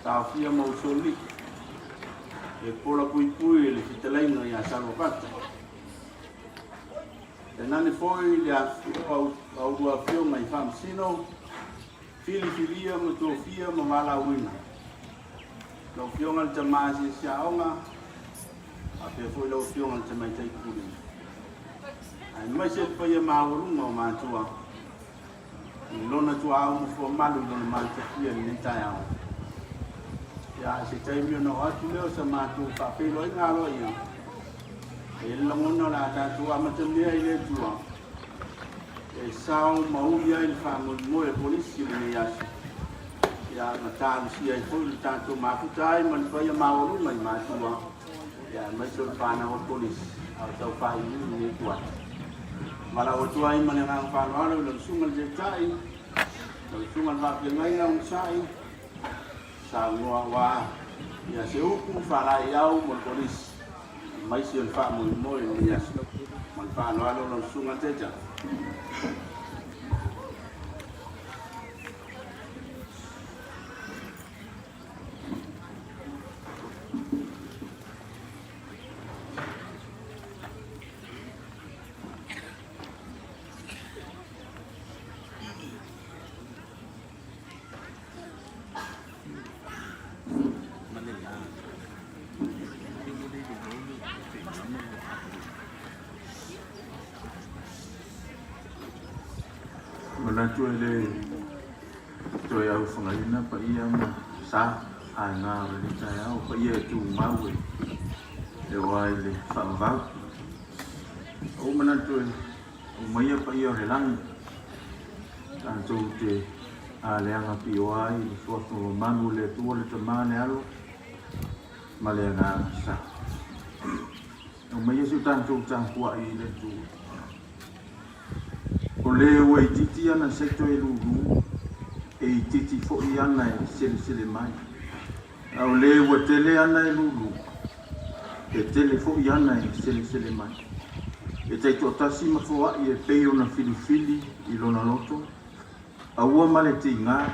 Taofia ma Usoalii, e pola puipui e le fetalaiga ia Saluafata. Tainane foi le afifio a oulua afioga i Faamasino, filifilia ma tofia ma valaauina. Lau Afioga i le Tama Asiasi Aoga, faapea foi lau Afioga i le Tamaitai Pule, aemaise le paia maualuga o matua i lona tuaau ma fuamalu i lona matafia i lenei taeao. Ia, se taimi ona oo atu lea o sa matou faafeiloaiga aloaia, e i ai le lagona o le a tatou amatamea i le Atua e sao ma uli ai le faamoemoe o Kolisi i lenei aso, ia, ma talosia ai foi le tatou mafuta ai ma le paia maualuga i matua, ia, aemaise o le fanau a Kolisi a o tau faaiuiu lenei ituaso. Valaau atu ai ma le agaga faaaloalo i lau Susuga i le Taitai, lau Susuga i le Faafeagaiga Onosai, saunoa aua ia se upu faalaeiau mo le Kolisi, aemaise o le faamoemoe i lenei aso. Ma le faaaloalo lau Susuga i le Taitai. Manatu e le toe aufagaina paia ma sa aega o lenei taeao, paia e tumau e oa i le faavavau. Ua ou manatu e aumaia paia o le lagi, tatou te aleaga pioa ai i le suafa mamalu o le Atua, le Tama, le Alo ma le Agaga Sa. Aumaia si o tatou tapuai i le Atua. O le ua itiiti ana saito e lulu, e itiiti foi ana e selesele mai. A o le ua tele ana e lulu, e tele foi ana e selesele mai. E taitoatasi ma foai e pei ona filifili i lona loto, aua ma le tiga,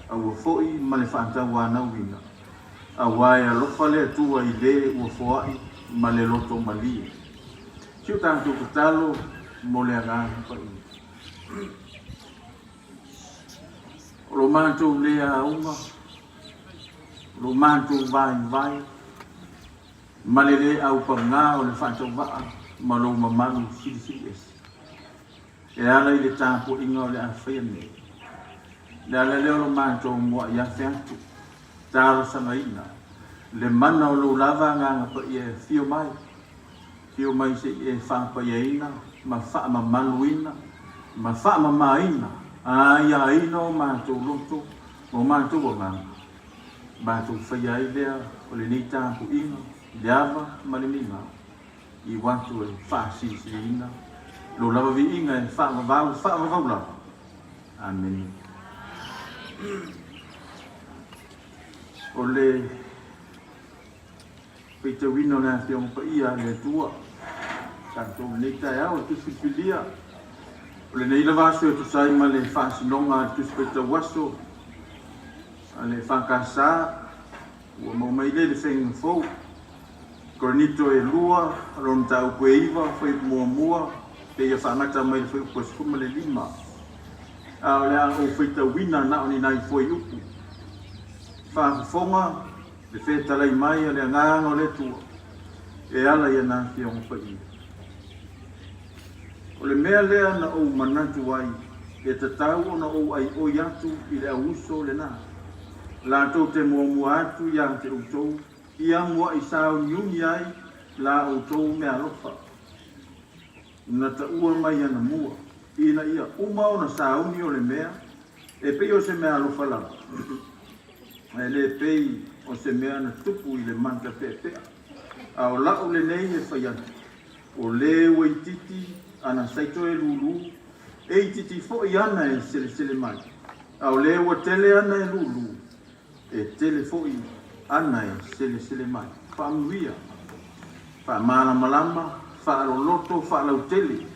aua foi ma le faatauanauina, aua e alofa le Atua i le ua foai ma le loto malie. Si o tatou tatalo mo le Agaga Paia. O lo matou le auga, o lo matou vaivai, ma le le aupagā o le faatauvaa ma lou mamalu silisili ese, e ala i le tapuaiga o le a faia nei. Le ala lea o lo matou muai afe atu, talosagaina le mana o lou lava Agaga Paia e afio mai, afio mai se i e faapaiaina ma faamamaluina ma faamamaina aiaina o matou loto ma o matou agaga, matou faia ai lea o lenei tapuiga i le ava ma le migao, i atu e faasilisiliina lou lava viiga e faavavau faavavau lava. Amene. O le faitauina o le Afioga Paia a le Atua, tatou lenei taeao e Tusi Filifilia. O lenei lava aso e tusa ai ma le faasinoga a le Tusi Faitau Aso a le EFKS, ua maua mai lea i le faiga fou. Korinito e 2, lona mataupu e 9, fuaiupu muamua, seia faagata mai le fuaiupu e 15. A o le a ou faitauina na o ni nai fuaiupu. Faafofoga le fetalai mai a le Agaga o le Atua e ala i ana Afioga Paia. O le mea lea na ou manatu ai, e tatau ona ou aioi atu i le au uso lena, latou te muamua atu ia te outou, ia mua'i sauniuni ai la outou meaalofa na taua mai anamua, ina ia uma ona sauni o le mea e pei o se meaalofa lava, ae le pei o se mea na tupu i le mata peapea. A o la'u lenei e fai atu, o le ua itiiti ana saito e lulu, e itiiti foi ana e selesele mai, a o le ua tele ana e lulu, E tele foi ana e selesele mai. Faamanuia, faamalamalama, faaloloto, faalautele.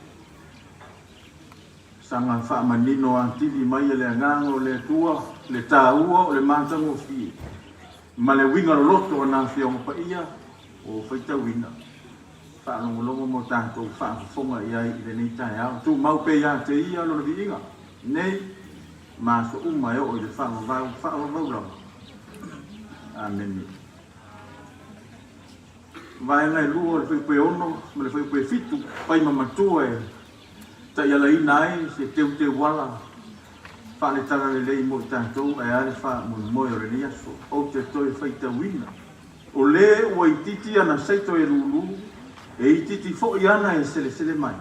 Saga faamanino atili mai e le Agaga o le Atua le taua o le matagofie. Ma le uiga loloto o na Afioga Paia ua ou faitauina, faalogologo ma o tatou faafofoga i ai i lenei taeao. Tumau pea ia te Ia Lona viiga, nei ma aso uma e oo i le faavavau faavavau lava. Amene. Vaega e 2 o le Fuaiupu e 6 ma le Fuaiupu e 7, Paima Matua e taialaina ai se teuteuala faale-talalelei mo i tatou ae a le faamoemoe o lenei aso. Ou te toe faitauina, O le ua itiiti ana saito e lūlū, e itiiti foi ana e selesele mai,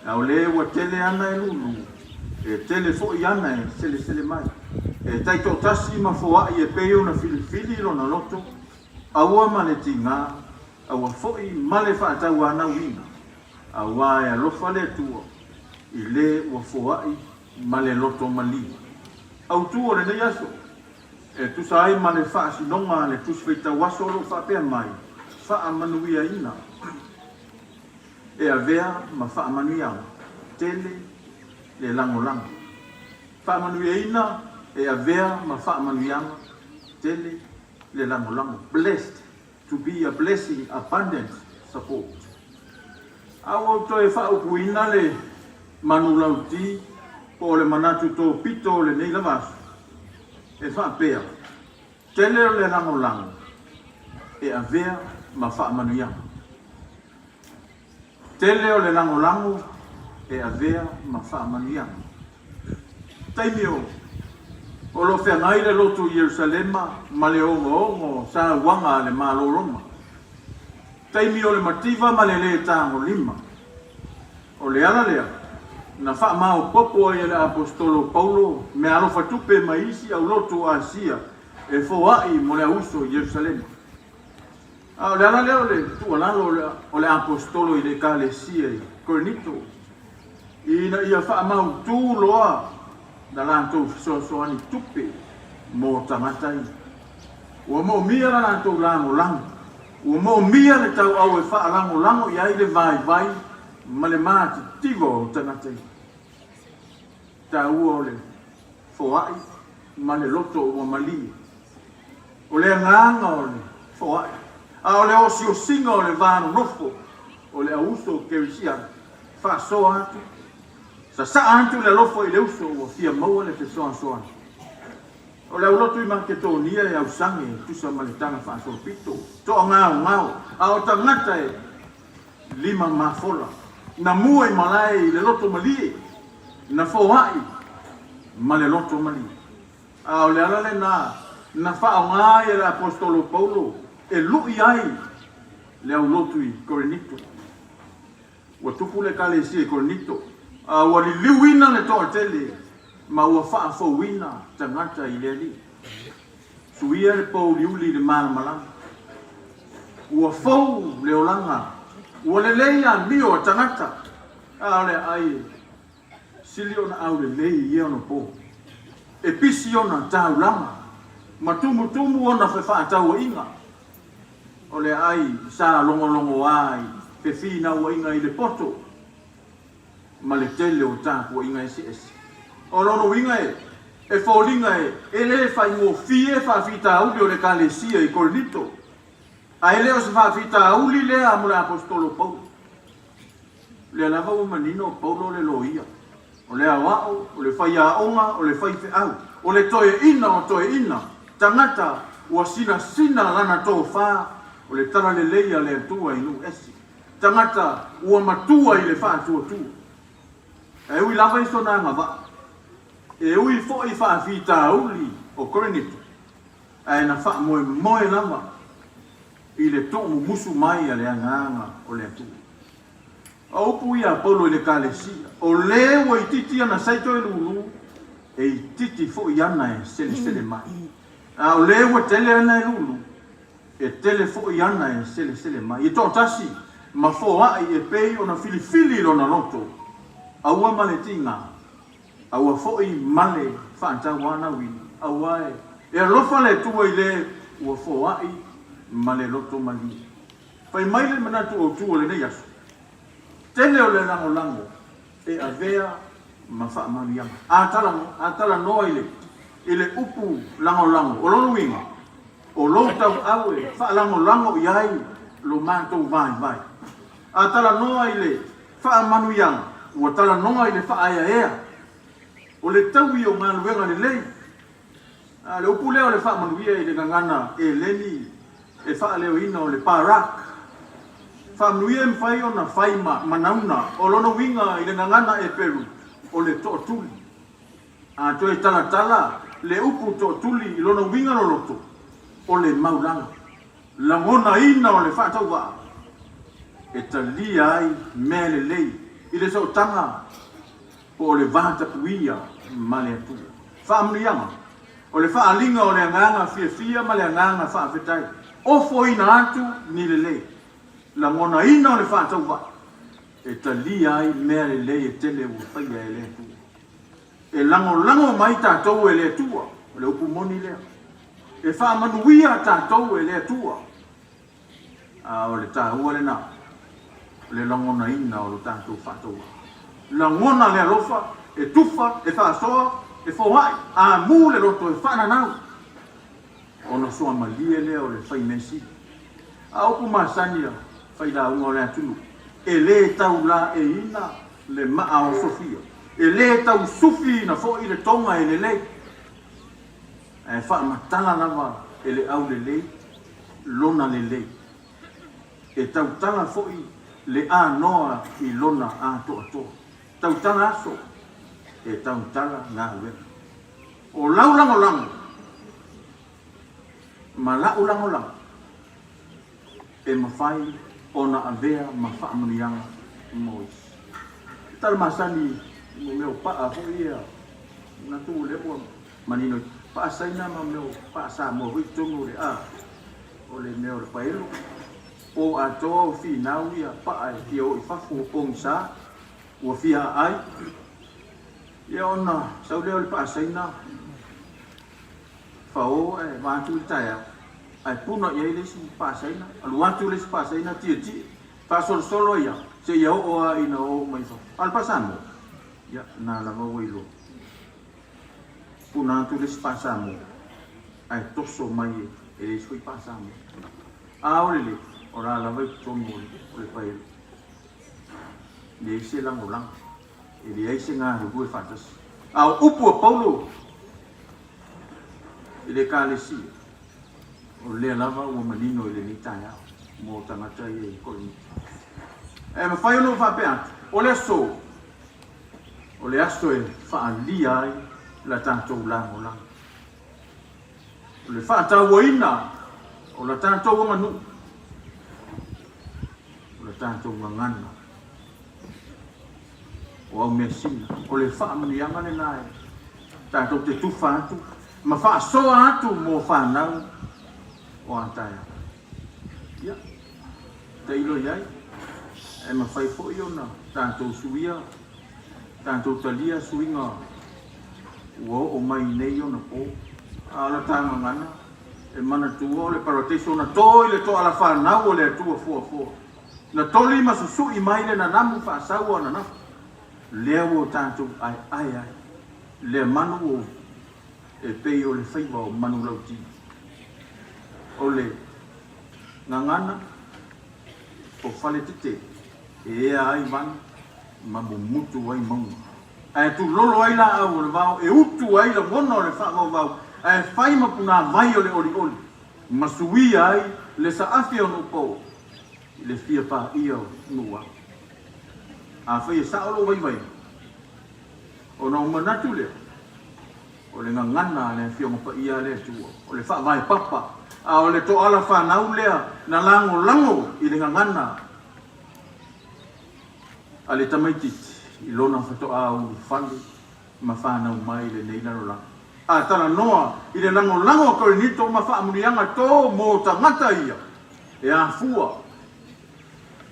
a o le ua tele ana e lūlū, e tele foi ana e selesele mai. E taitoatasi ma foai e pei ona filifili lona loto, aua ma le tigā, aua foi ma le faatauanauina, auā e alofa le Atua i le ua foai ma le loto malie. Autu o lenei aso, e tusa ai ma le faasinoga a le Tusi Faitau Aso o lo o faapea mai, Faamanuiaina e avea ma faamanuiaga tele le lagolago. Faamanuiaina e avea ma faamanuiaga tele le lagolago. Blessed to be a blessing abundant support. A ua ou toe faaupuina le manulauti po o le manatu topito o lenei lava aso, e faapea, Tele o le lagolago e avea ma faamanuiaga. Tele o le lagolago e avea ma faamanuiaga. Taimi o o lo o feagai le lotu i Ierusalema ma le ogoogo o sauaga a le Malo Roma. Taimi o le mativa ma le lē tagolima. O le ala lea na faamaopoopo ai e le Aposetolo Paulo meaalofa tupe mai isi aulotu o Asia e foai mo le auso i Ierusalema. A o le ala lea o le tuualalo o le Aposetolo i le Ekalesia i Korinito, ina ia faamautū loa la latou fesoasoani tupe mo tagata ia. Ua moomia la latou lagolago, ua moomia le tauau e faalagolago i ai le vaivai ma le matitiva o tagata ia. Taua o le foai ma le loto ua malie. O le agaga o le foai, a o le osiosiga o le va nonofo o le auuso kerisiano, faasoa atu, sasaa atu le alofa i le uso ua fia maua le fesoasoani. O le aulotu i Maketonia e ausage e tusa ma le taga faasolopito, toagaogao, a o tagata e lima mafola, na mua i malae i le loto malie, na foai ma le loto malie. A o le ala lena na faaaoga ai e le Aposetolo Paulo e lu'i ai le aulotu i Korinito. Ua tupu le Ekalesia i Korinito, a ua liliuina le toatele ma ua faafouina tagata i le Alii. Suia le pouliuli i le malamalama. Ua fou le olaga, ua lelei amio a tagata, a o le aai e Sili ona aulelei i ia ona po. E pisi ona taulaga, ma tumutumu ona fefaatauaiga. O le aai sa logologoa i fefinauaiga i le poto ma le tele o tapuaiga eseese. O lona uiga e, e foliga e, e le faigofie faafitauli o le Ekalesia i Korinito, a e le o se faafitauli lea mo le Aposetolo Paulo. O lea lava ua manino o Paulo le loia, o le aoao, o le faiaoga, o le faifeau, o le toeaina o toeaina, tagata ua sinasina lana tofa, o le talalelei a le Atua i nuu ese, tagata ua matua i le faatuatua. Ae ui lava i sona agavaa, e ui foi i faafitauli o Korinito, ae na faamoemoe lava i le tuumumusu mai a le Agaga o le Atua. O upu ia a Paulo i le Ekalesia, O le ua itiiti ana saito e lūlū, e itiiti foi ana e selesele mai. A o le ua tele ana e lūlū, e tele foi ana e selesele mai. E toatasi ma foai e pei ona filifili lona loto, aua ma le tiga, Aua foi ma le faatauanauina, aua e alofa le Atua i le ua foai ma le loto malie. Fai mai le manatu autu o lenei aso, tele o le lagolago e avea ma faamanuiaga. A talanoa i le upu lagolago, o lona uiga, o. O lou tauau e faalagolago i ai lo matou vaivai. A talanoa i le faamanuiaga, ua talanoa i le faaeaea o le taui o galuega lelei. A o le upu lea o le faamanuia i le gagana Eleni e faaleoina o le barak. Faamanuia e mafai ona fai ma manauna o lona uiga i le gagana Eperu o le toatuli. A toe talatala le upu tootuli i lona uiga loloto, o le maulala, lagonaina o le faatauvaa e talia ai mea lelei i le sootaga po o le vatapuia ma le Atua. Faamanuiaga, o le faaaliga o le agaga fiafia ma le agaga faafetai, ofoina atu ni lelei, lagonaina o le faatauvaa e talia ai mea lelei e tele ua faia e le Atua. E lagolago mai tatou e le Atua, o le upu moni lea. E faamanuia tatou e le Atua, a o le taua lena, o le lagonaina o lo tatou faatauvaa. Lagona le alofa, e tufa, e faasoa, e foai, amu le loto e faananau, ona soamalie lea o le faimeasili. A o upu masani a failauga o le atunuu, e le taulaeina le maa osofia, e le tausufiina foi le toga e lelei, ae faamatala lava e le aulelei lona lelei, e tautala foi le anoa i lona atoatoa. Tautala aso, e tautala galuega. O lau lagolago ma la'u lagolago e mafai ona avea ma faamanuiaga mo isi. O tala masani mo mea o pa'a foi ia, manatu o lea ua manino i pa'a Saina ma mea o pa'a Samoa foi i totonu o le a o le mea o le paelo. Po atoa o finau ia pa'a e fia o i fafo o pogisa ua fia aai. Ia ona sau lea o le pa'a Saina Fao ae va atu i le taeao, ae puna i ai le isi paa Saina, alu atu le isi paa Saina tietie, faasolosolo ai lava seia oo lava ina oo mai i fafo. A o le paa Samoa, ia, na lava ua iloa. Puna atu le isi paa Samoa, ae toso mai e le isi foi paa Samoa. A o lelei, o la lava i totonu o le paelo. E leai se lagolago, e leai se galulue faatasi. A o upu a Paulo i le Ekalesia, o lea lava ua manino i lenei taeao mo tagata ia i Korinito. E mafai ona ou faapea atu, o le aso, o le aso e faaalia ai la tatou lagolago. O le faatauaina o la tatou aganuu, o la tatou gagana. O au measina, o le faamanuiaga lena e tatou te tufa atu ma faasoa atu mo fanau o a taeao. Ia, tailo i ai, e mafai foi ona tatou suia, tatou talia suiga ua oo mai nei ona po. A o la ta gagana, e manatua o le parataiso na to i le toala fanau o le Atua fuafua. Na toli ma susu'i mai le nanamu faasaua ananafi, lea ua tatou aeae ai lea manu ua e pei o le faiva o manulauti. O le gagana o Faletete e ea ai vanu ma mumutu ai mauga, ae tulolo ai laau o le vao e utu ai lagona o le faavauvau, ae fai ma punavai o le olioli ma suia ai le saafi o Nuupou i le fia paia o Nuuau. Afai e sao lou vaivaiga, ona ou manatu lea, o le gagana a le Afioga Paia a le Atua, o le faavae papa, a o le toala fanau lea na lagolago i le gagana a le tamaitiiti i lona fatoa ulufale ma fanau mai i lenei lalolagi. A talanoa i le lagolago a Korinito ma faamanuiaga to mo tagata ia e afua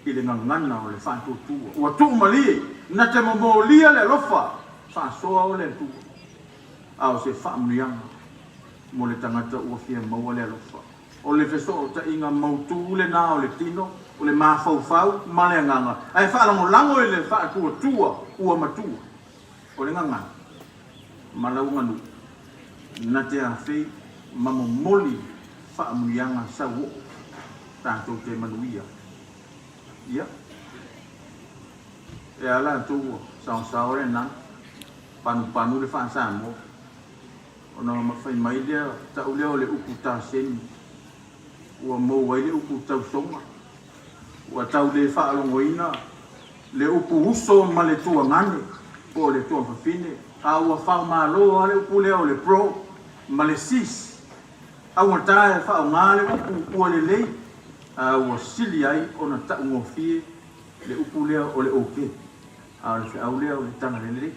i le gagana o le faatuatua. Ua tuumalie na te momolia le alofa faasoa o le Atua, a o se faamanuiaga mo le tagata ua fia maua le alofa. O le fesootaiga mautu lena o le tino, o le mafaufau ma le agaga, ae faalagolago i le faatuatua ua matua. O le gagana ma lau aganuu na te afei ma momoli faamanuiaga sauoo tatou te manuia. Ia, e a latou ua saosao le agaga, panupanu le faa-Samoa, ona fai mai lea, tau lea o le upu taseni, ua mou ai le upu tausoga, ua tau le faalogoina le upu uso ma le tuagane po o le tuafafine, a ua faomalo lava le upu lea o le bro ma le sis. Augata e faaaoga le upu ua lelei, a ua sili ai ona taugofie le upu lea o le ok, a o le feau lea o le tagalelei.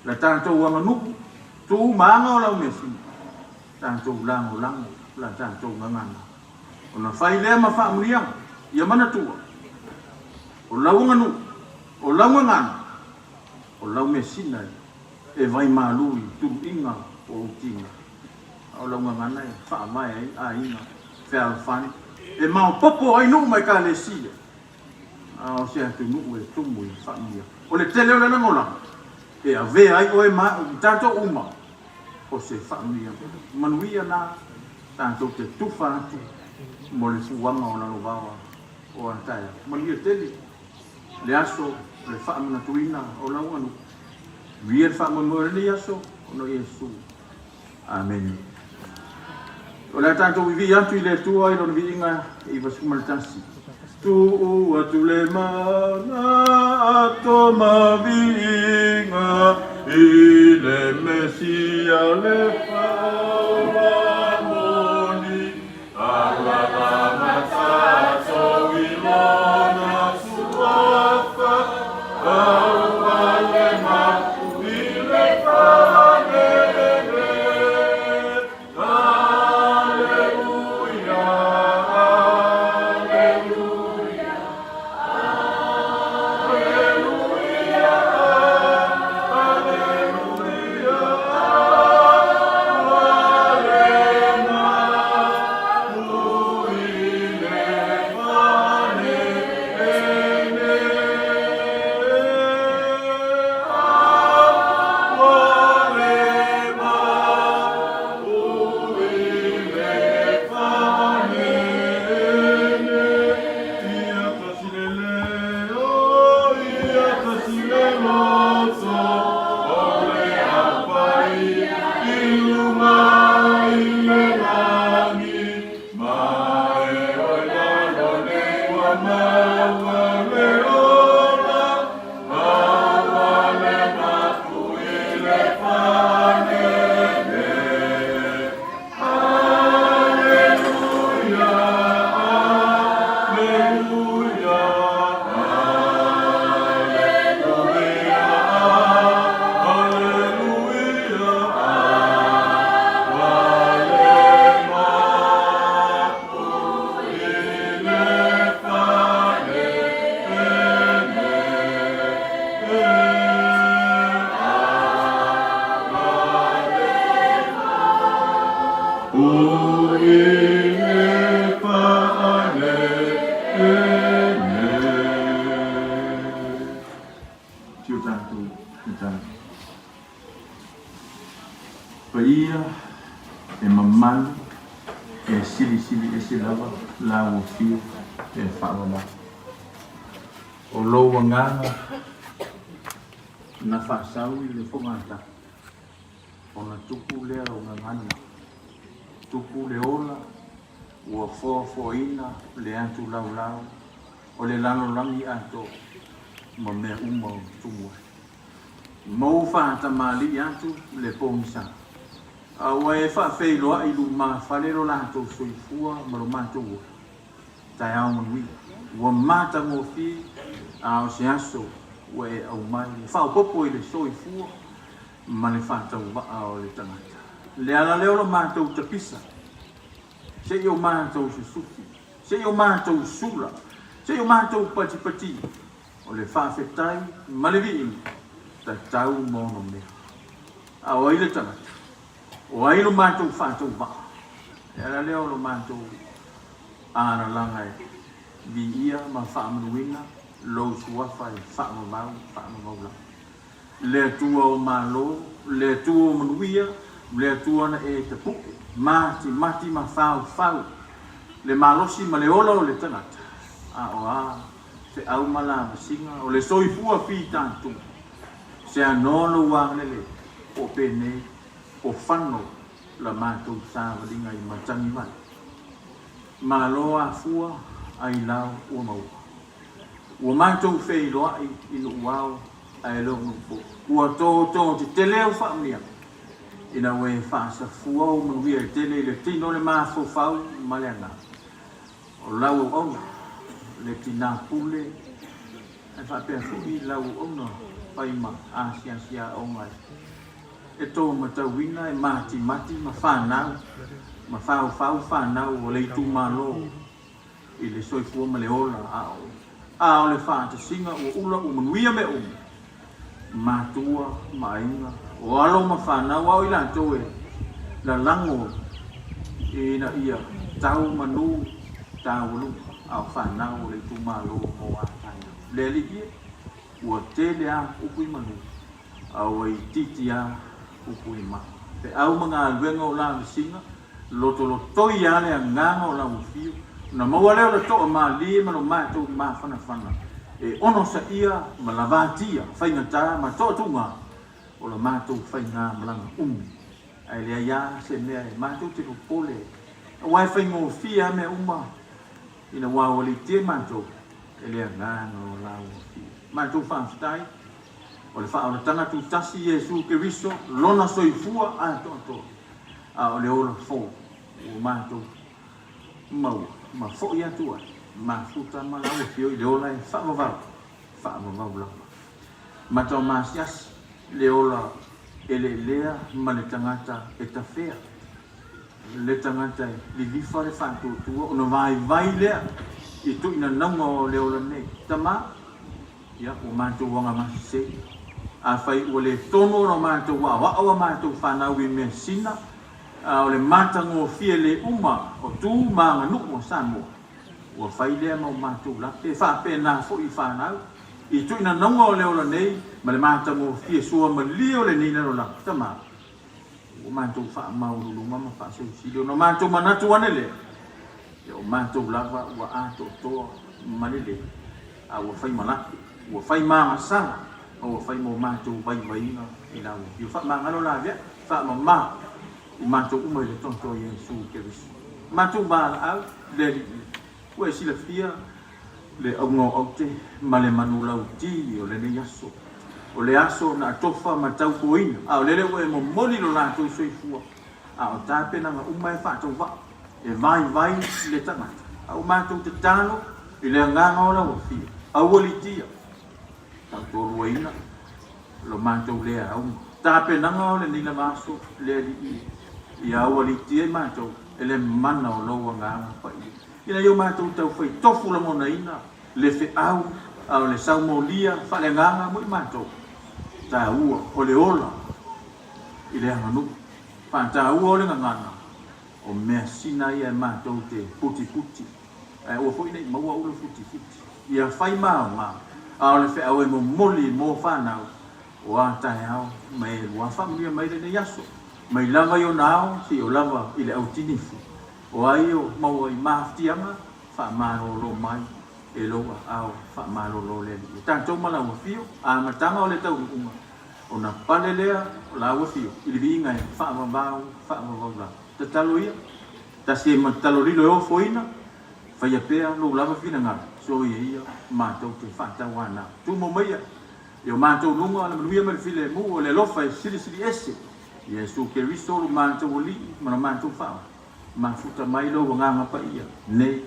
La tatou aganuu, tu ma aga o lau measina, tatou lagolago la tatou gagana. Ona fai lea ma faamuliaga, ia manatua, o lau aganuu, o lau gagana, o lau measina e vaimalu i tuluiga o ou tiga, a o lau gagana e faavae ai aiga fealofani, e maopoopo ai nuu ma ekalesia, a o se atunuu e tumu i faamanuiaga. O le tele o le lagolago e avea ai oe ma au i tatou uma o se faamanuiaga. Manuia na tatou te tufa atu mo le fuaga o lalovaoa o a taeao. Manuia tele le aso o le faamanatuina o lau aganuu. Manuia le faamoemoe o lenei aso ona o Iesu. Amene. O le a tatou vivii atu i le Atua i Lona viiga 91. Tuu atu le mana ato ma viiga i le Mesia le Faaola moni, Alaga ma tatou i Lona Suafa, Aua le mapu i le Faalele. Aleluia, aleluia, aleluia, aleluia, Si o tatou tatalo. Paia e mamalu e silisili ese lava la ua fiu e faavavau. O lou agaga na faasau i le fogata ona tupu lea o gagana, tupu le ola ua foafoaina le atu laulau o le lalolagi atoa ma mea uma o tumu ai. Mou faatamalii atu le pogisa, a ua e faafeiloai lumafale lo latou soifua ma lo matou ola. Taeao manuia, ua matagofie, a o se aso ua e aumai e faaopoopo i le soifua ma le faatauvaa o le tagata. Le ala lea o lo matou tapisa, se i o matou susufi, se i o matou sula, se i o matou patipati, O le faafetai ma le viiga tatau ma ono mea. A o ai le tagata? O ai lo matou faatauvaa? E ala lea o lo matou alalaga e viia ma faamanuina lou suafa e faavavau, faavavau lava. Le Atua o malo, le Atua o manuia, le Atua na e tapu'e. matimati ma faufau le malosi ma le ola o le tagata, a o a feau ma lavasiga o le soifua fitaituga, se anoa lou agalelei, po o penei, o fano la matou savaliga i matagivale. Malo afua ailao ua maua. Ua matou feiloai i nuu ao ae lou nuu po. Ua tōtō tetele au faamanuiaga ina ua e faasafua ou manuia e tele i le tino o le mafaufau ma le agaga. O lau auauna, le tinā pule, ae faapea foi lau auauna fai ma asiasi aoga e tō matauina e matimati ma fanau ma faufau fanau o le itumalo i le soifua ma le ola a o a o le faatasiga ua ula ua manuia mea uma, matua ma aiga, o alo ma fanau a o i latou e lalago ina ia tau manu taualuga a o fanau o le itumalo mo a taeao. Le Alii e, ua tele a upu i manu, a ua itiiti a upu i maa. Feau ma galuega o lavesiga, lotolotoi a le agaga o lau afio, ona maua lea o le toamalie ma lo matou mafanafana e onosaia ma lavatia faigata ma toatuga o la matou faigamalaga umi. Ae leai a se mea e matou te popole ai, aua e faigofie a mea uma ina ua aualiitia matou e le agaga o lau afio. Matou faafetai. O le faaolataga tutasi Iesu Keriso lona soifua atoatoa, a o le ola fou ua matou maua ma foi atu ai mafuta ma lau afio i le ola e faavavau, faavavau lava. Mataomasiasi le ola eleelea ma le tagata e tafea, le tagata e lilifa le faatuatua ona vaivai lea i tuuinanauga o le ola nei. Tama. Ia, ua matou agamasese. Afai ua le tonu ona matou aoao a matou fanau i measina, a o le matagofie le uma o tu ma aganuu a Samoa, ua fai lea ma o matou lape. E faapena foi i fanau, i tuuinanauga o le ola nei ma le matagofie suamalie o lenei lalolagi. Tama, ua matou faamaualuluga ma faaseusili ona matou manatu ane lea, ia o matou lava ua atoatoa ma lelei, a ua fai ma lape, ua fai ma agasala, ma ua fai mo matou vaivaiga i lau afio. Faamagalo laveai, faamama i matou uma i le toto o Iesu Keriso. Matou valaau le Alii, ua e silafia le auga o aute ma le manulauti o lenei aso. O le aso na atofa ma tautoina, a o lele ua e momoli lo latou soifua, a o tapenaga uma e faatauvaa, e vaivai le tagata. A ua matou tatalo i le agaga o lau Afio, aua litia, tautoaluaina lo matou lea auga. Tapenaga o lenei lava aso, le Alii, ia aua litia i matou e le mana o lou Agaga Paia, ina ia o matou taufai tofu lagonaina le feau a o le saumolia faaleagaga mo i matou taua o le ola i le aganuu, faataua o le gagana o measina ia e matou te putiputi, ae aua foi ne i maua ula futifuti, ia fai ma aoga, a o le feau e momoli mo fanau o a taeao ma e lua. Faamanuia mai lenei aso, mai lava i ona ao seia o lava i le autinifu, o ai o maua i mafatiaga Faamalolo mai e lou aao faamalolo le Alii. E tatou ma lau afio, amataga o le taunuuga, ona pale lea o lau afio i le viiga e faavavau, faavavau lava. Tatalo ia, tasi ai ma tatalo lilo e ofoina, faia pea lou lava finagalo, soia ia matou te faatauanau. Tumau maia i o matou luga le manuia ma le filemu o le alofa e silisili ese, Iesu Keriso lo matou Alii ma lo matou Faaola. Mafuta mai lou Agaga Paia nei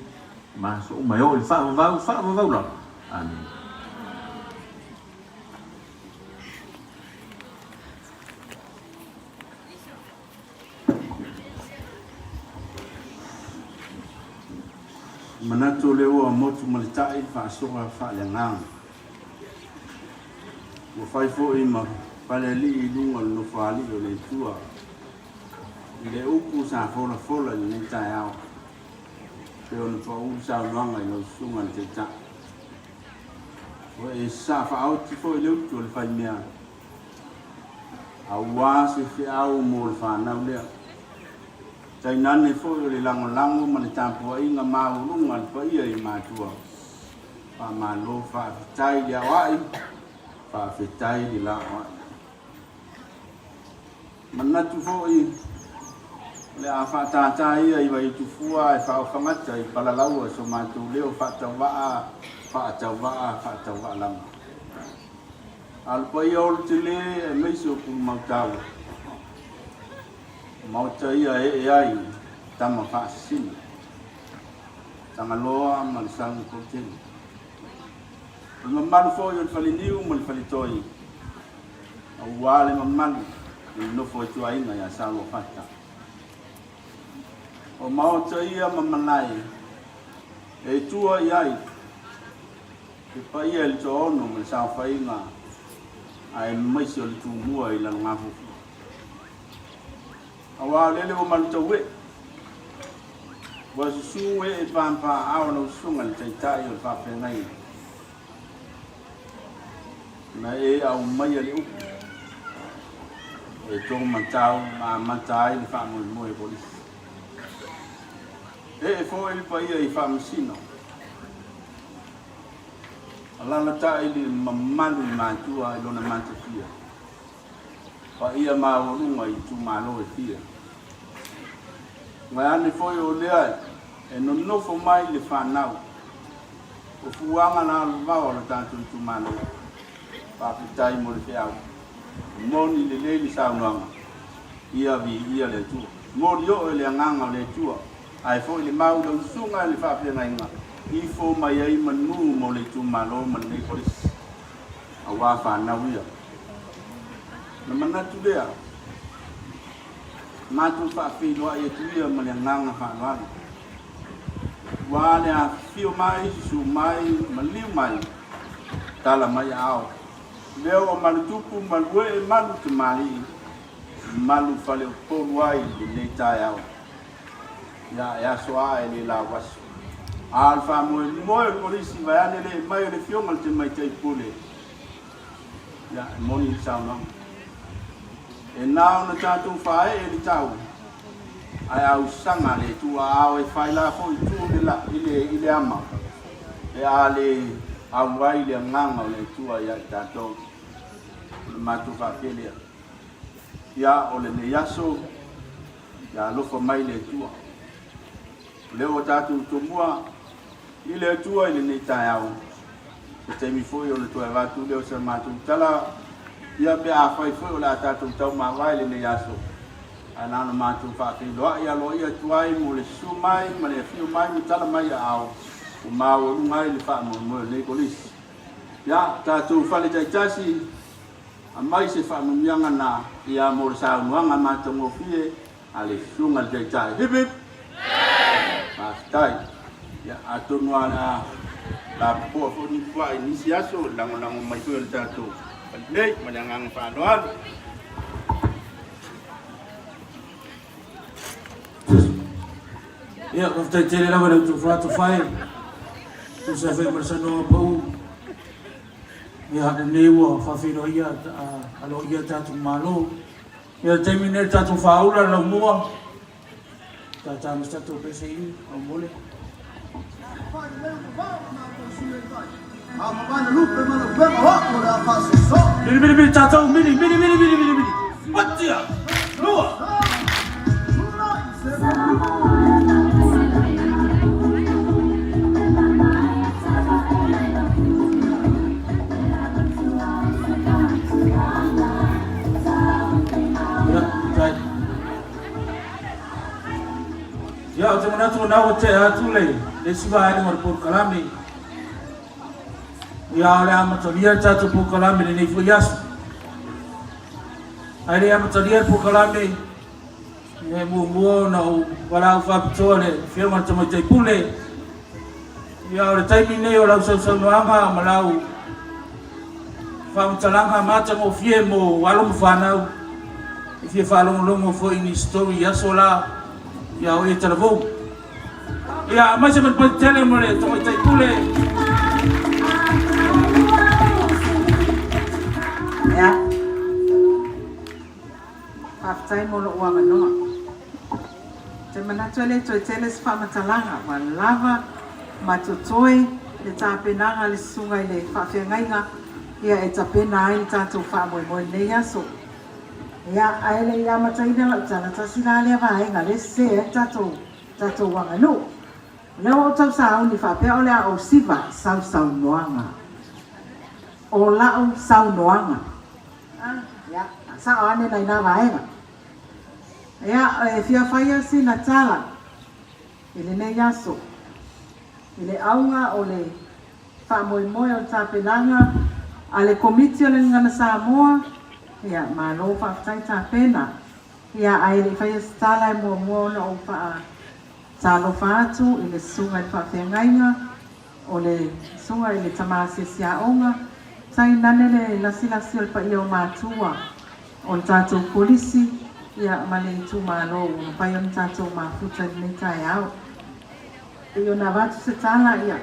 ma aso uma e oo i le faavavau, faavavau lava. Amene. Manatu o lea ua motu ma le ta'i le faasoa faaleagaga. Ua fai foi ma falealii i luga o le Nofoalii o le Atua. I le upu sa folafola i lenei taeao, pei ona pau le saunoaga i lau susuga i le Taitai. Ua e sasaa faaoti foi le utu a le faimea, aua se feau mo le fanau lea. Tainane foi o le lagolago ma le tapuaiga maualuga a le paia i matua. Faamalo faafetai le aoai, faafetai le laoai. Manatu foi o le a faatātā ia i Vaiutufua ae faaofagata i Palalaua so matou leo faatauvaa, faatauvaa, faatauvaa lava. A o le paia o le tele aemaise o Pulumautau, o Maota ia e ee ai tama faasisina, Tagaloa ma le Salnipolotele. O le mamalu foi o le Faleniu ma le Faletoi, aua le mamalu i le nofo a ituaiga ia Saoluafata. O Maota ia ma malae e tua i ai le paia i le toaono ma le saofaiga aemaise o le Tumua i Lalogafofua. Aua o lele ua malutauee, ua susu ee papaao lau susuga i le Taitai o le Faafeagaiga, na e aumaia le upu e taumatau ma amata ai le faamoemoe o Kolisi. Ee foi le paia i Faamasino, alalatai le mamalu i matua i lona matafia. Paia maualuga i itumalo e fia. Vaeane foi o lea e nonofo mai le fanau o fuaga laluvao a lo tatou itumalo. Faafetai mo le feau. Moni lelei le saunoaga. Ia viia le Atua. Moli oo e le agaga o le Atua. Ae foi le mau i lau susuga i le faafeagaiga, ifo mai ai manu mo le itumalo ma lenei kolisi. Aua fanau ia. Ona manatu lea, matou faafeiloai atu ia ma le agaga faaaloalo. Ua le afifio mai, susu mai, maliu mai, tala mai aao. Lea ua malutupu, maluee, malu tamalii, malu faleupolu ai lenei taeao. Ia, e aso a e le lauaso. A o le faamoemoe o le Kolisi vaeane le mai o le Afioga i le Tamaitai Pule, ia, e moni le saunoaga. E na ona tatou faaee le tau, ae ausaga le tuaao e fai la foi tu i le, i le, i le ama, pe a le auai le agaga o le Atua ia i tatou. O le matou faapea lea. Ia, o lenei aso, Ia alofa mai le Atua. O lea ua tatou tomua i le Atua i lenei taeao. Se taimi foi ona toe avatu lea o sa matou tala, ia pe afai foi o le a tatou taumavae i lenei aso, ae na ona matou faafeiloai aloaia atu ai mo le susu mai ma le afio mai ma tala mai aao ua maualuga ai le faamoemoe o lenei Kolisi. Ia, tatou fale taitasi, Aumai se faamanuiaga na ia mo le saunoaga matagofie a le Susuga i le Taitai. Hip hip! Faafetai. Ia, atonu lava o le a lapopoa foi ni puaa i nisi aso i le lagolago mai foi o le tatou fale nei. Ma le agaga faaaloalo. Ia, faafetai tele lava i le outou faatofai, tusa ai foi ma le saunoaga pau. Ia, lenei ua faafeiloaia aloaia tatou Malo. Ia, le taimi lenei le tatou faaula le laumua. Tata ma se tatou pese i laumole. Mili, mili, mili, tatou, mili, mili, mili, mili, mili, mili. Patia, lua. Ia, ou te manatu o na ua tea atu le isi vaega o le polokalame. Ia, o le amatalia le tatou polokalame lenei foi aso. Ae le amatalia le polokalame, e muamua ona ou valaau faapitoa le Afioga i le Tamaitai Pule. Ia, o le taimi lenei o lau sausaunoaga ma lau faamatalaga matagofie mo alo ma fanau e fia faalogologo foi i ni story i aso la, ia o e talavou. Ia, aumai se manupati tele mo le Tamaitai Pule. Ia. Faafetai mo lou avanoa. te manatu e le toe tele se faamatalaga, ua lava ma totoe le tapenaga a le Susuga i le Faafeagaiga ia e tapena ai le tatou faamoemoe i lenei aso. Ia, ae le i amataina lau tala, tasi la lea vaega lea e sese ai le tatou, tatou aganuu. O lea ua ou tausauni faapea o le a ou siva sausaunoaga. O lau saunoaga. A, ia, sao ane nai na vaega. Ia, e fia faia sina tala i lenei aso, i le auga o le faamoemoe o le tapenaga a le Komiti o le Gagana Samoa, ia, malo faafetai tapena. Ia, ae le i faia se tala e muamua ona ou faatalofa atu i le Susuga i le Faafeagaiga, o le Susuga i le Tama Asiasi Aoga, tainane le lasilasi o le paia o matua o le tatou Kolisi ia ma le itumalo ua mafai ona tatou mafuta i lenei taeao. Pei ona avatu se tala ia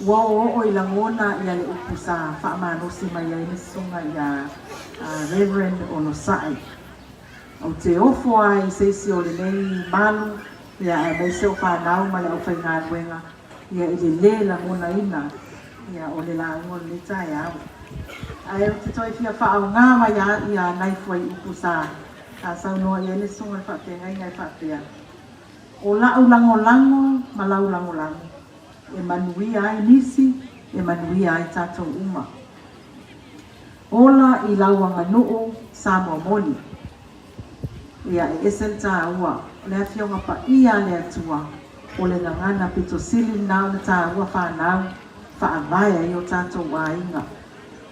ua oooo i lagona ia le upu sa faamalosi mai ai le Susuga ia Reverend Onosai. Ou te ofo lava i se isi o lenei malu ia aemaise o fanau ma le aufaigaluega ia i le lē lagonaina ia o le lauga o lenei taeao. Ae ou te toe fia faaaoga mai lava ia nai fuaiupu sa saunoa i ai le Susuga i le Faafeagaiga e faapea, O la'u lagolago ma lau lagolago e manuia ai nisi, e manuia ai tatou uma. Ola i lau aganuu Samoa moni. Ia, e ese le taua o le Afioga Paia a le Atua, o le gagana pito sili lena ona taua fanau faavae ai o tatou aiga.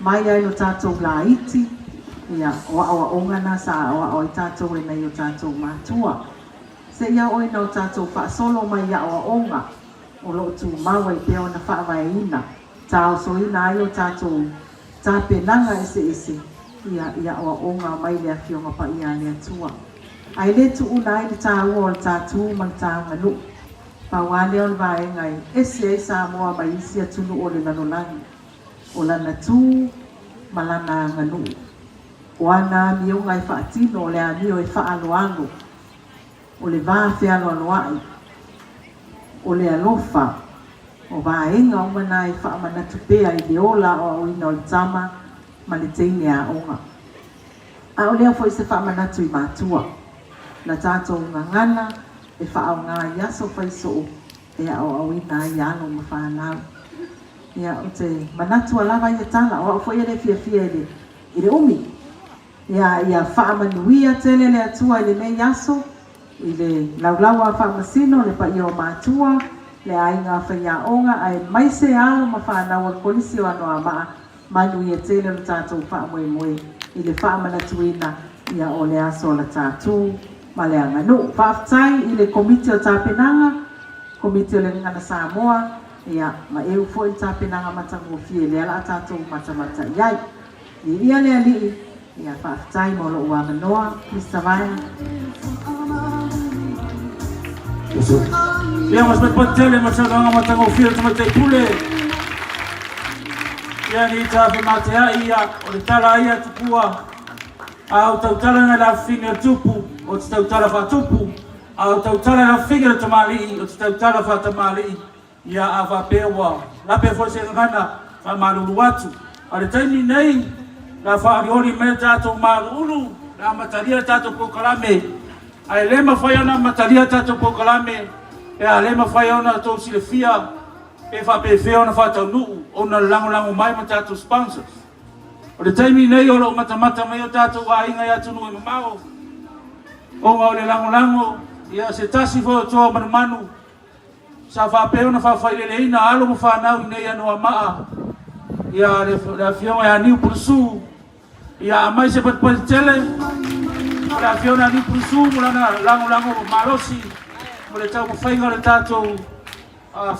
Mai ai lo tatou laiti, ia, o aoaoga na sa aoao ai tatou e nai o tatou matua. Seia oo ina o tatou faasolo mai i aoaoga o lo o tumau ai pea ona faavaeina, taosoina ai o tatou tapenaga eseese ia i aoaoga mai le Afioga Paia a le Atua. Ae le tuuna ai le taua o le ta tu ma le ta aganuu. Pau lava lea o le vaega e ese ai Samoa mai isi atunuu o le lalolagi, o lana tu ma lana aganuu. O ana amioga e faatino o le amio e faaaloalo, o le va fealoaloa'i, o le alofa, o vaega uma na e faamanatu pea i le ola aoaoina o le tama ma le teine aoga. A o lea foi se faamanatu i matua, la tatou gagana e faaaoga i aso faisoo e aoaoina ai alo ma fanau. Ia, ou te manatua lava ia tala, o au foi e le fiafia i le, i le umi. Ia, ia faamanuia tele le Atua i lenei aso, i le laulau a Faamasino, le paia o matua, le aiga faiaoga, aemaise alo ma fanau o le Kolisi o Anoamaa, manuia tele lo tatou faamoemoe i le faamanatuina ia o le aso o la tatou ma le aganuu. Faafetai i le Komiti o Tapenaga, Komiti o le Gagana Samoa, ia, ma eu foi le tapenaga matagofie lea la a tatou matamata i ai. Viia le Alii, ia faafetai mo lou avanoa, Mister Vaea. Ia ma se patupatu tele ma le saunoaga matagofie a le Tamaitai Pule. Ia ni ta femateai ia o le tala ia tupua a o tautala nai lafifine o le tupu o te tautala faatupu a o tautala i lafifine o le tamalii o te tautala faatamalii. Ia, a faapea ua lape foi se gagana, faamalulu atu. A o le taimi nei, o le a faaolioli mai le tatou maluulu, o le a amatalia le tatou polokalame. Ae le mafai ona amatalia le tatou polokalame pe a le mafai ona outou silafia pe faapefea ona faataunuu ona o le lagolago mai ma tatou sponsors. O le taimi nei o lo o matamata mai o tatou aiga i atunuu e mamao ona o le lagolago ia se tasi foi o toa manumanu Sa faapea ona faafaileleina alo ma fanau i nei Anoamaa, ia le Afioga ia Niu Pulusu, ia aumai se patupatu tele o le Afioga ia Niu Pulusu mo lana lagolago malosi mo le taumafaiga o le tatou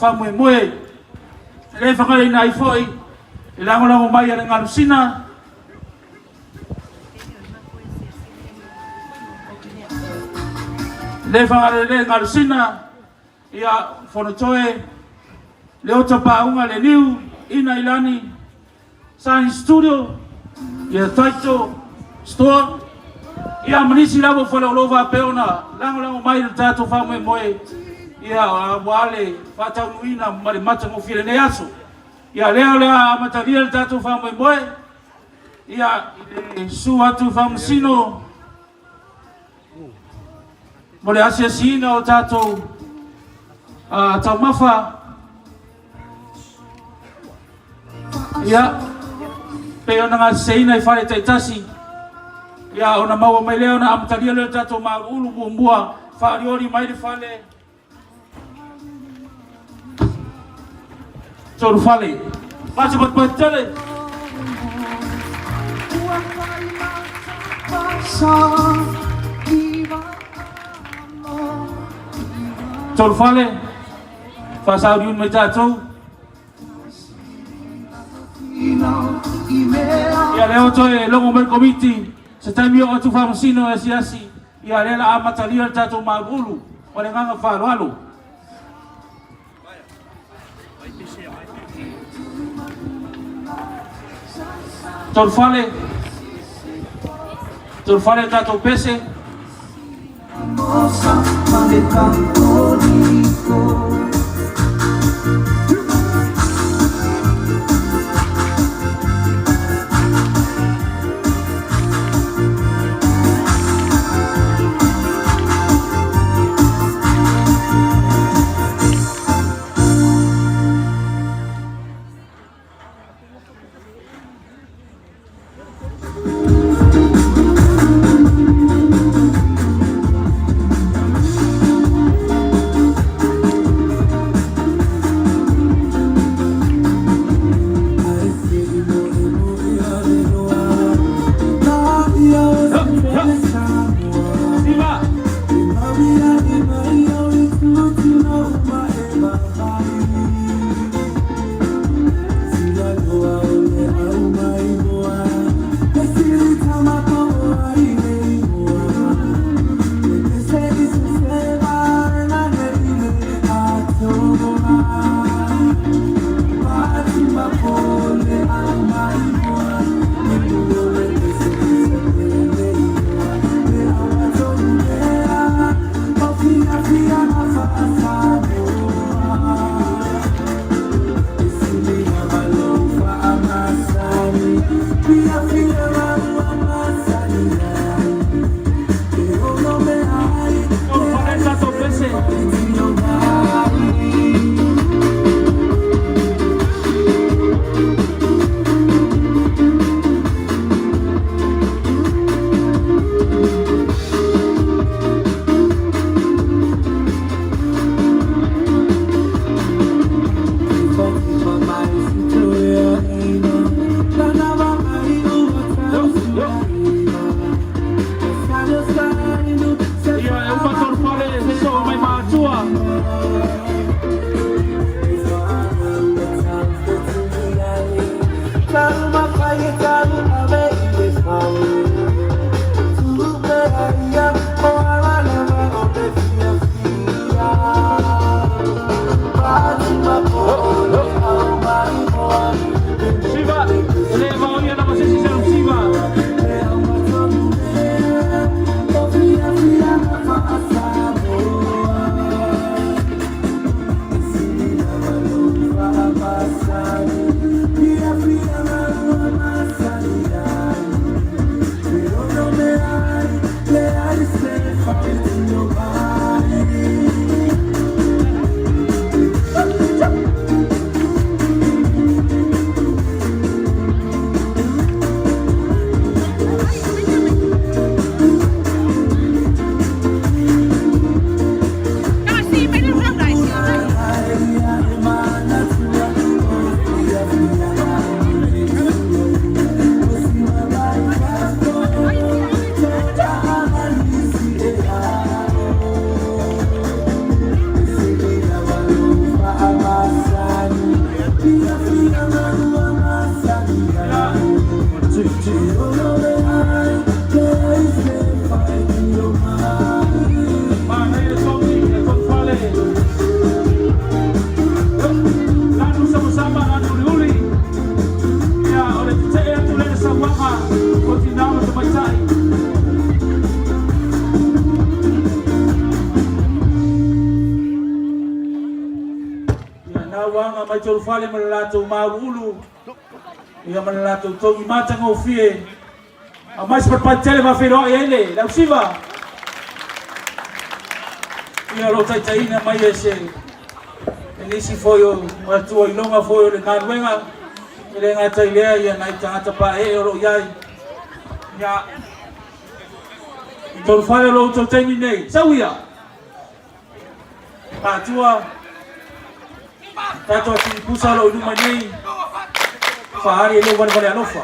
faamoemoe. E le fagaloina ai foi le lagolago mai a le Galusina, Le fagalele galusina ia Fonotoe Leota Paauga le Niu Ina Ilani Sign Studio ia Taito Store. Ia, ma nisi lava o fale o lo o faapea ona lagolago mai i le tatou faamoemoe, ia, aua le faataunuuina ma le matagofie o lenei aso. Ia, lea o le a amatalia le tatou faamoemoe, ia, i le susu atu i Faamasino mo le asiasiina o tatou taumafa. Ia, pei ona gaseseina i fale taitasi, ia ona maua mai lea ona amatalia lea o le tatou mauluulu muamua, faaolioli mai le fale, tolu fale. Fasi patupatu tele. Tolu fale. Faasauniuni mai tatou. Ia lea ua toe logo mai le Komiti, se taimi oo atu Faamasino e asiasi, ia lea la amatalia le tatou mauluulu ma le agaga faaaloalo. Tolu fale, tolu fale tatou pese. Siva. Ia, e uma tolu fale, sosoo mai matua. Siva, e le vaoia lava se isi sau siva. Manaia le togi, e tolu fale. Auaga mai Tolufale ma le latou mauluulu ia ma le latou togi matagofie. Aumai se palepale tele faafeiloai ai le ausiva ia o lo o taitaiina mai e se e nisi foi o matua iloga foi o le galuega e le gata i lea ia nai tagata paeee o lo o i ai ia i Tolufale o lo outou taimi nei sau ia Matua, tatou atili pusa o lo o i luma nei, faaali e lou valevale alofa.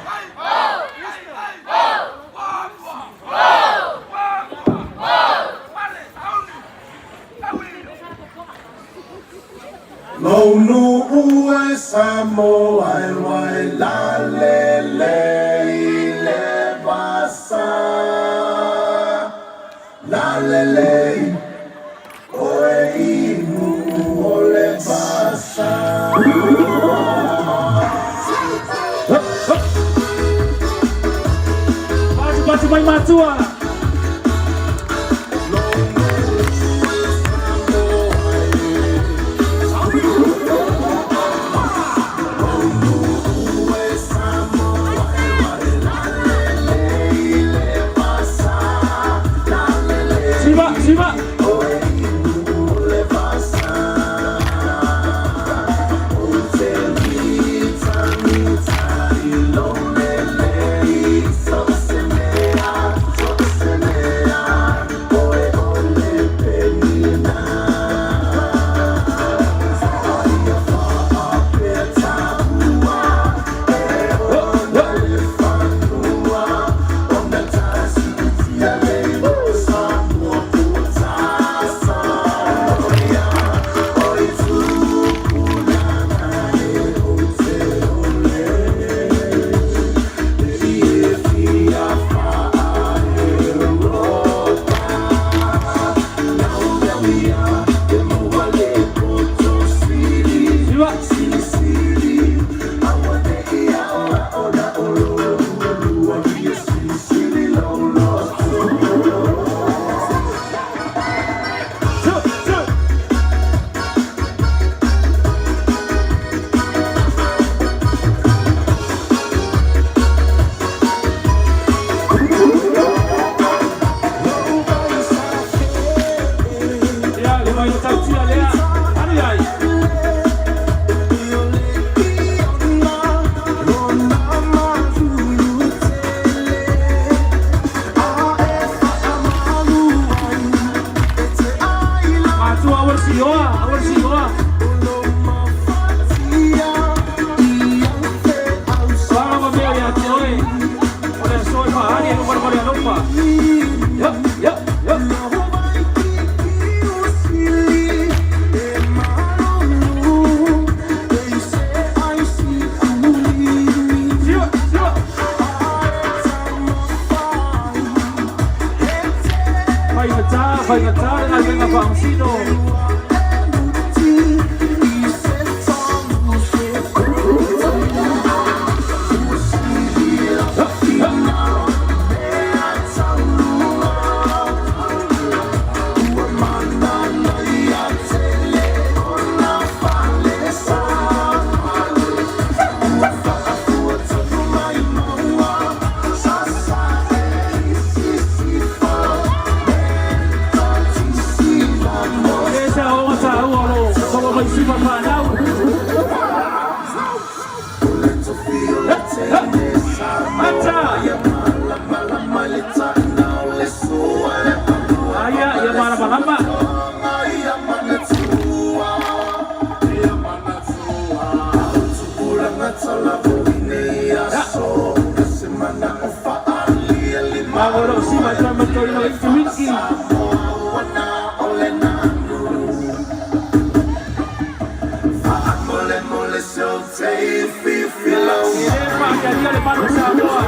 Lou nuu e Samoa e wai la le le i le vasa. La le le oe inu o le vasa. Patu patu mai matua. Siva, siva. Siva. Su, su. Ia, le mai o tautia lea. Anu iai. Matua awal sioa, awal sioa. Soaga ma mea ia te oe. O le aso e faali e lou valevale alofa. Ia, ia, ia. Siva, siva. Faigata, faigata le galuega faamasino. E sa o mata ua o lo maua mai siva whanau. Ata! Aia, ia malamalama. Mago lo siva tama toi no i tuiki. E whaakaria le manu Samoa.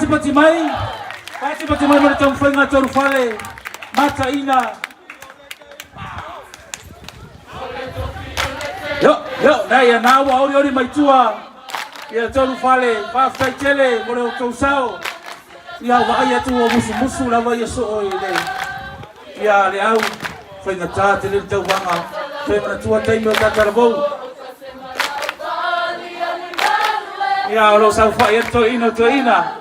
Patipati mai, patipati mai mo le taumafaiga a Tolufale, mataina. Yo, yo, na ia na ua oli oli mai tua. Ia Tolufale, faafetai tele mo le outou sao. Ia vaai atu ua musumusu lava ia soo i le ia le au faigata tele le tauvaga toe manatua taimi o tatalavou. Ia o lo o saofai ai le toeaina o toeaina.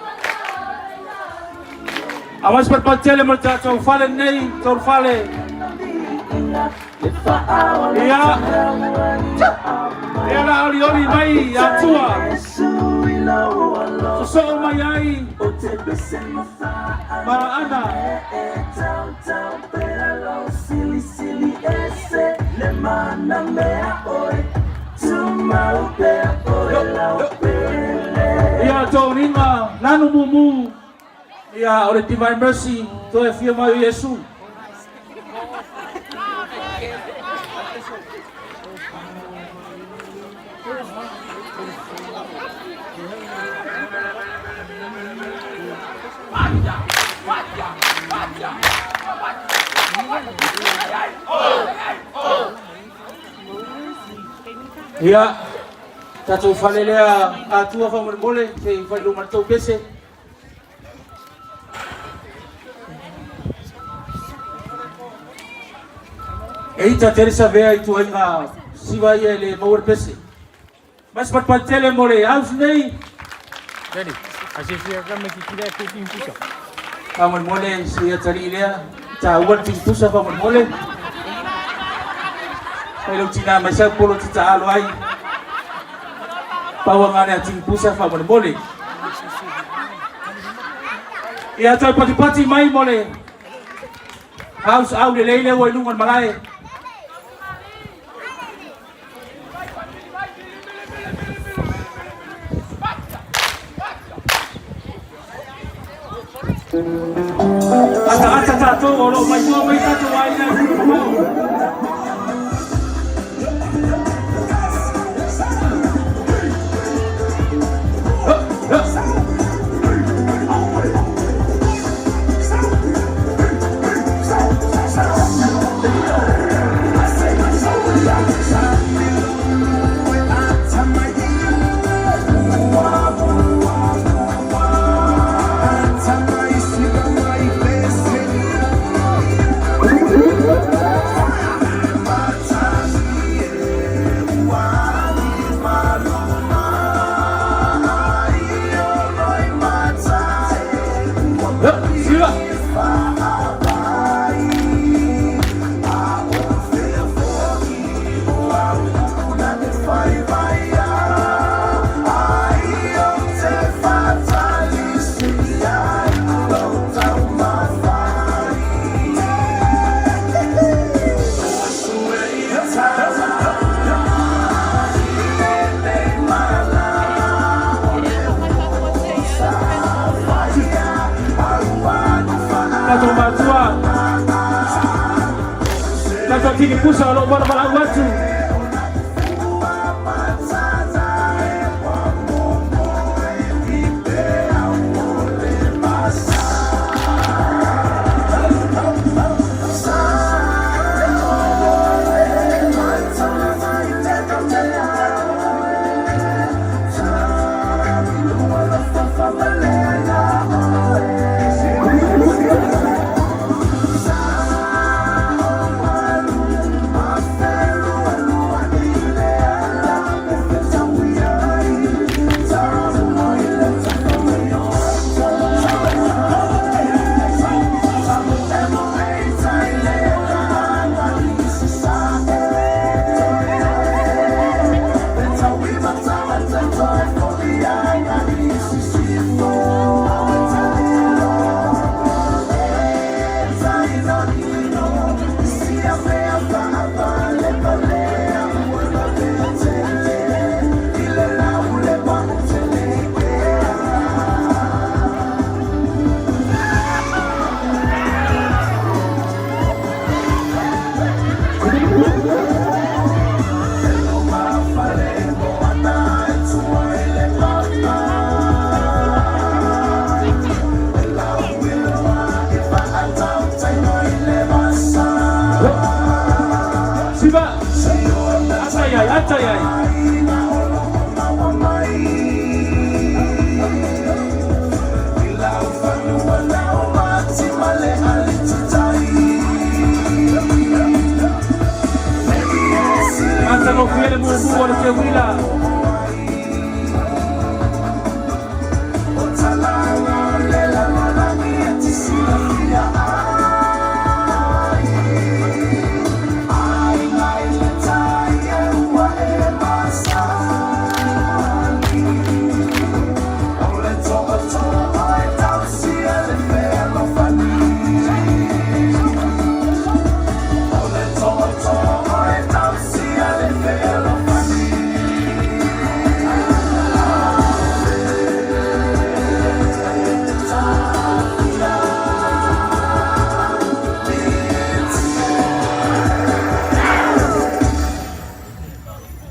Aumai se patupatu tele mo le tatou fale lenei, Tolufale. Ia, ia la olioli mai Atua. Sosoo mai ai ma Ana. Ia toniga lanu mumu. Ia o le Divine Mercy toe afio mai o Iesu. Ia, tatou fale lea Atua faamolemole, se i fai luma le tou pese. E ita tele savea i tuaiga siva ia e le maua le pese. Mai se patupatu tele mo le house nei. Daddy, asiasi ka me kikira e te pusa. Faamolemole si atalii lea. Taua le tingipusa faamolemole. Fai lau tina mai sau polo te taalo ai. Pau anga le tingipusa faamolemole. Ia toe patipati mai mo le house au lelei lea ua i luga o le malae. Ataata tatou o lo o mai mua mai tatou aiga e fulu mamao. Siva. Tatou matua, tatou tini pusa o lo o valavala'au atu. Gata i ai. Matagofie le mumu o le teuila.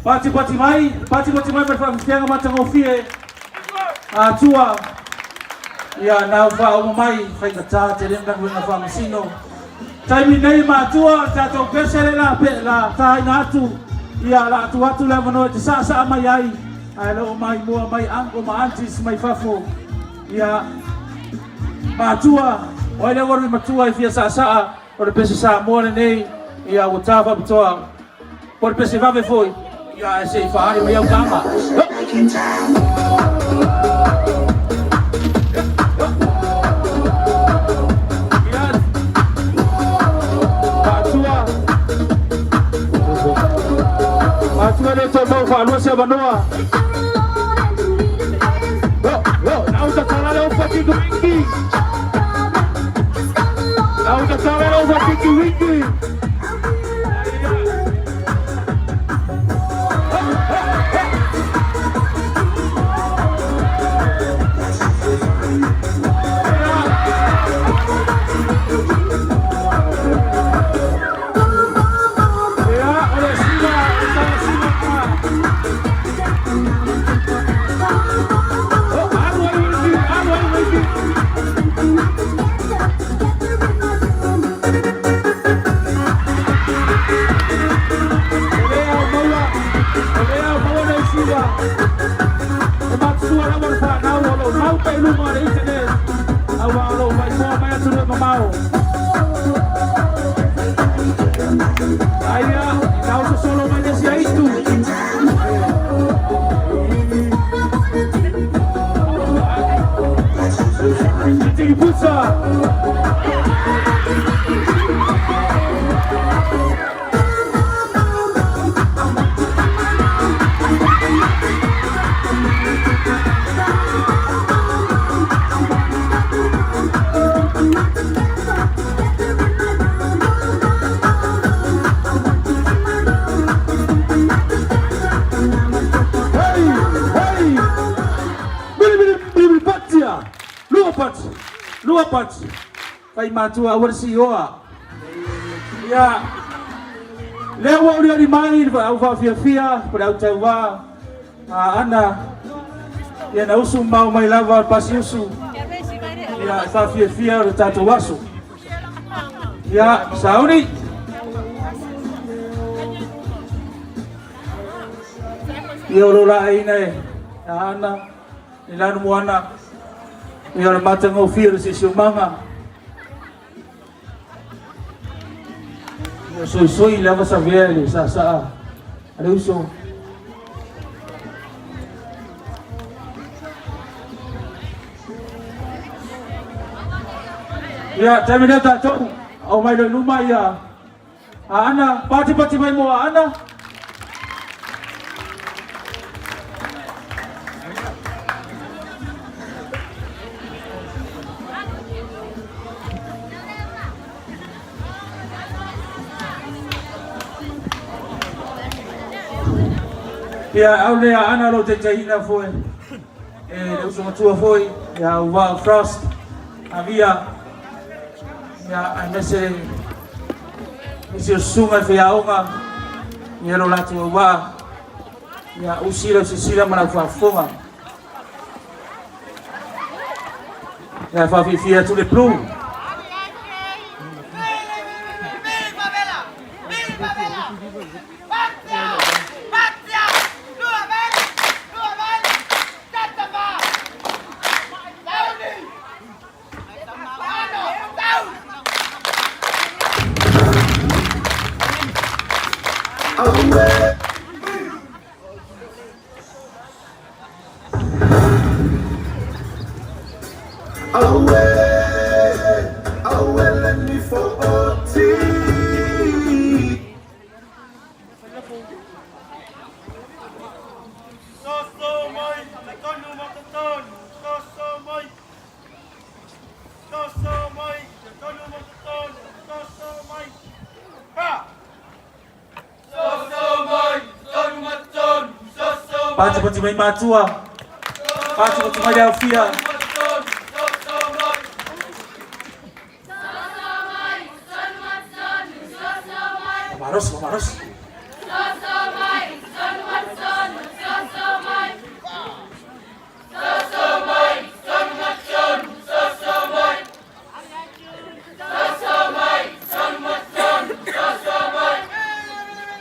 Patipati mai, patipati mai ma le faafifiaga matagofie a Atua. Ia nau faauma mai faigata tele le galuega faamasino. Taimi nei matua o le tatou pese le la pe la taina atu ia la atu atu le avanoa e te saasaa mai ai ae le o mai mua mai uncle ma aunties mai fafo ia matua o ai le aualui matua e fia saasaa o le pese Samoa lenei ia ua ta faapitoa po o le pese vave foi ia ae se i faaali mai au tama. Ia matua matua le toe mau faalua se avanoa. Lau tatala le ofa tiki wiki. Lau tatala le ofa tiki wiki. Ia, o le sina, o le sina. Alu ai wiki, alu ai wiki. O lea o maua, o lea o maua nei siva. E matutua lava le fanau o lo o mau pea i luga o le internet, aua o lo o faaigoa mai atunuu e mamao. Aia, ina o sosolo mai le isi aitu. Tiki pusa. Hey, hey. Mili mili mili mili patia. Lua pati. Lua pati. Fai matua aua le sioa. Ia. Lea ua uliali mai le au faafiafia po le au tauvā a Ana. Ia na usu mamao mai lava o le pasiusu. Ia e faafiafia o le tatou aso. Ia, sauni. Ia o lo o laeina e Ana i lana moana. Ia o le matagofie o le siosiomaga. Ia soisoi lava savea i le saasaa a le uso. Ia, taimi lea tatou, au mai loa i luma ia Aana, patipati mai mo Aana. Ia, au lea Aana lo taitaiina foi e le uso matua foi ia Uvao Frost Avia ia aemaise nisi o susuga i faiaoga ia lo latou auvaa ia usi lau silasila ma lau faafofoga. Ia faafiafia atu le Blue. Auē. Auē, auē le nifo oti. Soso mai, te tonu ma te tonu, soso mai. Soso mai, te tonu ma te tonu, soso mai. Ha! Soso mai, tonu ma te tonu, soso mai. Patipati mai matua, patipati mai le aofia. Malosi, malosi.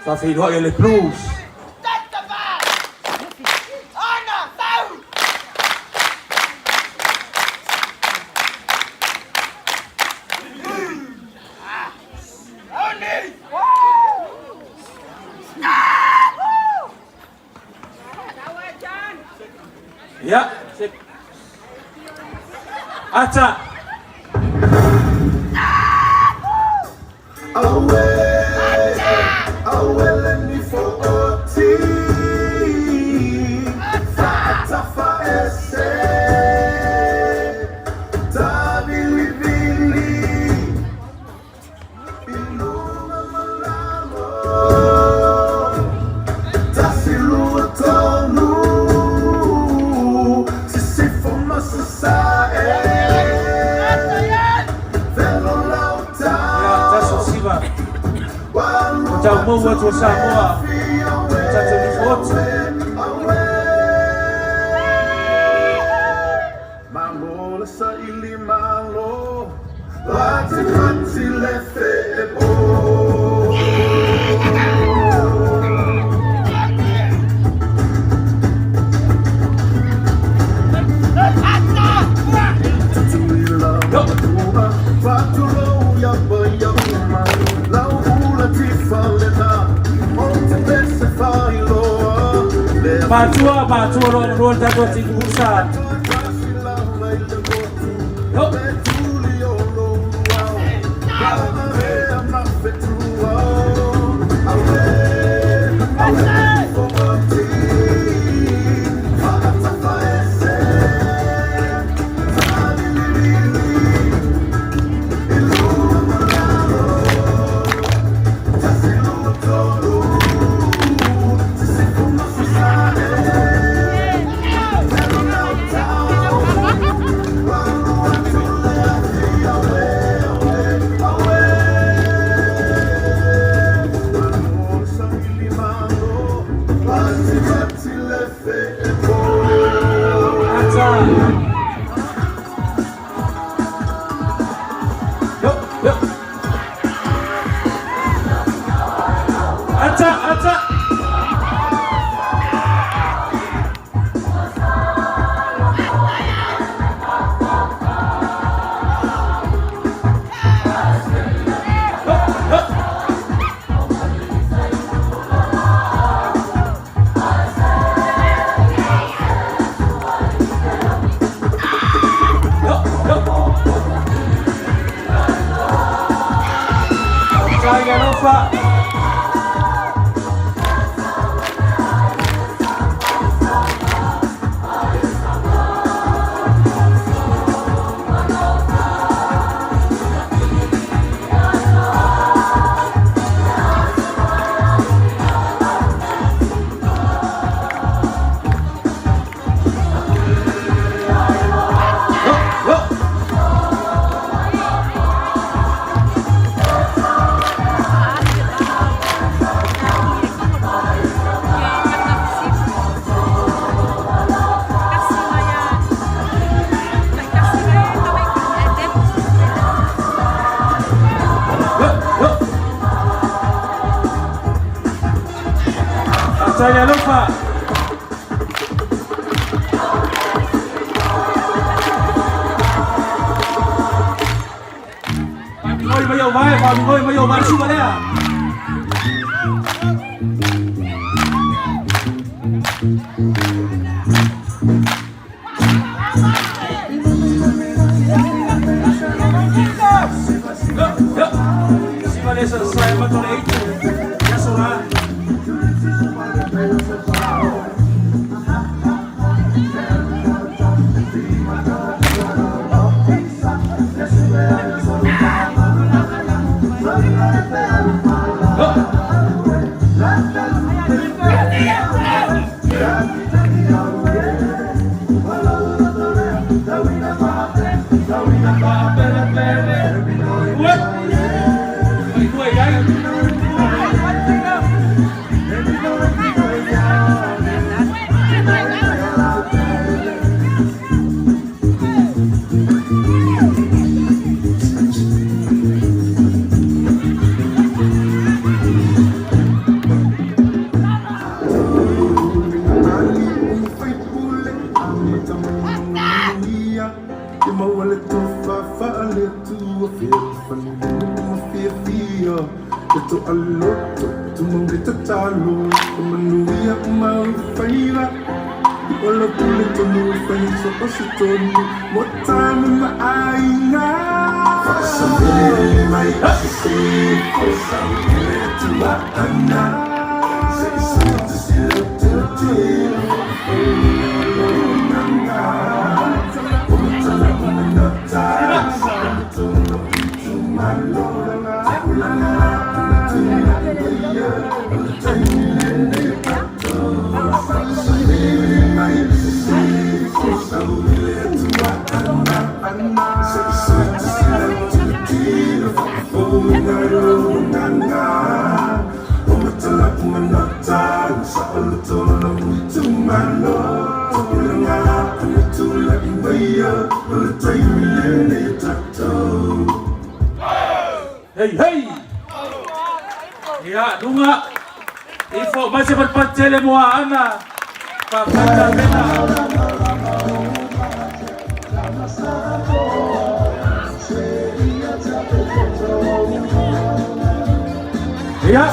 Faafeiloai e le Blues. Ia, se... Ata! Auē, auē le nifo oti. Faatafaese, tavilivili i luga ma lalo. Tasi lua tolu, sisifo ma sasae. Velo lau Ia, tau. taso siva. O tau mou atu o Samoa. O tatou nifo oti. Malo le saili malo, lati pati le fepo. Tutuila matua, fatulou ia paia uma, lau ula tifalena, o te pese failoa, le Matua, matua loa loa le tatou ati kusa. Yo. Ata! Yo, yo. Ata, ata! Yo, yo. Tiger Alofa. Yo, yo. Yo, yo. Tiger Alofa. Faamigoi mai au vae, faamigoi mai au vae, suka lea. lea sa sae mata o le aitu i aso la. Hei, hei! Ia, luga! Ifo mai se fatupatu tele mo Aana. Faafetai tapena. Ia,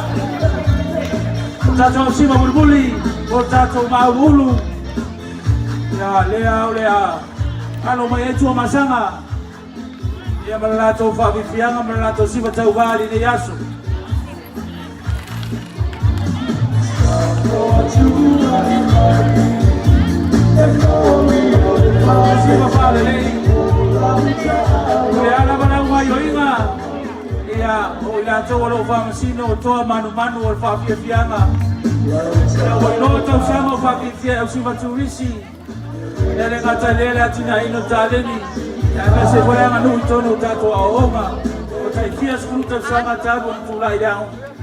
o tatou ausima mulimuli, o tatou mauluulu. Ia, lea o le a alo mai ai Tuamasaga. Ia ma le latou faafiafiaga ma le latou siva tauva i lenei aso. Siva faalelei. O le a lava lau gaioiga, ia, o i latou o lo o faamasino o toa manumanu o le faafiafiaga. Ia, ua iloa tausaga o faafiafia e ausiva turisi. E le gata i lea le atinaeina o taleni, aemaise foi le aganuu i totonu o tatou aoaoga. Ua tai fia sefulu tausaga talu ona tulai i le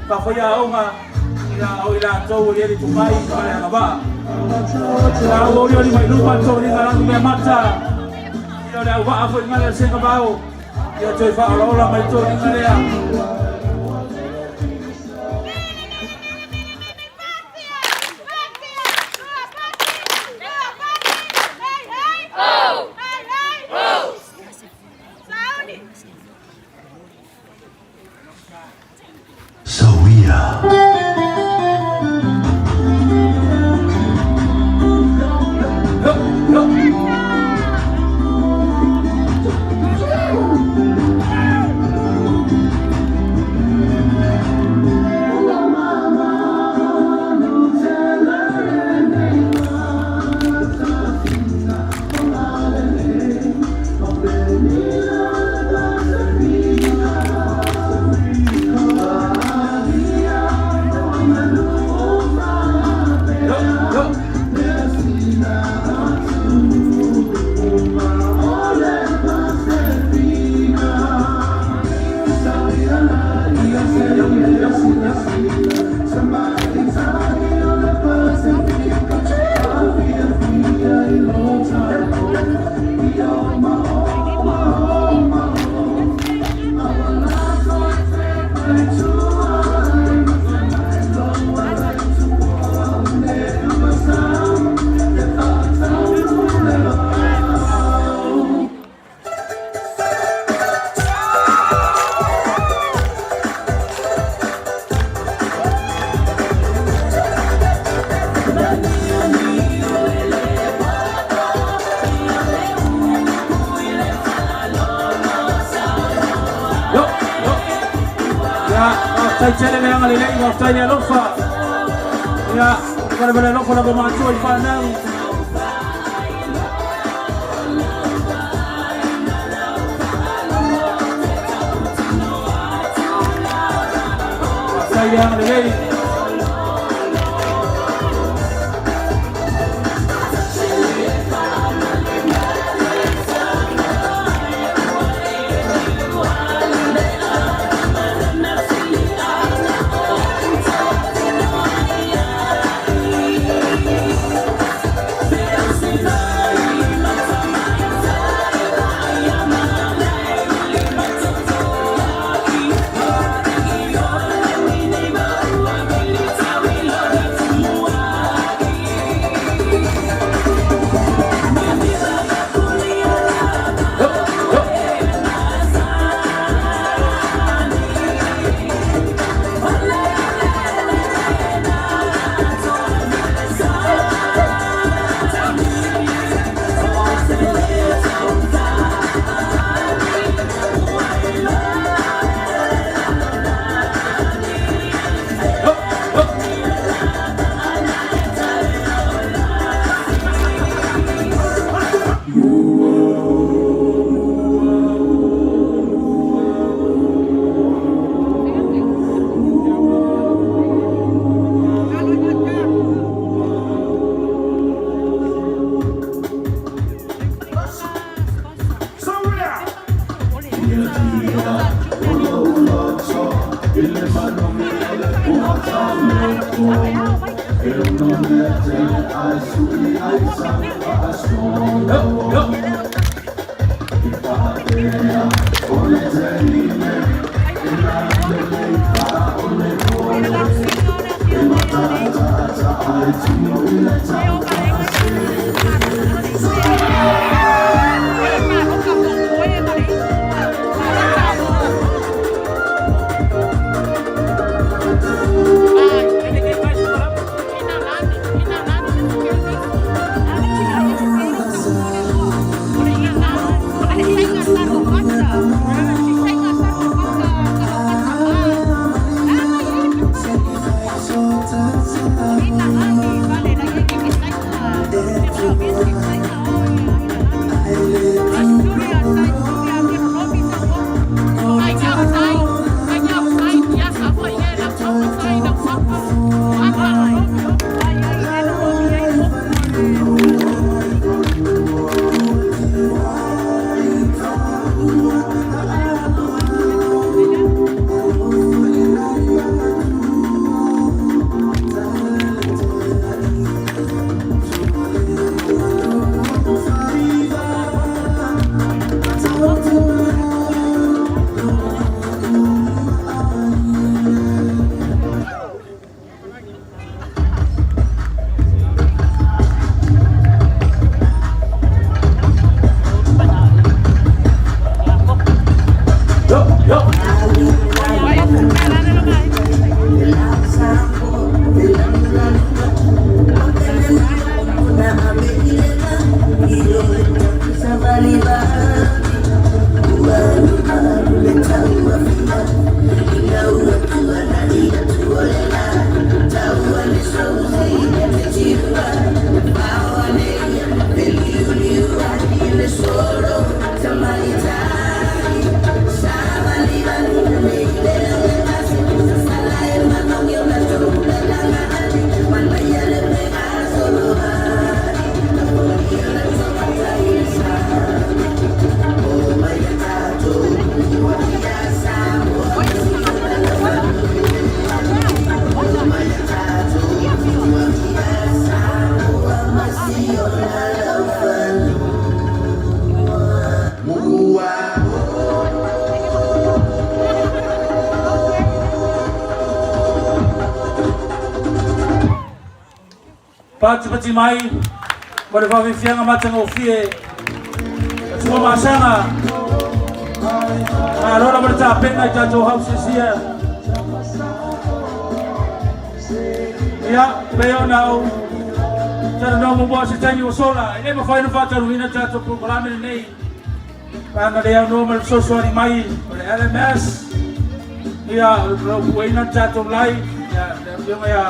faafaiaoga, ia, o i latou ua i ai le tomai ma le agavaa. Ia ua olioli mai luma le toniga lanumeamata, ia o le auvaa foi gale a le Segavao, ia toe faaolaola mai le toniga lea. Ia, faafetai tele le agalelei, faafetai le alofa. Ia, valevale alofa lava matua i fanau. Faafetai le agalelei. Patipati mai ma le vave matagofie a Tuamasaga. Malo lava le tapena i tatou hausesia. Ia, pei ona ou talanoa muamua se taimi ua sola, e le mafai ona faataluina tatou polokalame lenei. Pe ana le aunoa ma le fesoasoani mai o le LMS. Ia, o le laupuaina le tatou lai, ia, le afioga ia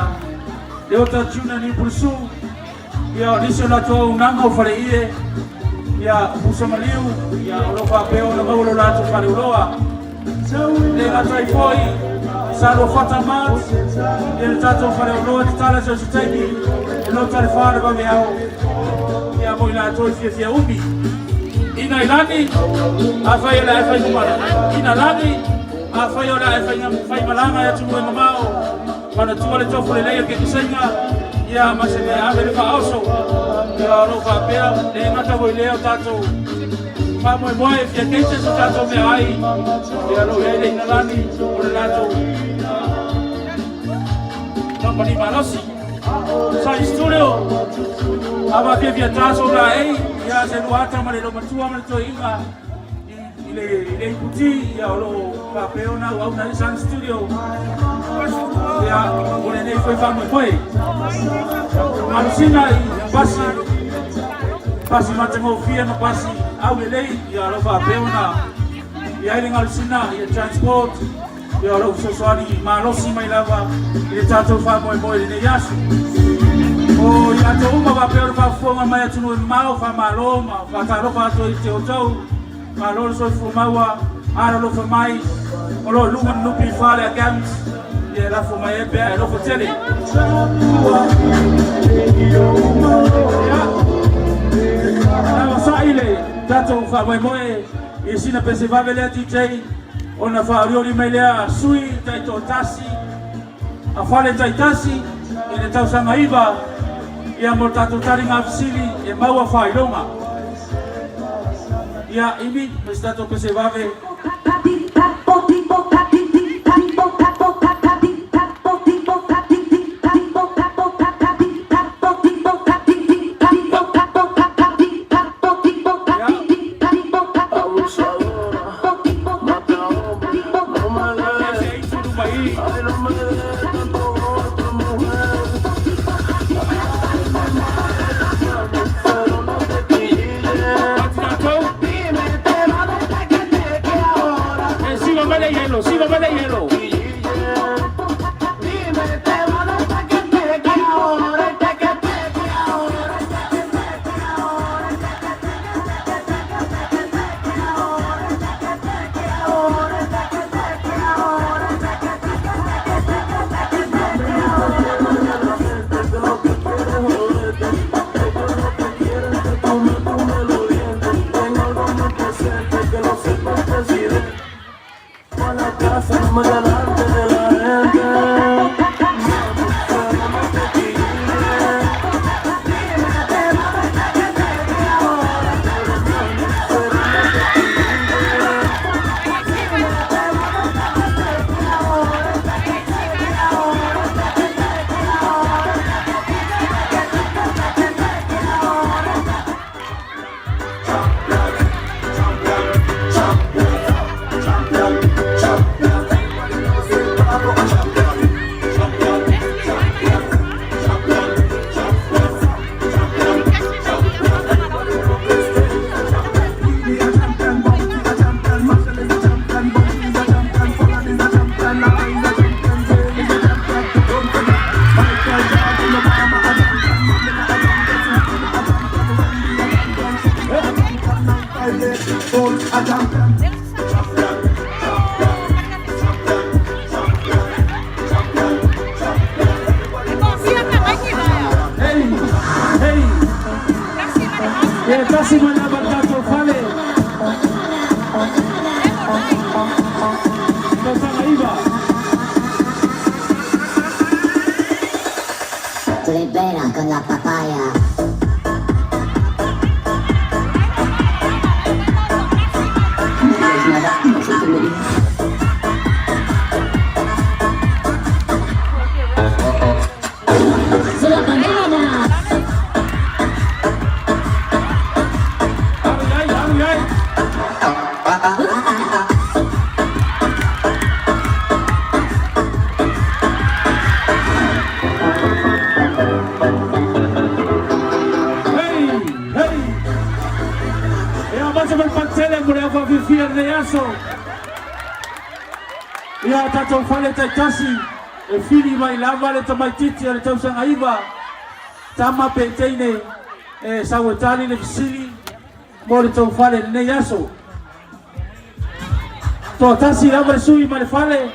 Leota Juna Niupulesu, ia, o nisi o latou auaunaga o Faleie, ia, o Pusa Maliu, ia, o lo o faapea ona maua lo latou faleuloa. Le gata ai foi, sa Luafata Mart, ia le tatou faleoloa tatala i so o se taimi, e lota le fa le vaveao, ia, mo i latou e fiafia umi. Ina i lagi, afai o le a e fai ina lagi, afai o le a e faimalaga i atunuu e mamao, manatua le tofu lelei o le kekeseina, ia ma se mea ave le faaoso, ia o lo o faapea, le gata foi lea o tatou faamoemoe e fia keite so tatou mea ai, ia o lo o i ai le inalani o le latou kamupani malosi. Sai Studio, a fiafia taso la ei, ia se luata ma le lomatua ma le toeina i le i le iputi, ia o lo o faapea ona auauna ai Sun Studio. Ia, o lenei foi faamoemoe. Malosina i pasi, pasi matagofie ma pasi aulelei, ia o lo o faapea ona i ai le galusina ia transport, ia o lo o fesoasoani malosi mai lava i le tatou faamoemoe i lenei aso. O i latou uma faapea ona faafofoga mai atunuu e mamao, faamalo ma faatalofa atu ai i te outou. Malo le soifua maua, alolofa mai, o lo o luga le NPF le account, ia e lafo mai ai pea e alofa tele. Ia, sa'i le tatou faamoemoe i sina pese vave lea DJ, ona faaolioli mai lea sui taitoatasi a fale taitasi i le tausaga 9, ia mo le tatou taliga fesili e maua faailoga. Ia, Imi, ma se tatou pese vave. Ia, se aitu luma i. Ati tatou. E siva mai le ielo, siva mai le ielo. Hey, hey. Ia tasi mai lava le tatou fale. Tausaga 9. Tú liberas con la papaya. Solo banana. Alu i ai, alu i ai. Hey, hey. Ia mata mai le patele mo le au faafiafia i lenei aso. Ia tatou fale taitasi e fili mai lava le tamaititi o le tausaga iva, tama pe teine e sau e tali le fesili mo le tou fale i lenei aso. Toatasi lava le sui mai le fale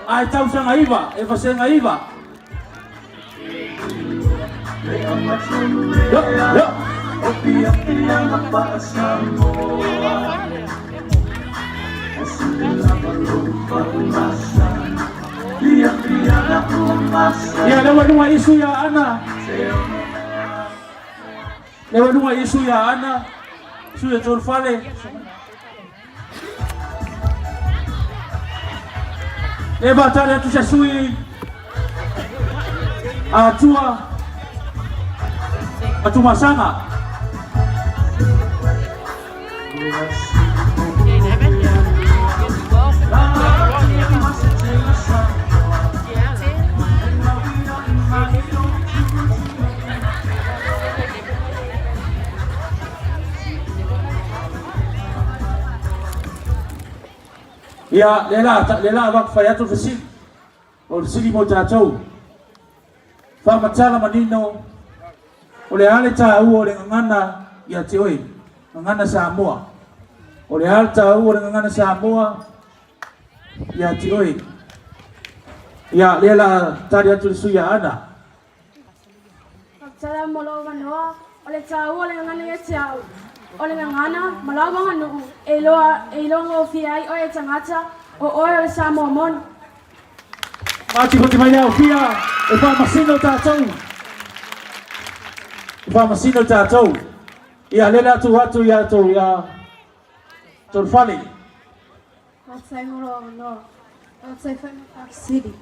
ae tausaga iva, e vasega iva. Yo, yo. Ia lea ua luga Iesu ia Ana. Lea ua luga Iesu ia Ana. Sui e tolu fale. Lea faatali atu se sui Atua Atumasaga. Ia, lea la, lea la avatu fai atu le fesili. O le fesili mo tatou. Faamatala manino, o le a le taua o le gagana ia te oe, gagana Samoa. O le a le taua o le gagana Samoa ia te oe. Ia, lea la tali atu le sui a Ana. Faafetai mo lou avanoa. O le taua o le gagana ia te au, o le gagana ma lau aganuu e iloa e iloagofie ai oe e tagata, o oe o le Samoa moni. Matimati mai le aofia e faamasino tatou. E faamasino tatou. Ia lele atu atu ia tou ia Tolufale. Faafetai mo lou avanoa. Faafetai foi mo le faafesili.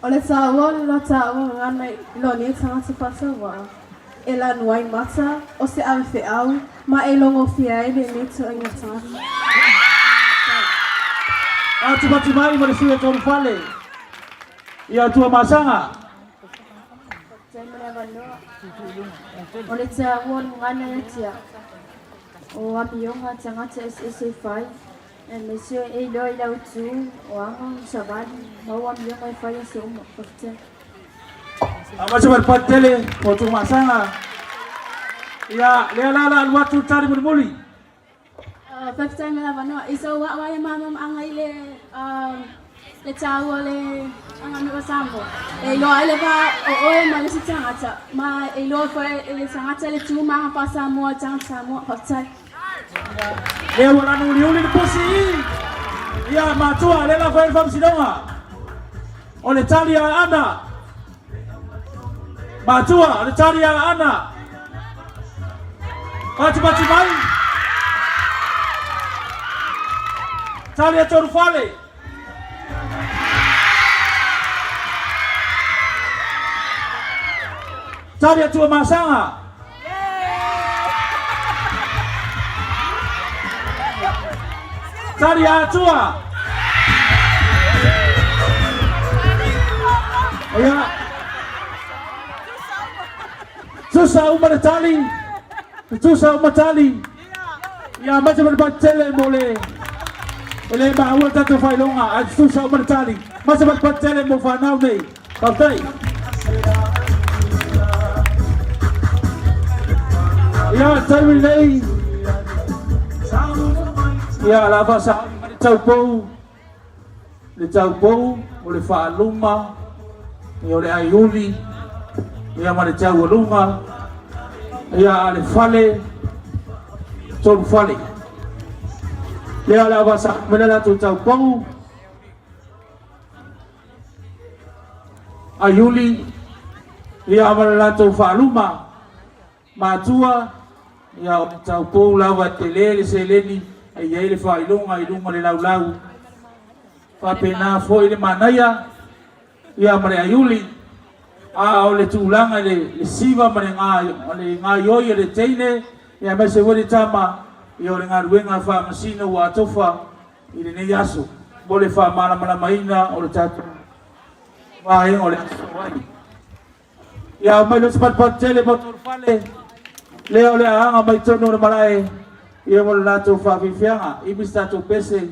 O le taua o le lua taua gagana i lou nei tagata faatauvaa, e lanu ai mata o se ave feau ma e logofia ai lenei ituaiga tagata. Faafetai. Matimati mai ma le sui o Tolufale ia Tuamasaga. Faafetai mo le avanoa. O le taua o le gagana ia te au. O amioga a tagata eseese e fai, aemaise e iloa i lau tu, o aga, o savali, ma o amioga e fai aso uma. Faafetai. Aemaise ma le pati tele o Tuamasaga. Ia, lea la la alu atu le tali mulimuli. Faafetai mo le avanoa. I sou a'u ai e māmamaʻaga i le le taua o le aganuu a Samoa, e iloa ai le va o oe ma le isi tagata, ma e iloa foi e le tagata le tu ma aga faa-Samoa a le tagata Samoa. Faafetai. Lea ua lanu uliuli le pusi i ia matua lea la fai le faamasinoga o le tali a Ana matua o le tali a Ana patipati mai tali a Tolufale tali a Tuamasaga Tali a Atua. Ia. Tusa uma le tali. Tusa uma tali. Ia mate ma le patele mo le e le maua le tatou faailoga ae tusa uma le tali. Mate ma le patele mo whanau nei. Faafetai. Ia, taimi nei. Ia, la faasaoli mai le taupou. Le taupou o le faaluma, ia o le aiuli, ia ma le taualuga, ia a le fale, tolu fale. Lea o le a faasaoli mai le latou taupou. A Iuli, ia ma le latou faaluma matua, ia o le taupou lava e tele le seleni e i ai le faailoga i luga o le laulau. Faapena foi le manaia, ia ma le aiuli, a o le tulaga i le siva ma le gaioi a le teine, ia aemaise foi le tama, ia o le galuega faamasino ua atofa i lenei aso mo le faamalamalamaina o le tatou vaega o le aso ai. Ia aumai loa se patupatu tele mo Tolufale, lea o le a aga mai totonu o le malae ia mo le latou faafiafiaga. Imi se tatou pese.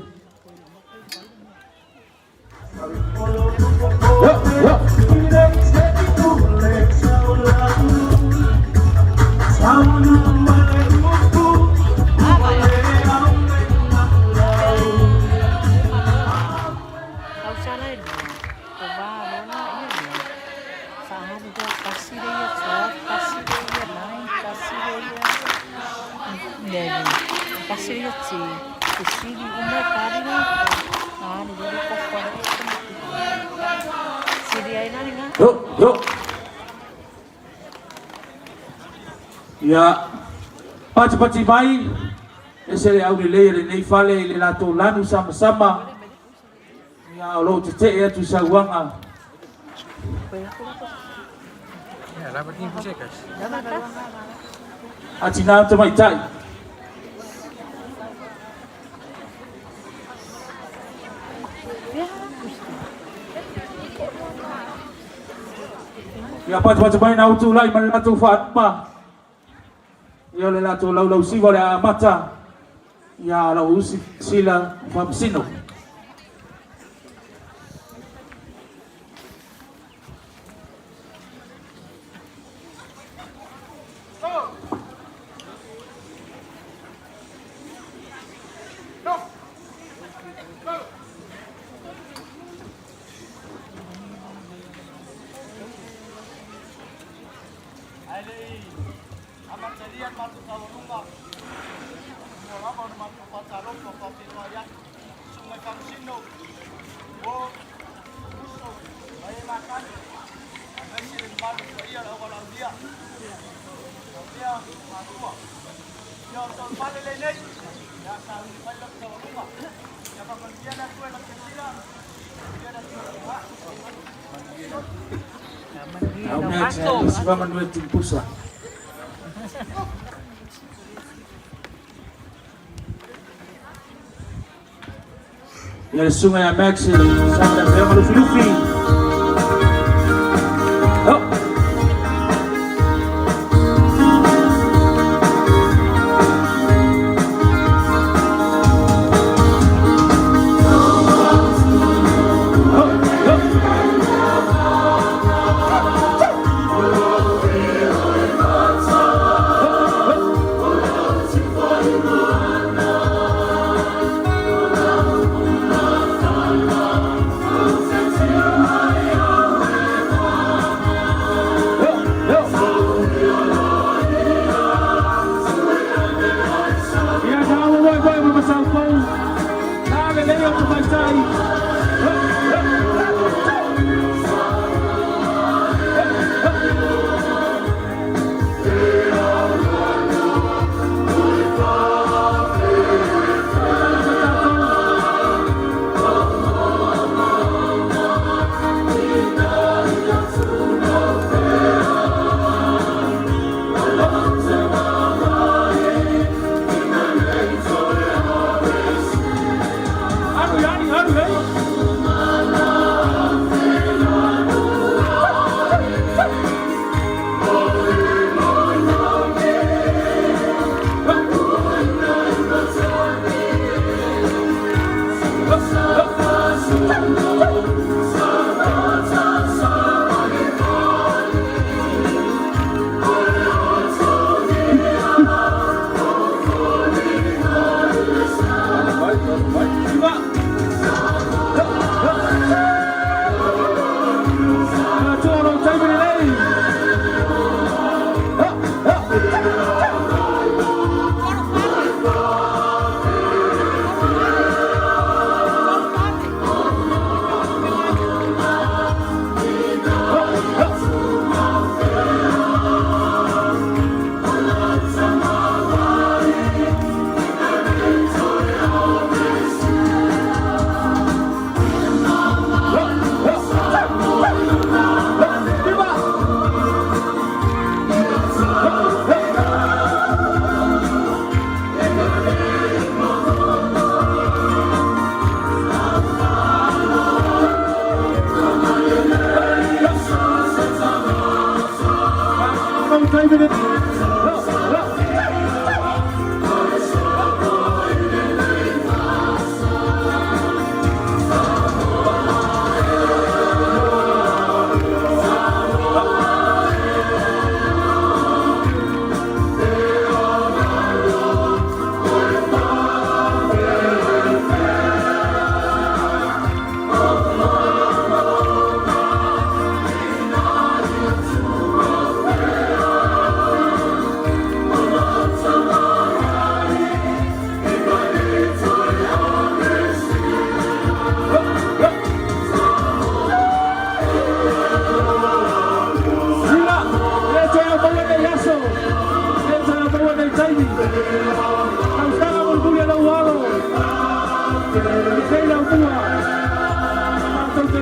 Yo, yo. Ia, patipati mai, ese le aulelei o lenei fale i le latou lanu samasama, ia o lo o tetee atu i sauaga. A tina ma tamaitai. Ia patipati mai na utulai ma le latou faanuma. Ia o le latou laulausiva o le a amata ia lau usi Sila Faamasino. Ae le i amatalia le matou taualuga, mua lava ona matou faatalofa faafeiloai atu i Susuga i Faamasino, uo, uso ma e makani, aemaise le mamalu paia o le aualaaulia, laumea matua. Ia o le taulufale lenei, o le a sauni mai lau taualuga. Ia faamanuia le Atua i lau silasila, manuia le Atua i lau Tumpusa. Ia le susuga ia Max Simon Afeoga Lufilufi. Oh.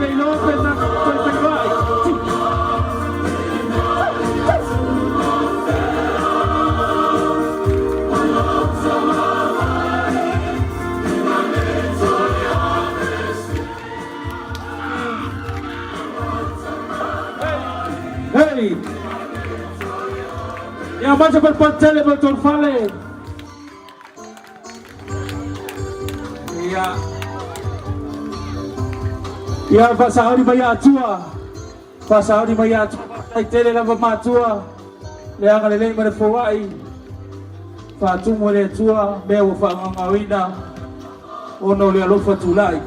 le iloa pe tatou toe feiloai. Hey! Ia macha palpatele ma tou fale. Ia. Ia faasaoli mai Atua. Faasaoli mai Atua. Faafetai tele lava matua. Le agalelei ma le foai. Faatumu e le Atua mea ua faagaogaoina ona o le alofa tulai.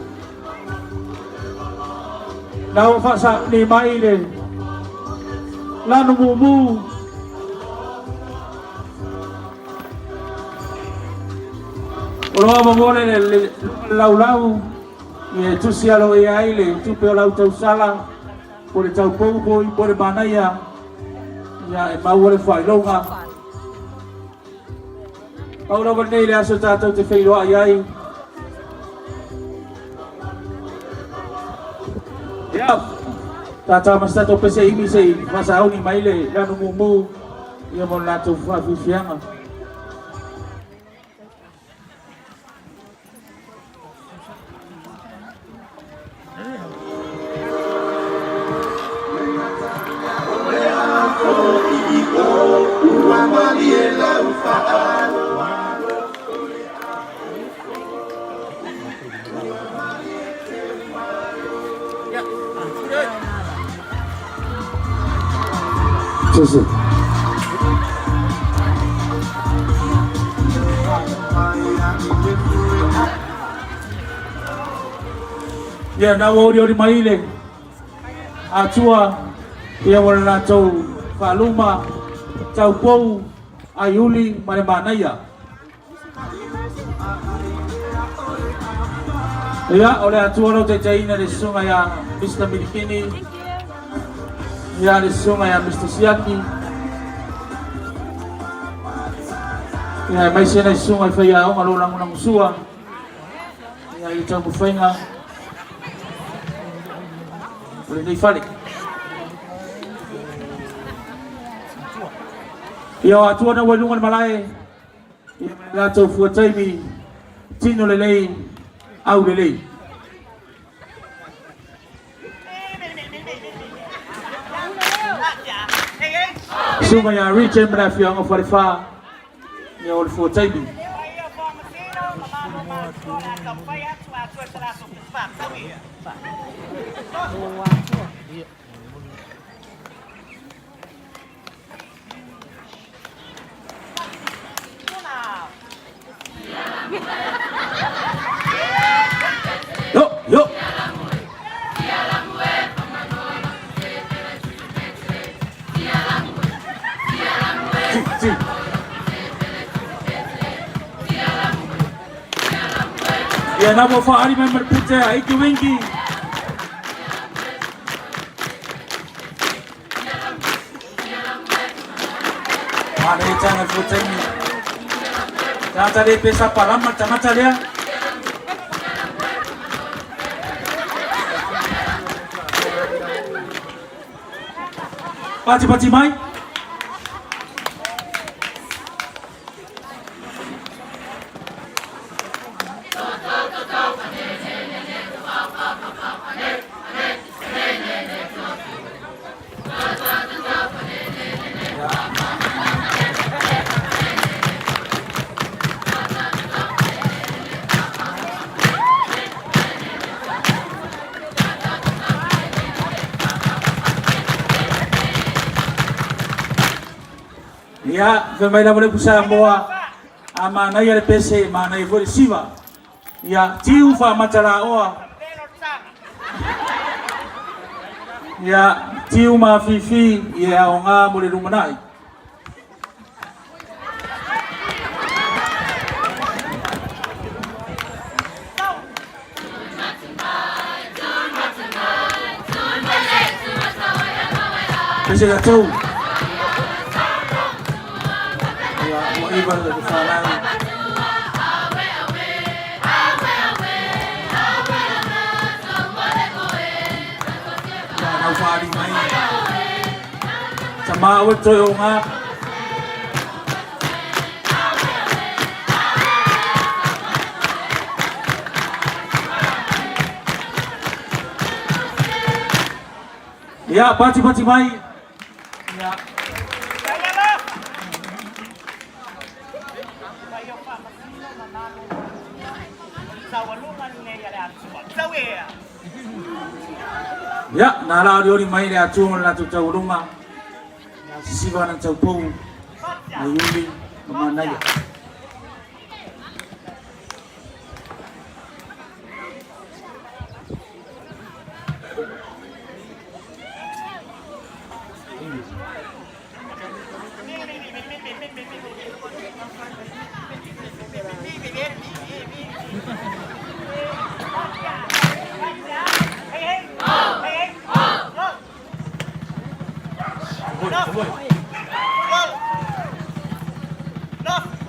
Na ua faasaoli mai le lanu mumu. O lo avanoa le le laulau e tusi aloaia ai le tupe o lau tausala po le taupou foi po le manaia ia e maua le faailoga. Pau lava lenei le aso tatou te feiloai ai. Ia, tata ma se tatou pese imi se i faasauni mai le lanu mumu ia mo le latou faafiafiaga. 谢谢。Ia, na ua olioli mai le Atua, ia ua le latou faaluma, taupou, aiuli ma le manaia. Ia, o le Atua lau taitaiina le susuga ia Mister Milikini, ia le susuga ia Mister Siaki, ia aemaise nai susuga i faiaoga lo lagolagosua, ia i le taumafaiga o lenei fale. Ia o Atua na ua i luga o le malae, Ia ma le latou fua taimi, tino lelei, au lelei. Susuga ia Richard ma le afioaga o Falefa, ia o le fua taimi. Yo, yo. Si, si. Ia na ua whaari mai ma le pute a Iki Wingi. Manaia tanga fua taimi. Tagata le pesa palama le tagata lea. Pati pati mai. Ia, fai mai lava le upu Samoa, a manaia le pese, manaia foi le siva. Ia, tiu faamatalaoa. Ia, tiu mafifi, ia e aoga mo le lumanai. Pese tatou. Ia, ua iva le fanau. faaali mai. Tama aua le toe oga. Ia, pati pati mai. Ia. Ia, na la olioli mai le Atua ma le latou taualuga, ia sisiva ana taupou, na iuli ma manaia.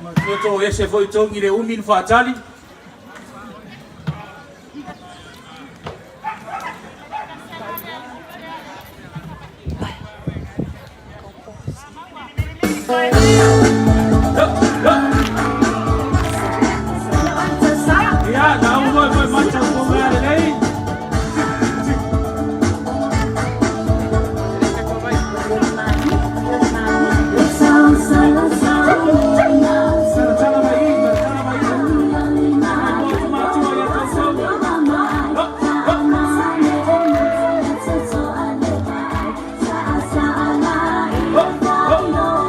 Matua tō ese foi tongi le umi na whaatali. Ia, na u moi moi macha ko mea lelei. Talatala mai, talatala mai. Mai po atu matua ia tautau. Ho, ho. Ho, ho.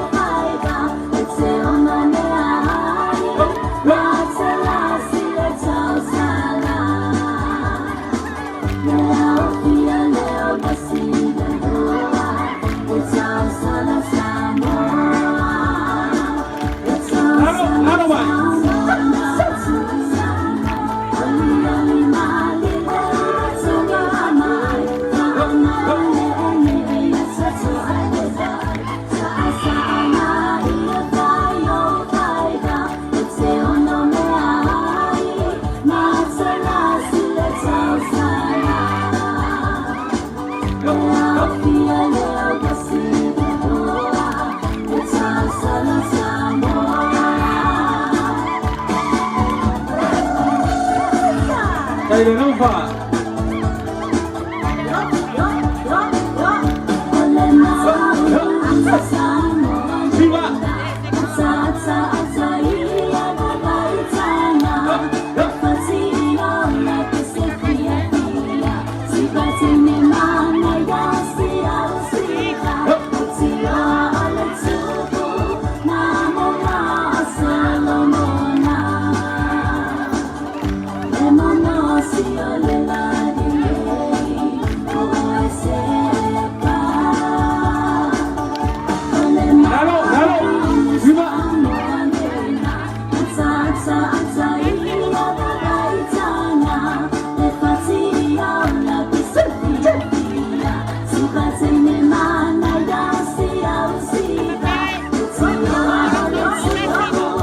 Ho, ho. Lalo, lalo mai. Ho, ho. Ho, ho. Tai le laufa. Ho, ho. Siva. Ho, ho. Ho. Lalo, lalo. Siva. Che, che. Siva. Ho, ho, ho. Ho, ho.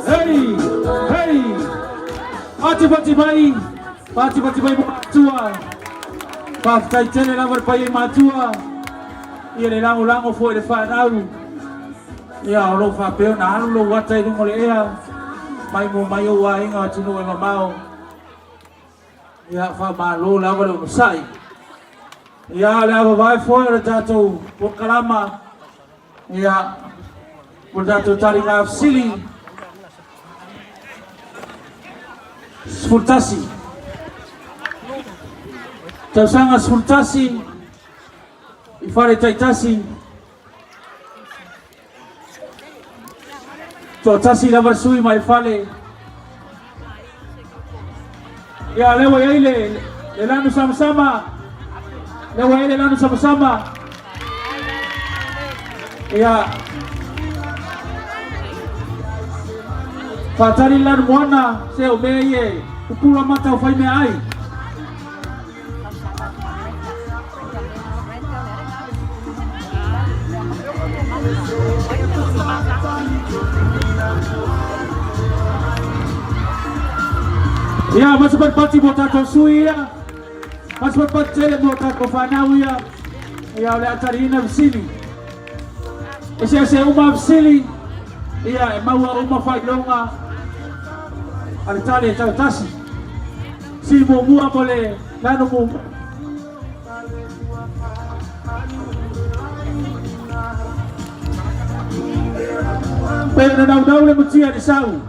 Hey, hey. Pati pati mai. Pati pati mai matua. Faafetai tele lava le paia i matua, ia le lagolago foi i le fanau. Ia o lo o faapea ona alu lou ata i luga o le ea, mai mo mai ou aiga o atunuu e mamao. Ia faamalo lava le onosai. Ia o le avavae foi o le tatou polokalama, ia mo le tatou taliga fesili 11. Tausaga 11 i fale taitasi. Toatasi lava le sui mai fale. Ia, lea ua i ai le, le lanu samasama. Lea ua i ai le lanu samasama. Ia, faatali le lanu moana, se o mea ia e pupula mata o fai mea ai. Ia, ma se patipati mo tātou sui ia. Ma se patipati tele mo tātou whanau ia. Ia, o le atarihina fesili. E se ese uma fesili. Ia, e maua uma whailonga. A le tali e tau tasi. Si muamua mo le lanu muamua. Pei ona naunau le mutia i le sau.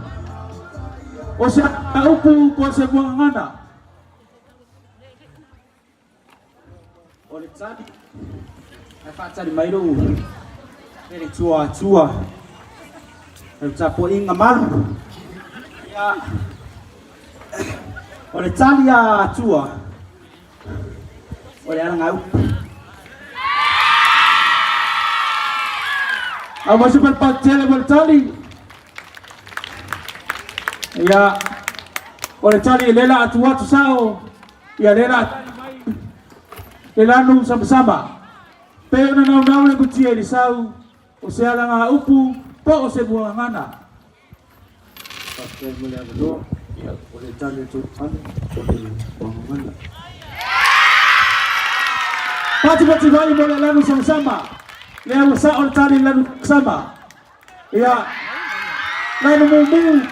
O se upu po o se muagagana. O le tali, ae faatali mai lou pele tua atua. Le tapuaiga malu. Ia, o le tali a Atua, o le alagaupu. Aumai se palapala tele mo le tali. Ia, o le tali e le la atu atu sao, ia le la tali mai le lanu samasama. Pei ona naunau le mutia i le sau, o se alaga upu po o se muagagana. Faafetai mo le avanoa. Ia, o le tali a tou fale, o le muagagana. Patipati mai mo le lanu samasama. Lea ua sao le tali i le lanu sama. Ia, lanu mumu,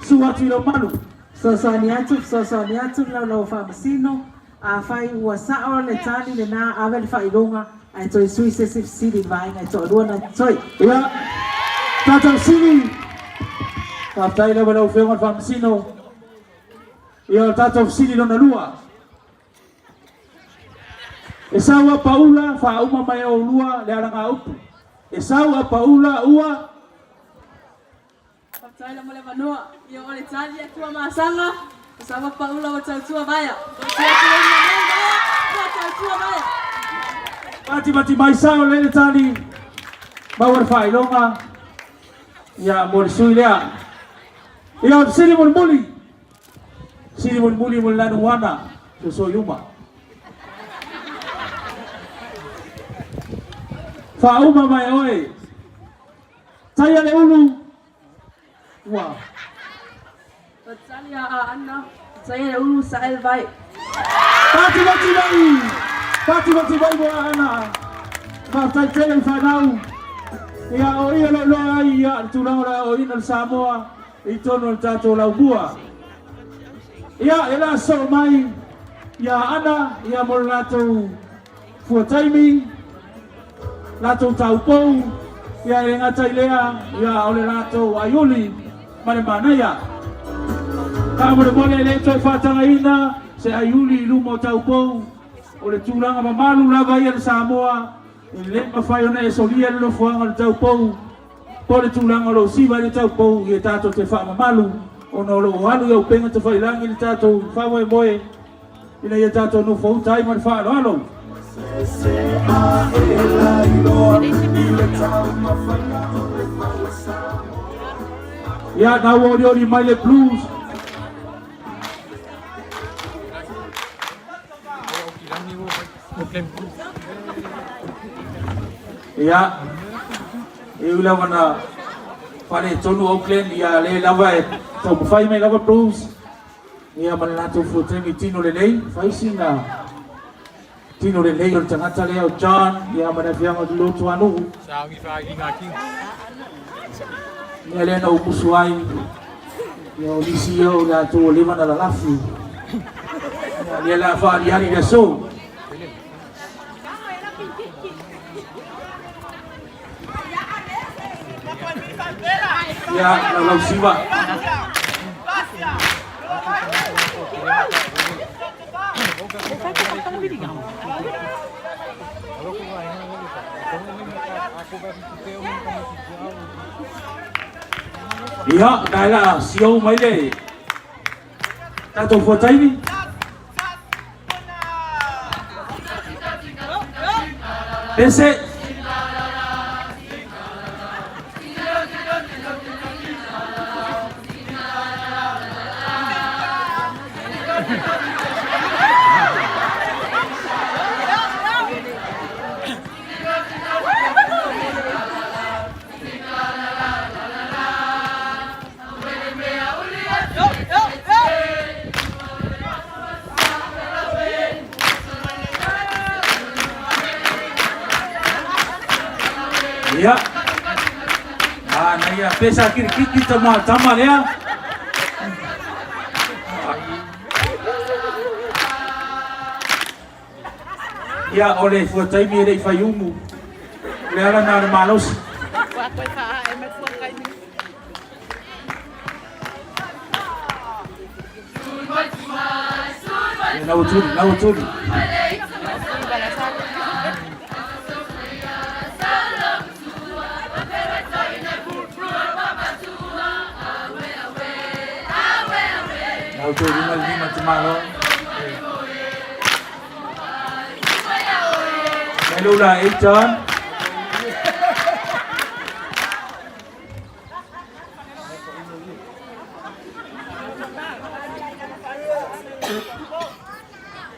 su atu i lau malu. Fesoasoani atu, fesoasoani atu le laulau faamasino, afai ua sao le tali lena, ave le faailoga ae toe sui se isi fesili i le vaega e toalua na totoe. Ia, tatou sili, faafetai lava i lau Afioga i le Faamasino. Ia, o le tatou fesili lona lua. E sau a Paula, faauma mai e oulua le alagaupu. E sau a Paula, ua. Faafetai mo le avanoa. Ia o le tali a Tuamasaga, e sau a Paula ua tautua vaea. Tautua tulouna nei vaea, ua tautua vaea. Matimati mai sao lele tali, maua le faailoga, ia mo le sui lea. Ia o le fesili mulimuli, Sili mulimuli mo le lanuana, soso i uma. Faauma mai oe. Taia le ulu. Ua. Tali a Aana, taia le ulu sa el vai. Pati pati mai. Pati pati mai mo Aana. Faafetai tele i whanau. Ia o ia lo loa ai ia le tulaga o le aoaoina le Samoa. I totonu o le tatou laumua. Ia, e la soo mai ia Ana, ia mo le latou fuataimi, latou taupou, ia e le gata i lea, ia o le latou aiuli ma le manaia. Faamolemole e le toe faatagaina se aiuli i luma o taupou, o le tulaga mamalu lava ia le Samoa, e le mafai ona e solia le nofoaga o le taupou, Po o le tulaga o lo o siva ai le taupou ia tatou te faamamalu ona o lo o alu i auupega tafailagi le tatou faamoemoe ina ia tatou nofouta ai ma le faaaloalo. Ia, na ua olioli mai le blues. Ia, e ui lava na faaletonu Auckland, ia le lava e taumafai mai lava Blues, ia ma le latou fuataimi tino lelei, fai sina tino lelei o le tagata lea o John, ia ma le afioaga o Lutuanuu. Mea lea na ou musu ai, ia o nisi ia o latou ua leva na lalafi. Ia lea la faaliali le aso. Ia, laulau siva. Ia, nai la siou mai le tatou fuataimi. Pese. Ia. Manaia pesa kirikiki tama tama lea. Ia, o le fuataimi e le i fai umu. O le ala na o le malosi. Ia, nau tuli, nau tuli. Nau tuli lima lima te malo. Mai lou la e John.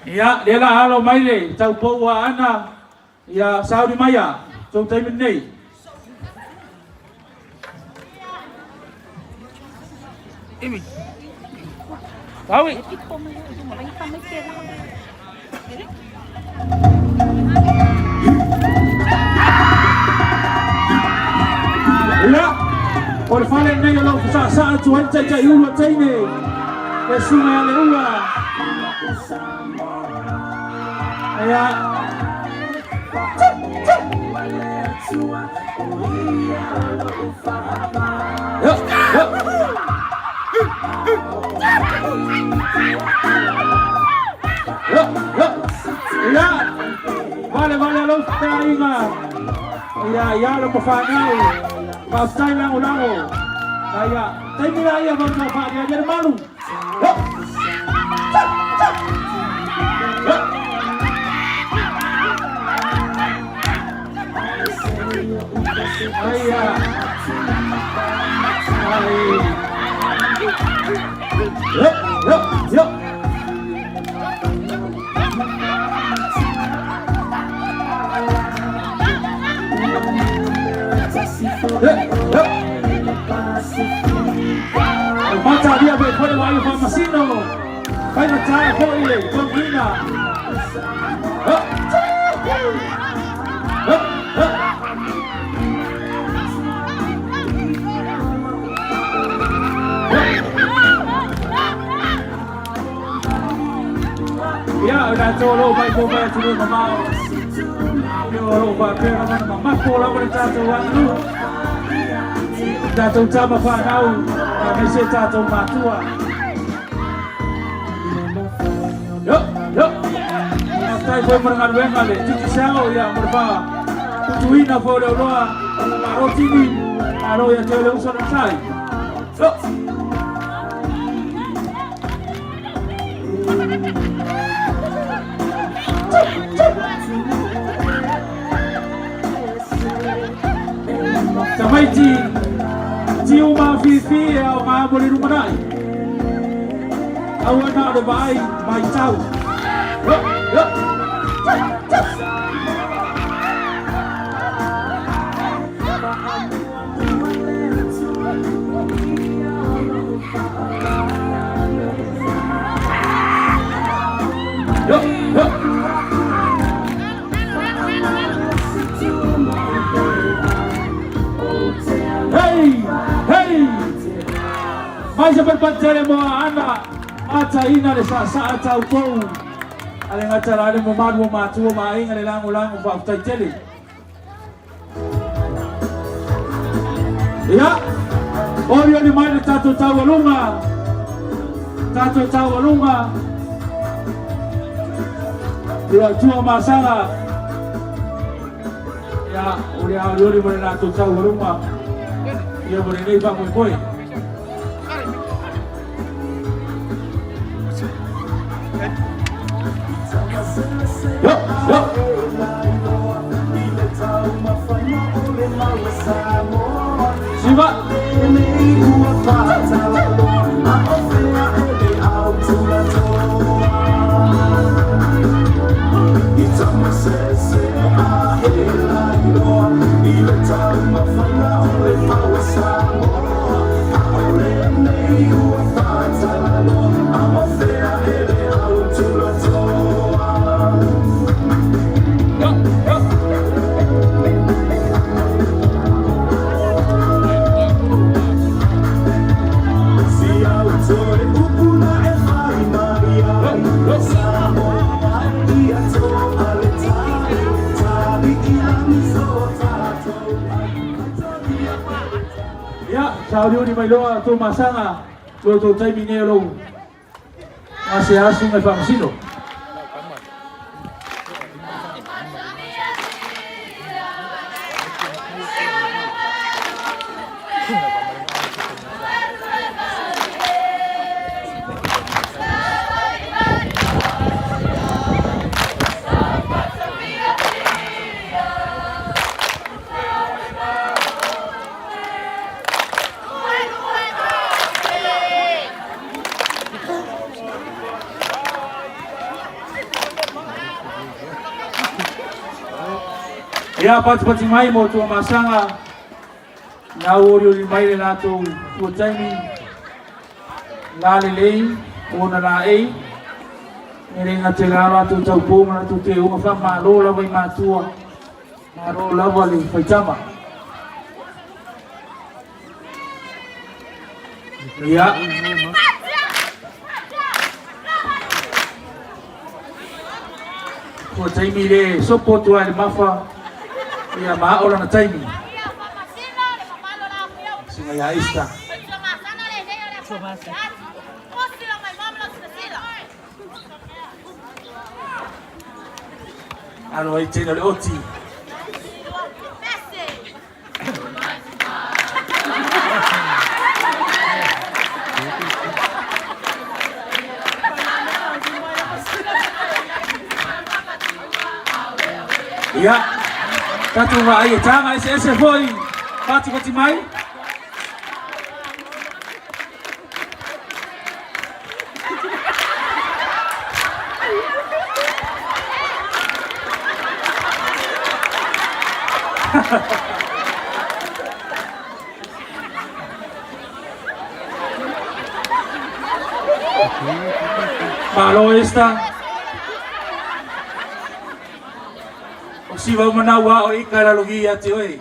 Ia, lea la alo mai le taupou a Ana, ia sauni mai a, tou taimi lenei. Imi. Taui. Ia, o le fale lenei o lau fasaasaa atu ai le taitai ulu a teine, le susuga ia Leula. Ia. Yo, yo. Yo, yo. Ia. Vale, vale, alo feaiga. Ia, ia lo ma whanau. Faafetai lagolago. Ia, taimi la ia vau tau wharia ia le malu. Yo. Yo. Ai ia. Ai. Yo, yo, yo. Yo, yo. O mata lia pe koe wa i whamasino. Whai mata ko i le konina. Yo. Yo, yo. Ia, o latou o lo o mai po mai atunuu mamao. Ia, o lo o faapea lava ona mamafa lava le tatou aganuu. I tatou tama whanau, aemaise tatou matua. Yo, yo. Faafetai foi mo le galuega le Digicel, ia, mo le faa-tutuina foi o le oloa malo tini, malo ia te oe le uso le matai. Yo. Tamaiti, tiu mafifi e ao ngā mo le lumanai. Aua na o le vaai mai tau. Yo, yo. Yo, yo. Fai se patipati tele mo Aana mataina le saasaa taupou a le gata la le mamalu o matua ma aiga le lagolago faafetai tele. Ia, olioli mai le tatou taualuga, tatou taualuga, ia tua masaga, ia, o le a olioli ma le latou taualuga, ia ma lenei faamoemoe. Yo, yo. Siva. Ia, saoliuli mai loa tou masaga, lo tou taimi nei o lou gasea susuga i faamasino. Ia patipati mai mo Tuamasaga, na olioli mai le latou fuataimi la lelei ona laei e le gata i la latou taupou ma latou teuga faamalo lava i matua, malo lava le faitama. Ia. Ua taimi le sopo atu ai le mafa ia ma ao lana taimi. Singa ia Easter. Alo ai tena le oti. Ia, tatou vaai e taga eseese foi patipati mai. Malo esta. O siva o manau a o ika lalogi ia te oe.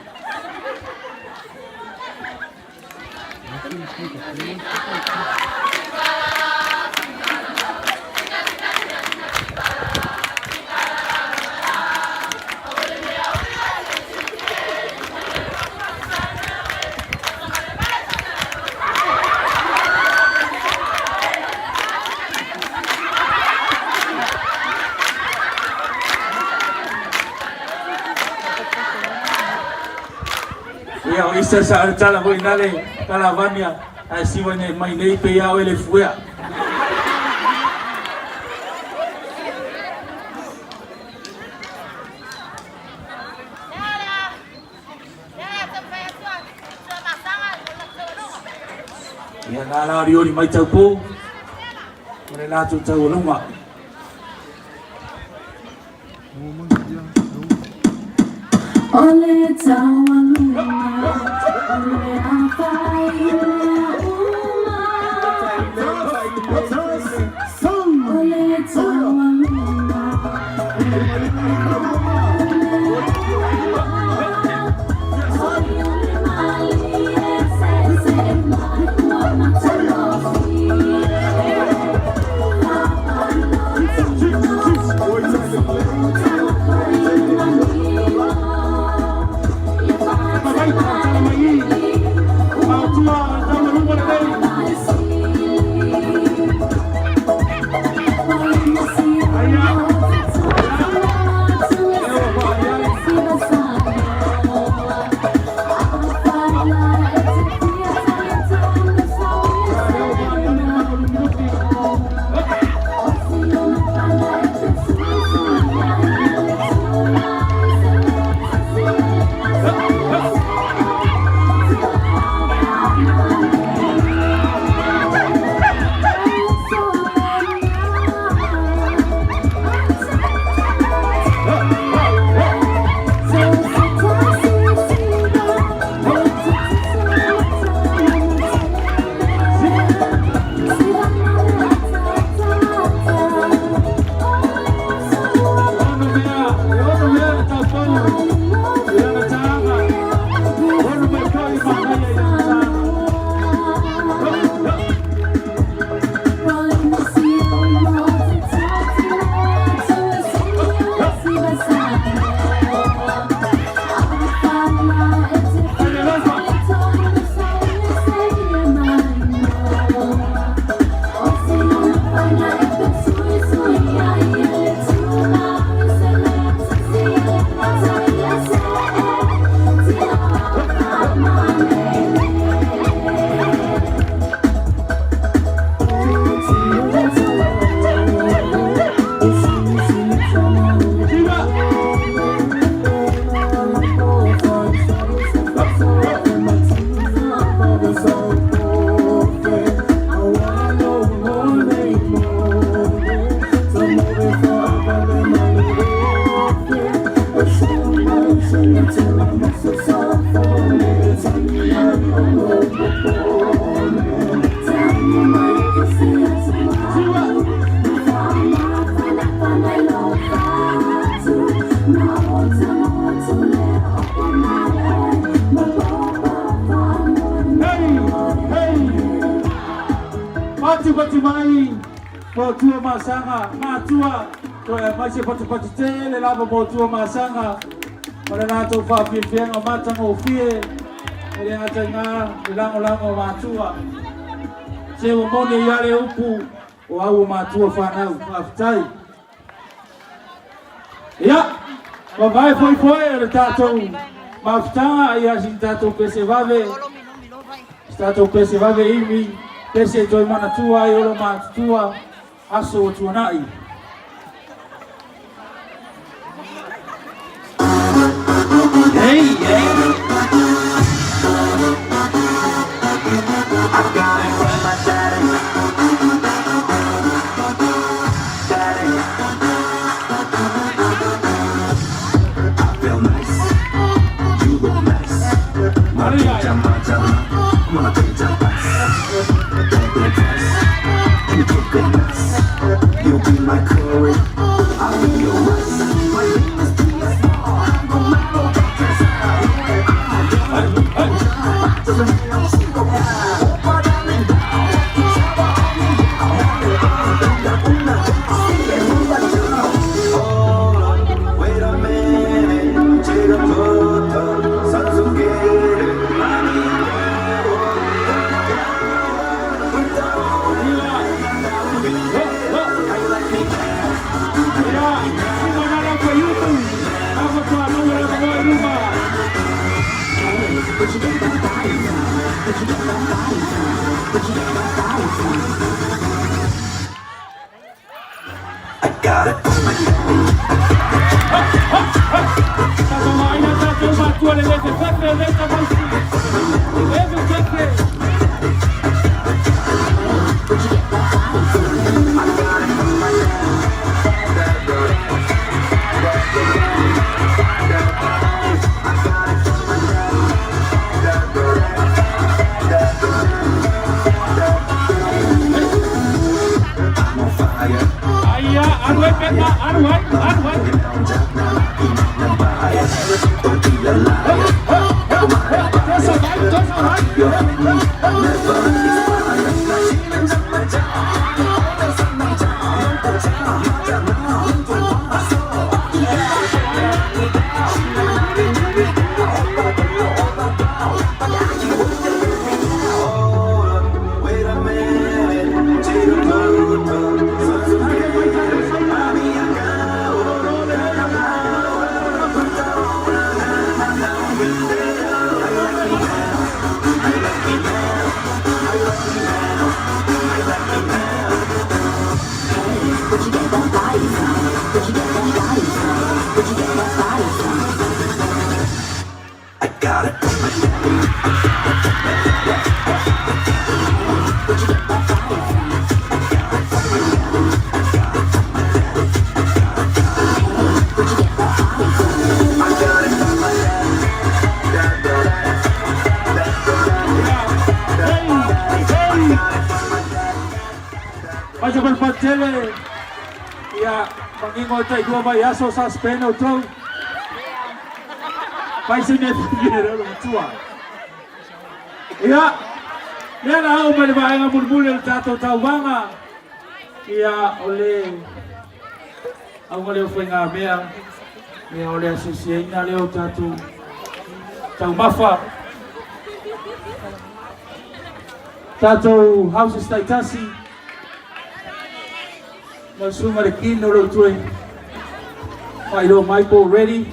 Ia, o isa sa tala foi nale kalavania ae siva nei mai nei pe ia oe le fuea. Ia nā la oriori mai taupou ma le latou taualuga. O le taualuga, o le afai mea uma. O le taualuga, o le afai mea uma. Olioli malie se se mai ua matalofa. mai mo Tuamasaga, matua toe aumai se patupatu tele lava mo Tuamasaga ma le latou faafiafiaga matagofie e le gata i gā le lagolago a matua. Se ua moni ai lava le upu o au o matua fanau. Faafetai. Ia, mavae foefoe o le tatou mafutaga, ia si tatou pese vave, si tatou pese vave imi, pese e toe manatua ai olo matutua, aso ua tuanai. Hey, hey. I got it from my daddy. Daddy. I feel nice. You look nice. 너되자마자 너되자마자 Don't think twice. You look a mess. You'll be my curry. I'll be your rice. My name is PSR. 한국말로 Wait a minute. 지금부터 산속길을 많이 Ia, sina nala ko yutu. Ava to alu le mo luma. Where'd you get that body from? Where'd you get that body from? Where'd you get that body from? I got it from my daddy. Tatou maina tatou matua le lefe fefe le tamaisi. Lefe fefe. Where'd you get that body from? I got it from my daddy. I got it from my daddy. I'm on fire. Aia, alu ai peka, alu ai, alu ai. Don't be a liar. Tosa mai, tosa mai. Your never expire. 날씨는 정말 Wait a minute. 지금부터 산속길을 마음이 아까워. Where'd you get that body from? Where'd you get that body from? Where'd you get that body from? I got it from my daddy. Where'd you get that body from? I got it from my daddy. I got it from my daddy. Where'd you get that body from? I got it from my daddy. Hey, hey. Mai se patupatu tele. Ia, mangingo tai dua vai aso sa speno tau. Vai se me fie le matua. Ia, lea na au mai le vaega mulimuli o le tatou tauvaga. Ia, o le auga lea o faigamea. Ia, o le asiasiaina lea o tatou taumafa. Tatou houses taitasi. Ma susuga le kino le utue. Faailoa mai po ready.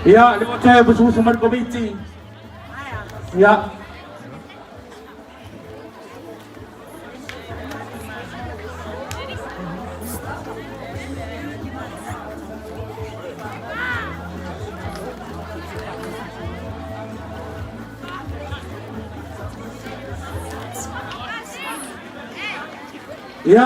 Ia, le motu e pusupusu mai le komiti. Ia. Ia.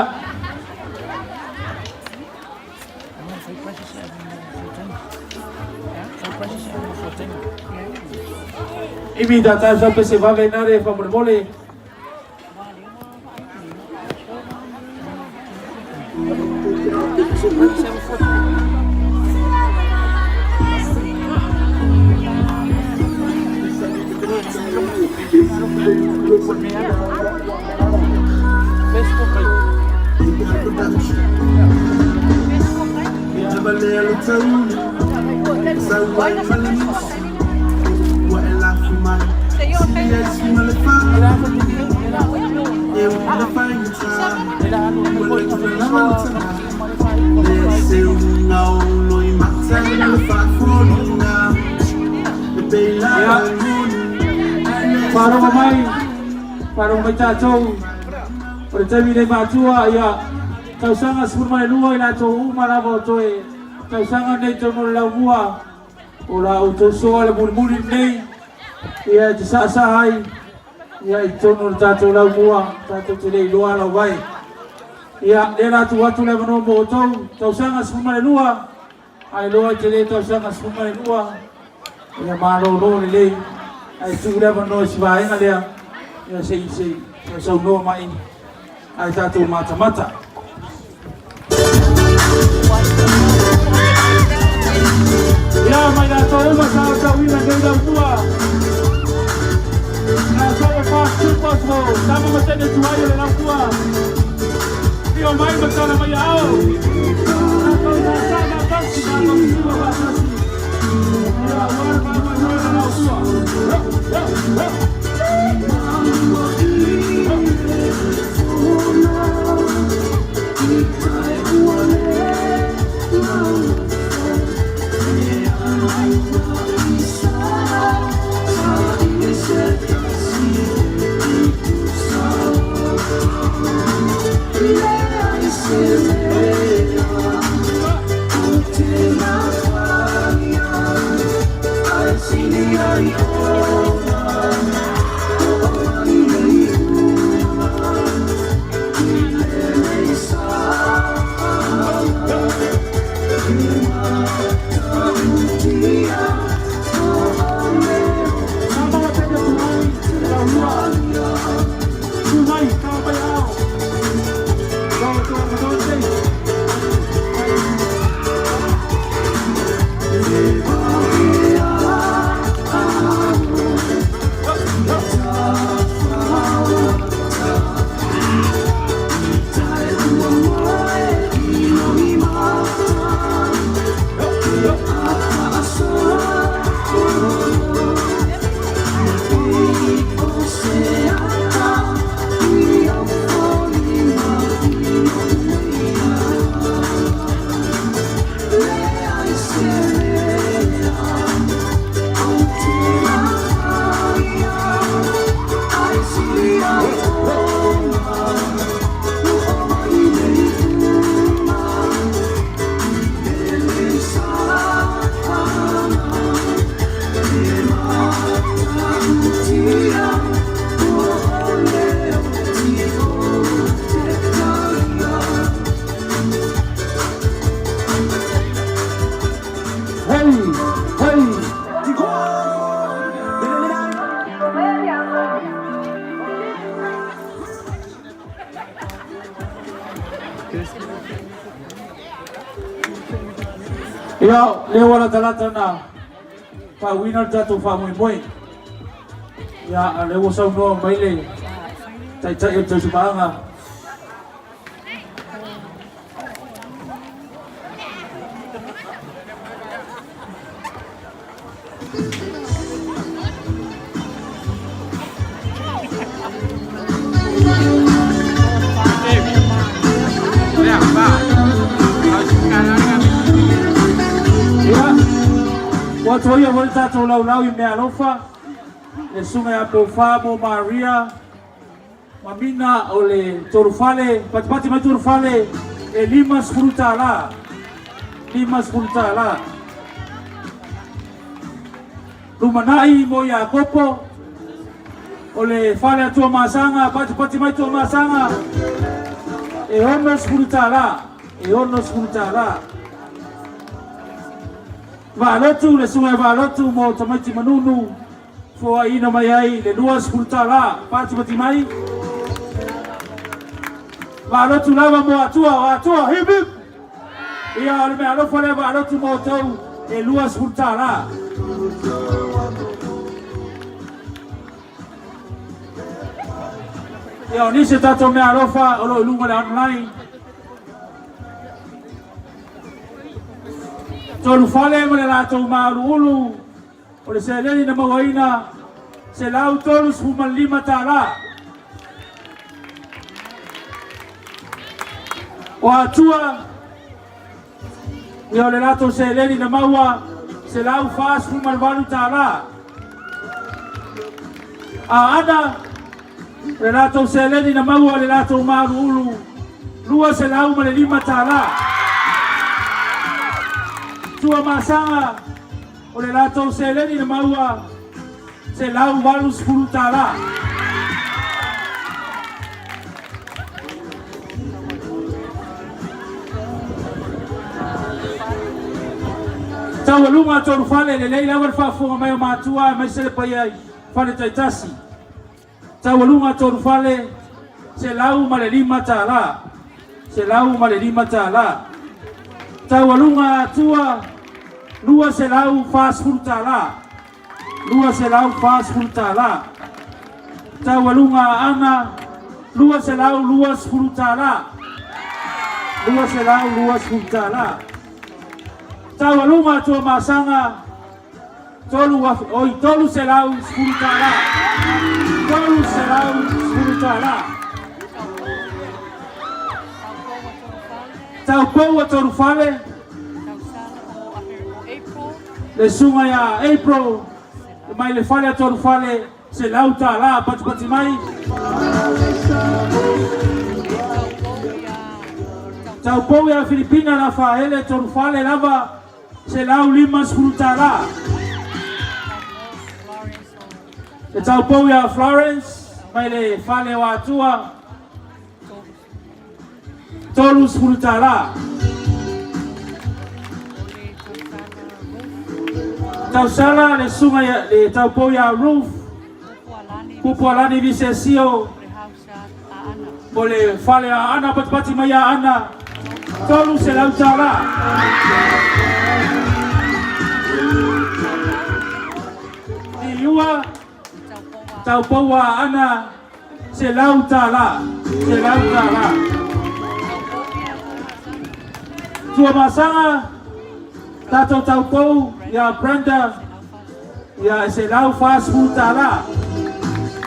Mimi tata sau pese vave nare faamolemole. Ia, faalogo mai, faalogo mai tatou, o le taimi lenei matua, ia, tausaga 12 i latou uma lava o toe tausaga nei tonu o le laumua, o la outou soa le mulimuli lenei, ia e te saasaa ai, ia i totonu o le tatou laumua, tatou te le iloa ala o vai. Ia, lea la tuu atu le avanoa mo outou, tausaga 12, ae loa e te le tausaga 12, ia malolo lelei, ae tuu le avanoa i si vaega lea, ia se i se i saunoa mai ae tatou matamata. Ia mai latou uma sa aotauina nei laumua. Latou e fast mo tama ma tene tuai o le laumua. Fio mai ma tala mai ao. Latou sa sa matasi, latou sua matasi. Ia ua le faamoemoe o le laumua. Hey, hey. Ia, lea ua latalata na faauiina le tatou faamoemoe. Ia, a lea ua saunoa mai le Taitai o le Tausimaaga. Ia, ua toia foi le tatou laulau i meaalofa, le susuga ia Pofa mo Maria, ma Mina o le Tolufale, patipati mai Tolufale e $50, $50. Lumanai mo Iakopo o le fale a Tuamasaga, patipati mai Tuamasaga e $60, e $60. Vaalotu, le susuga ia Vaalotu mo tamaiti Manunu. foaiina mai ai le $20 patipati mai. Vaalotu lava mo Atua, o Atua, hip hip! Ia, o le mea alofa lea vaalotu mo outou e $20. Ia, o nisi o tatou mea alofa o lo o i luga o le online. Tolufale ma le latou mauluulu o le seleni na mauaina $135. O Atua, ia o le latou seleni na maua $148. Aana, o le latou seleni na maua le latou mauluulu $205. Tuamasaga, o le latou seleni na maua $180. Taualuga a Tolufale, lelei lava le faafofoga mai o matua aemaise le paia i fale taitasi. Taualuga a Tolufale, $105. $105. Taualuga a Atua, $240. $240. Taualuga a Ana, $220. $220. Taualuga a Tuamasaga, oi, $310. $310. Taupou a Tolufale, le susuga ia April mai le fale a Tolufale, $100 patipati mai. Taupou ia Filipina Lafaele Tolufale lava, $150. Le taupou ia Florence mai le fale o Atua, $30. Tausala le susuga ia le taupou ia Ruth Pupualani Visesio mo le fale a Ana patipati mai ia Ana, $300. Liua taupou a Ana, $100, $100. Tuamasaga, tatou taupou ia Brenda, ia e $140,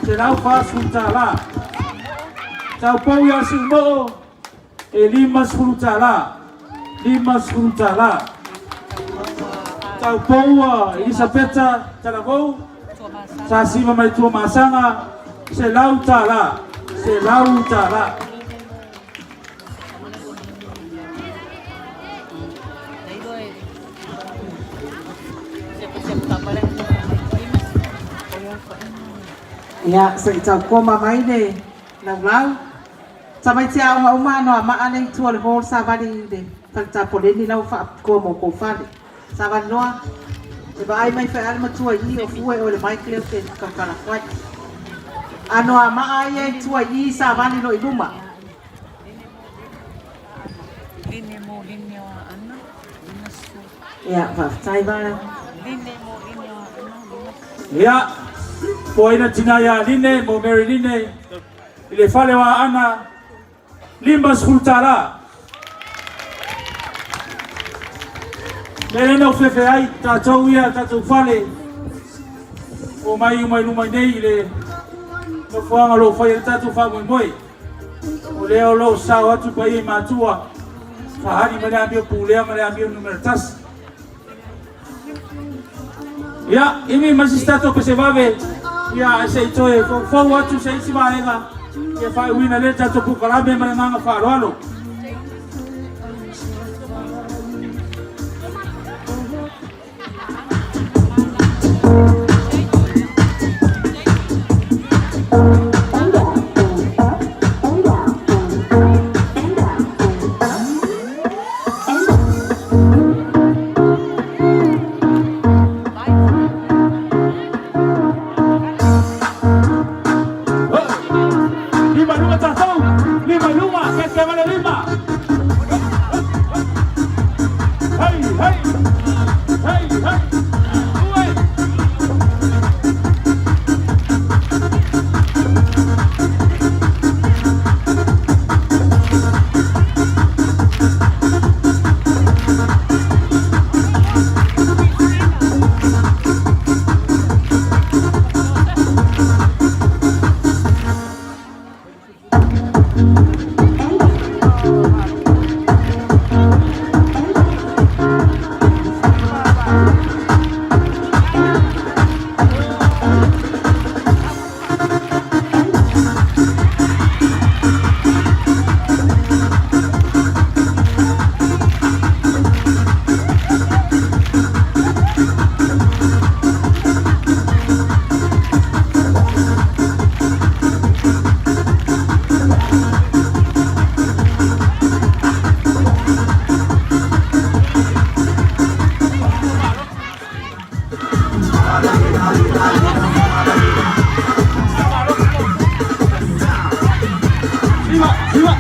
$140. Taupou ia Siumoo, e $50, $50. Taupou a Elisapeta Talavou, sa siva mai Tuamasaga, $100, $100. Ia, se i tau koma mai le laulau. Tamaiti aoga uma ano a maa le itu o le hall savali i le fale tapoleni lau faapitoa mo kou fale. Savali loa, e vaai mai fae le matua i o fue o le mic leo te tautala atu ai. Ano a maa ia i tua i savali lo i luma. Ia, faafetai va. Ia, poaina tina ia Line mo Mary Line i le fale o Aana, $50. Mea lea na ou fefe ai tatou ia tatou fale o mai uma i luma nei i le nofoaga o lo o fai ai le tatou faamoemoe. O lea o lo o sao atu paia i matua, fahali mai le amio pulea ma le amio numera 1. Ia, imi mai se tatou pese vave, ia se i toe foufou atu se isi vaega, ia faaiuina lea tatou polokalame ma le agaga faaaloalo. Ia,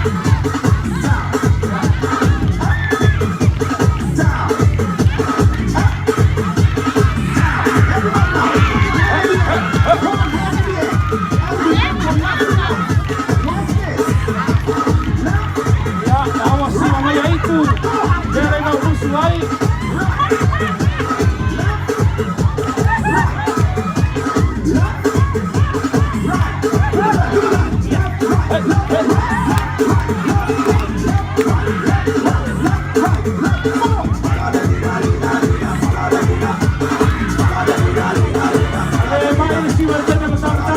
a ua siva mai aitu, lea le gaulusu ai. E mai le siva le tene ma sa alu ai.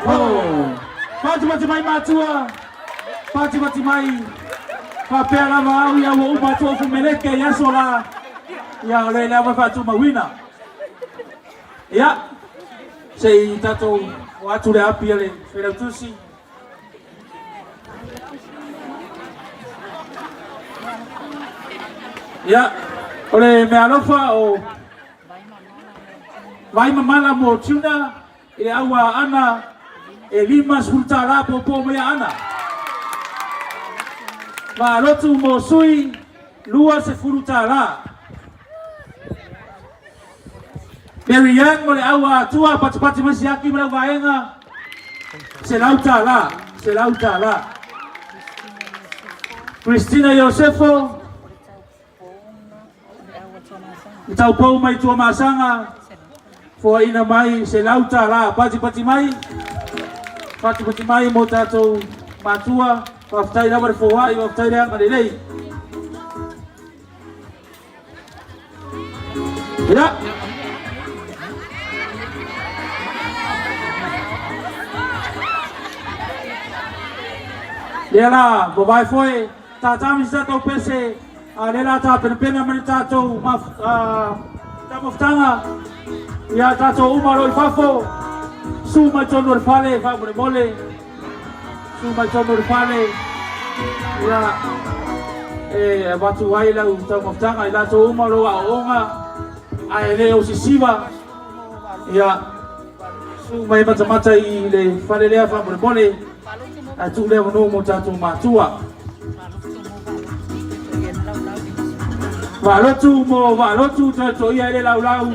KKO. Patipati mai matua, patipati mai faapea lava au ia ua uma atu ofu meleke i aso la ia o le lava faatumauina. Ia, se i tatou o atu le api a le Failautusi. Ia, o le meaalofa o Vaimamala mo Tuna i le au a Aana e $50 popo mai Aana. Vaalotu mo Sui $20. Mary Young mo le au a Atua patipati mai siaki ma lau vaega $100, $100. Christina Iosefo i taupou mai Tuamasaga foaina mai $100 patipati mai patipati mai mo tatou matua. Faafetai lava le foai, faafetai le agalelei. Ia. Lea la, vavae foe, tātā me si tātou pese, a lea la tāpenapena ma le tātou taumafataga, ia tātou uma lo i fafo, su mai tonu o le fale, faamolemole, su mai tonu o le fale, ia, e avatu ai lau taumafataga i latou uma o lo aoaoga, ae le o sisiva, ia, su mai matamata i le fale lea faamolemole, ae tuu lea avanoa mo tatou matua. Vaalotu mo Vaalotu toetoia i le laulau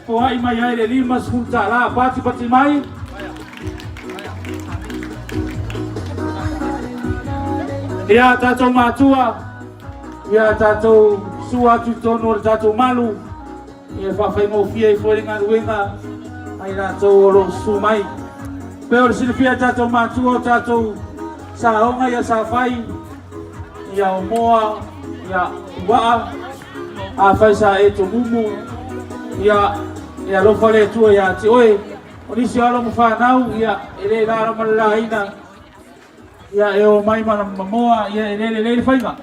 foai mai ai le $50 patipati mai. Ia tatou matua, ia tatou sua atu i totonu o le tatou malu, ia faafaigofie ai foi le galuega a i latou o lo o susu mai. Pei o le silafia e tatou matua o tatou saoga ia sa fai, ia o moa, ia puaa, afai sa e tomumu, ia e alofa le Atua ia te oe. O nisi o alo ma fanau, ia e le lalo ma le laina, ia e o mai ma mamoa, ia e le lelei le faiga.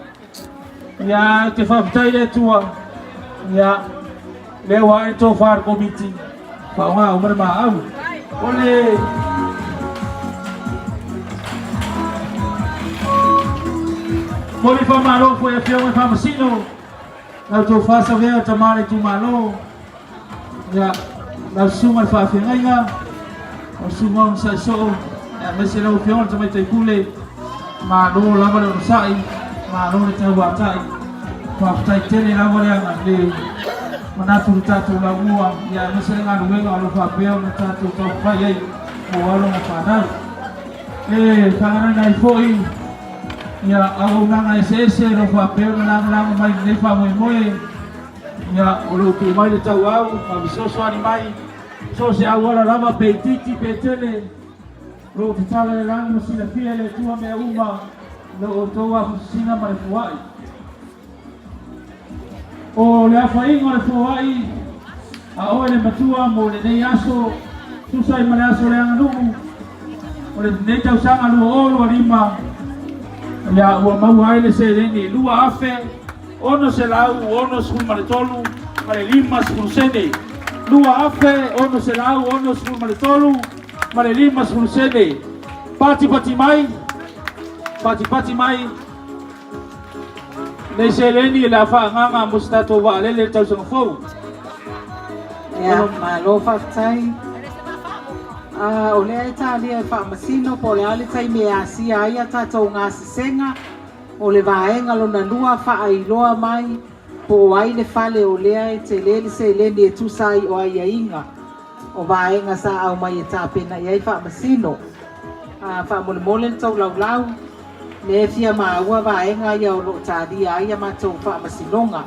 Ia te faafetai le Atua, ia lea ua ae le tofa a le komiti, faaaoga uma le maau. O le momoli faamalo foi i Afioga i Faamasino, la outou faasavea o tama le itumalo, Ia, lau susuga i le faafeagaiga, lau susuga onosai soo, aemaise lau afioga i le tamaitai pule, malo lava le onosai, malo le tauatai, faafetai tele lava le aga le manatu i le tatou laumua, ia aemaise le galuega o lo o faapea ona tatou taumafai ai mo alo ma fanau. E faaganaina ai foi ia auaunaga eseese o lo o faapea ona lagolago mai i lenei faamoemoe. Ia, o lo o tuu mai le tauau ma fesoasoani mai, so o se auala lava pe itiiti pe tele, o lo o tatala le lagi ma silafia e le Atua mea uma i lo outou afosisiga ma le foai. O le aofaiga o le foai a oe le matua mo lenei aso, tusa ai ma le aso o le aganuu, o lenei tausaga 2025, ia ua maua ai le seleni 2,000 663 ma le 50 sene. 2,663 ma le 50 sene. Patipati mai, patipati mai nei seleni e le a faaagaaga mo se tatou vaalele i le tausaga fou. Ia, malo faafetai. Ah, o lea e talia e Faamasino po o le a le taimi e asia ai a tatou gasesega. O le vaega lona lua, faailoa mai po o ai le fale o lea e tele le seleni e tusa ai o aiaiga o vaega sa aumai e tapena i ai Faamasino. A, faamolemole le tou laulau, lea e fia maua vaega ia o lo o talia ai a matou faamasinoga.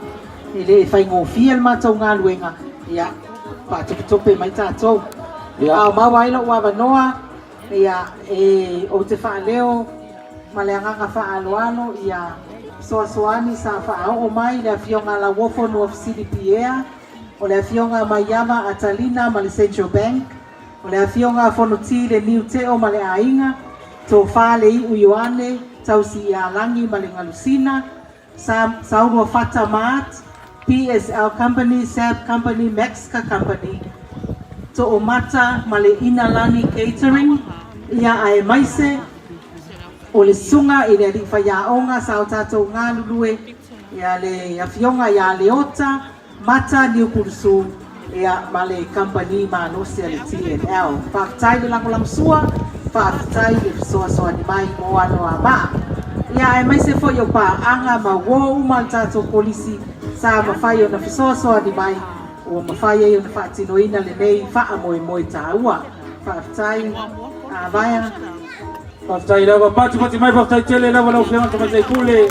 E le faigofie le matou galuega, ia faatopetope mai tatou. A o maua ai lou avanoa, Ia, e, ou te faaleo ma le agaga faaaloalo ia fesoasoani sa faaoo mai le Afioga Lauofo Nuafesili Piea, o le Afioga Maiava Atalina ma le Central Bank, o le Afioga Fonoti Le Niu Teo ma le aiga, Tofa Leiu Ioane, Tausi Ialagi ma le Galusina, Sa, Saulua Fata Mart, PSL Company, Sab Company, Maxca Company, Toomata ma le Inalani Catering, ia aemaise o le susuga i le alii faiaoga sa o tatou galulue, ia le afioga ia Leota Mata Niupulusu, ia ma le kamupani malosi a le TNL. Faafetai le lagolagosua, faafetai le fesoasoani mai mo Anoamaa. Ia aemaise foi o paaga ma uo uma a le tatou Kolisi sa mafai ona fesoasoani mai ua mafai ai ona faatinoina lenei faamoemoe taua. Faafetai Vaea. Faafetai lava. Patipati mai, faafetai tele lava lau Afioga i le Tamaitai Pule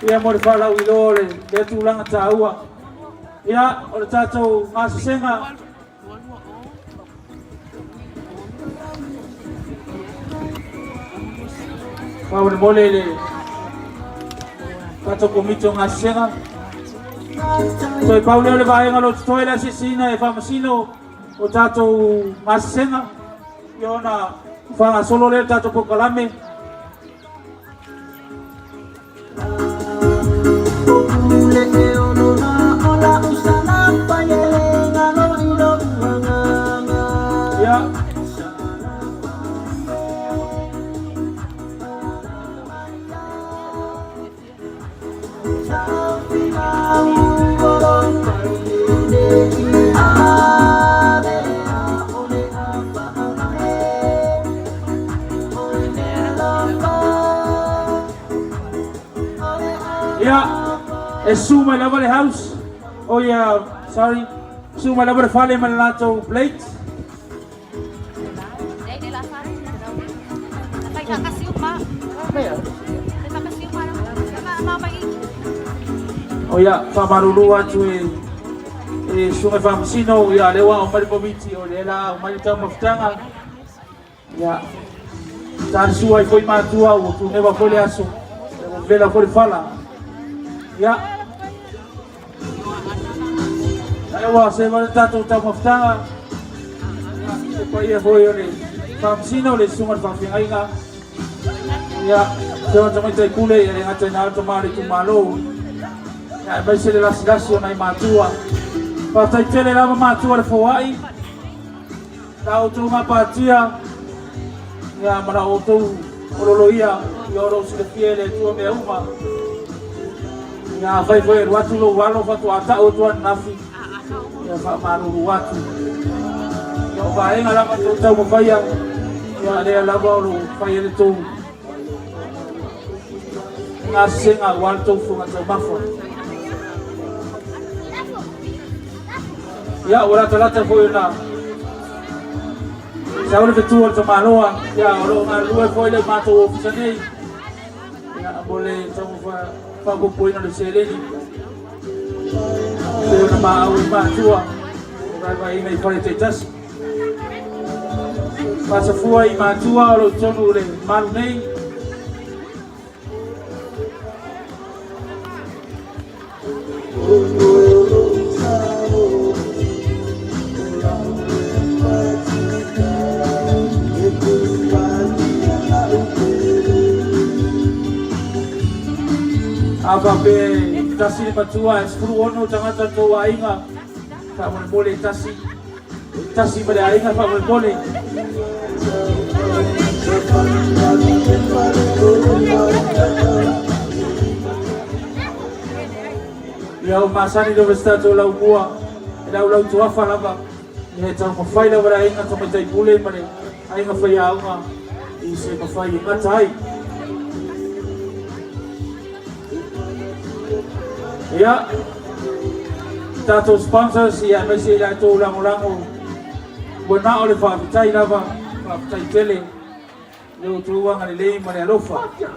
ia mo le faalauiloa o lea tulaga taua. Ia, o le tatou gasesega. Faamolemole le tatou komiti o gasesega. Toe pau lea o le vaega o lo o totoe le asiasiina e faamasino o tatou gasesega. Ia ona faagasolo lea o le tatou polokalame. Ia, e susu mai lava le house. Oh yeah, sorry. Susu mai lava le fale ma le latou plate. O ia, faamalulu atu i i susuga i faamasino, ia lea ua aumai le komiti, o lea la aumai le taumafataga. Ia, talisua ai foi matua, ua tuneva foi le aso, ua vela foi le fala. Ia, lea ua seva le tatou taumafataga, le paia foi o le faamasino, le susuga i le faafeagaiga, Ia, Afioga Tamaitai Pule, ia le gata ina o tama o le itumalo, ia aemaise le lasilasi o nai matua. Faafetai tele lava matua le foai, la outou gapatia, ia ma la outou ololoia, ia o lou silafia e le Atua mea uma. Ia afai foi e alu atu lou alo faatoa tau atu ananafi, ia faamalulu atu. Ia o vaega lava tou taumafaia, ia lea lava o lou fai ai le tou gasesega aua le tou fofoga taumafa. Ia ua latalata foi ona sau le fetu o le tamaloa, ia o lo o galulue foi le matou ofisa nei, ia mo le taumafa faaopoopoina o le seleni. Pei ona maau i matua o vaevaeina i fale taitasi. Faasafua i matua o lo o i totonu o le malu nei. A faapea e tasi le matua, e 16 tagata le tou aiga, faamolemole tasi, tasi ma le aiga faamolemole. Ia ua masani lava si tatou laumua, e laulau tuafa lava, ia e taumafai lava le aiga tamaitai pule ma le aiga faiaoga i se mafai e gata ai. Ia, tatou sponsors, ia aemaise i latou lagolago, ua na o le faafetai lava, faafetai tele i lo outou agalelei ma le alofa. Ia,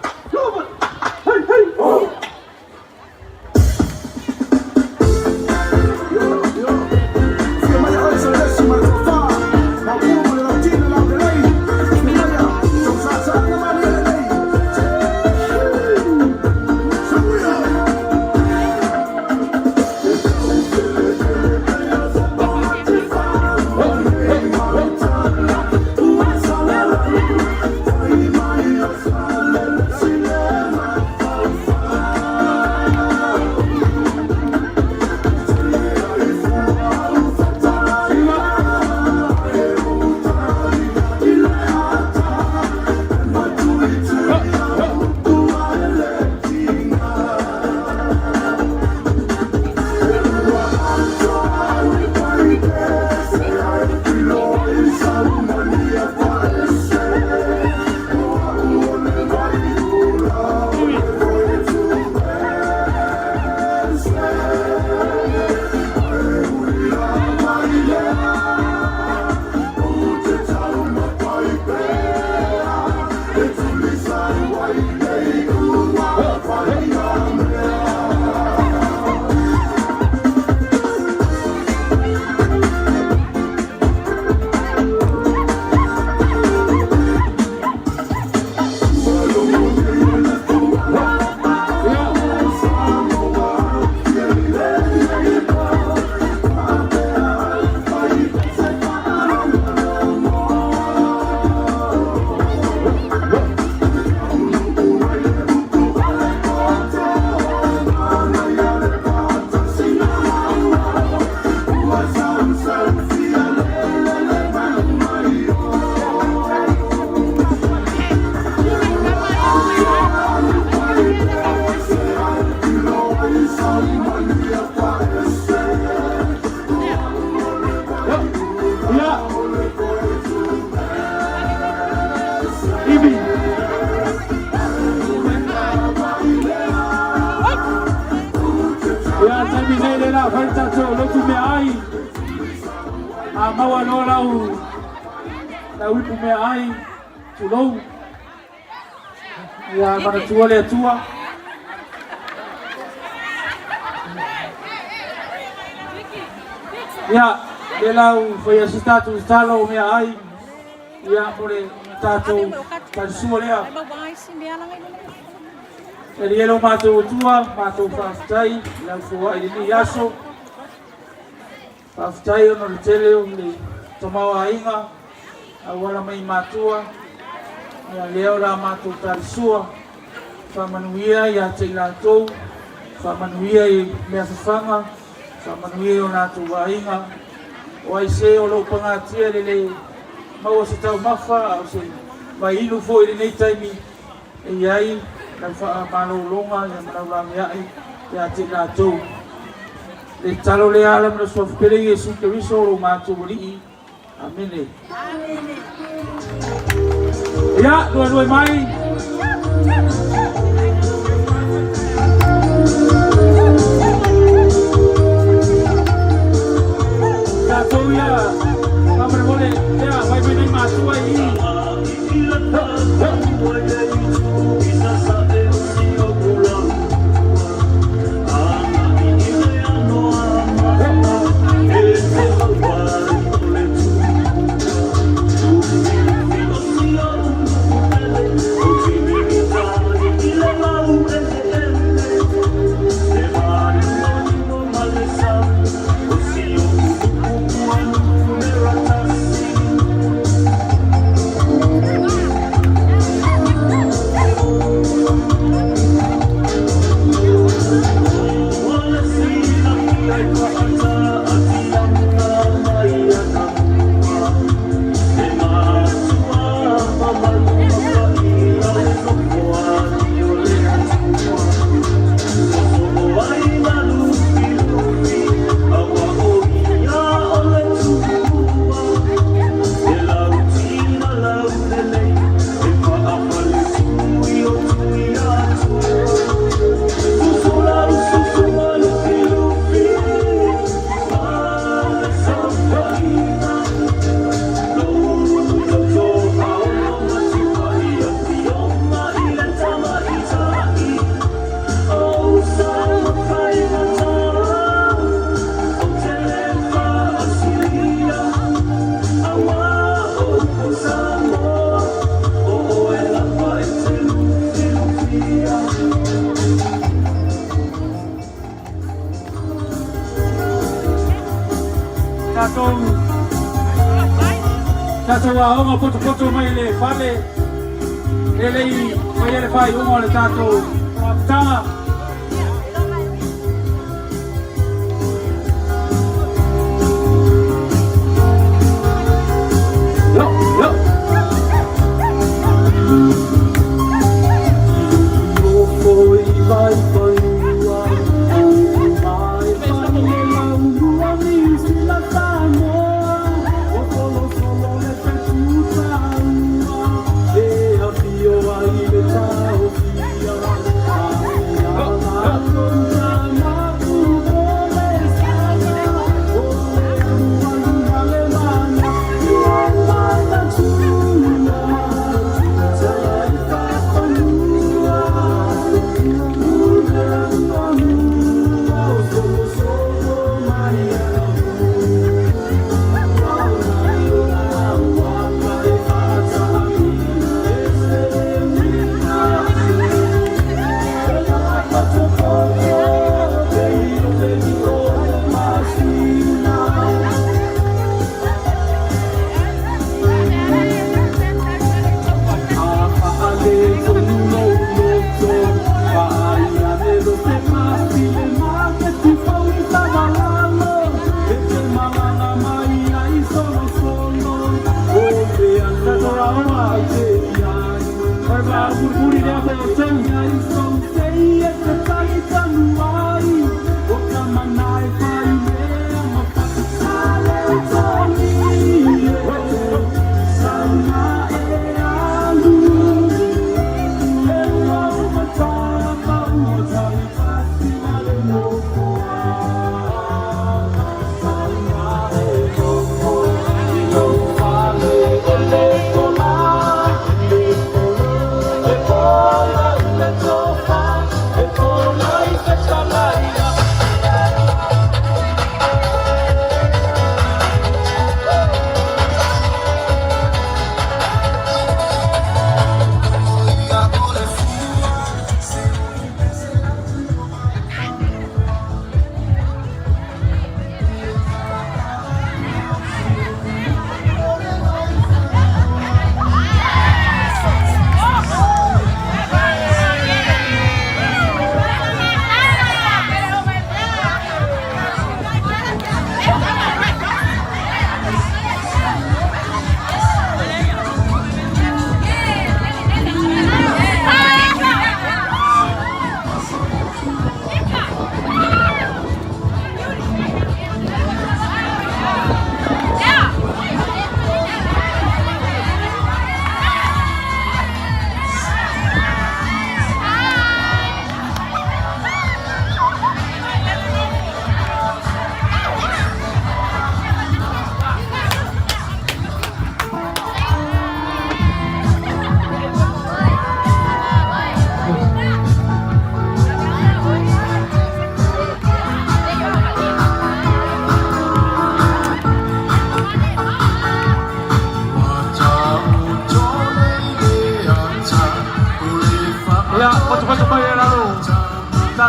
taimi nei le la fai tatou lotu meaai. A maua loa lau lau ipu meaai, tulou. Ia manatua le Atua. Ia, lea la ua faia se tatou tatalo o meaai, ia, mo le tatou talisua lea. E aliia lo matou Atua, matou faafetai i lau foai i lenei aso. Faafetai ona o le tele o le tamaoaiga auala mai i matua, ia lea o le a matou talisua, faamanuia ia te i latou, faamanuia i mea fafaga, faamanuia i o latou aiga. O ai se o lo o pagatia i le le maua se taumafa a o se vaiinu foi i lenei taimi, e i ai lau faamalologa ma lau laveai ia te i latou. Le tatalo lea ala ma le Suafa Pele Iesu Keriso lo matou Alii. Amene. Ia, noenoe mai. Tatou ia, faamolemole, ia, vai mai nai matua i i. Tatou tatou aoga potopoto mai le fale e le i faia le faaiuga o le tatou amataga. Yo, yo.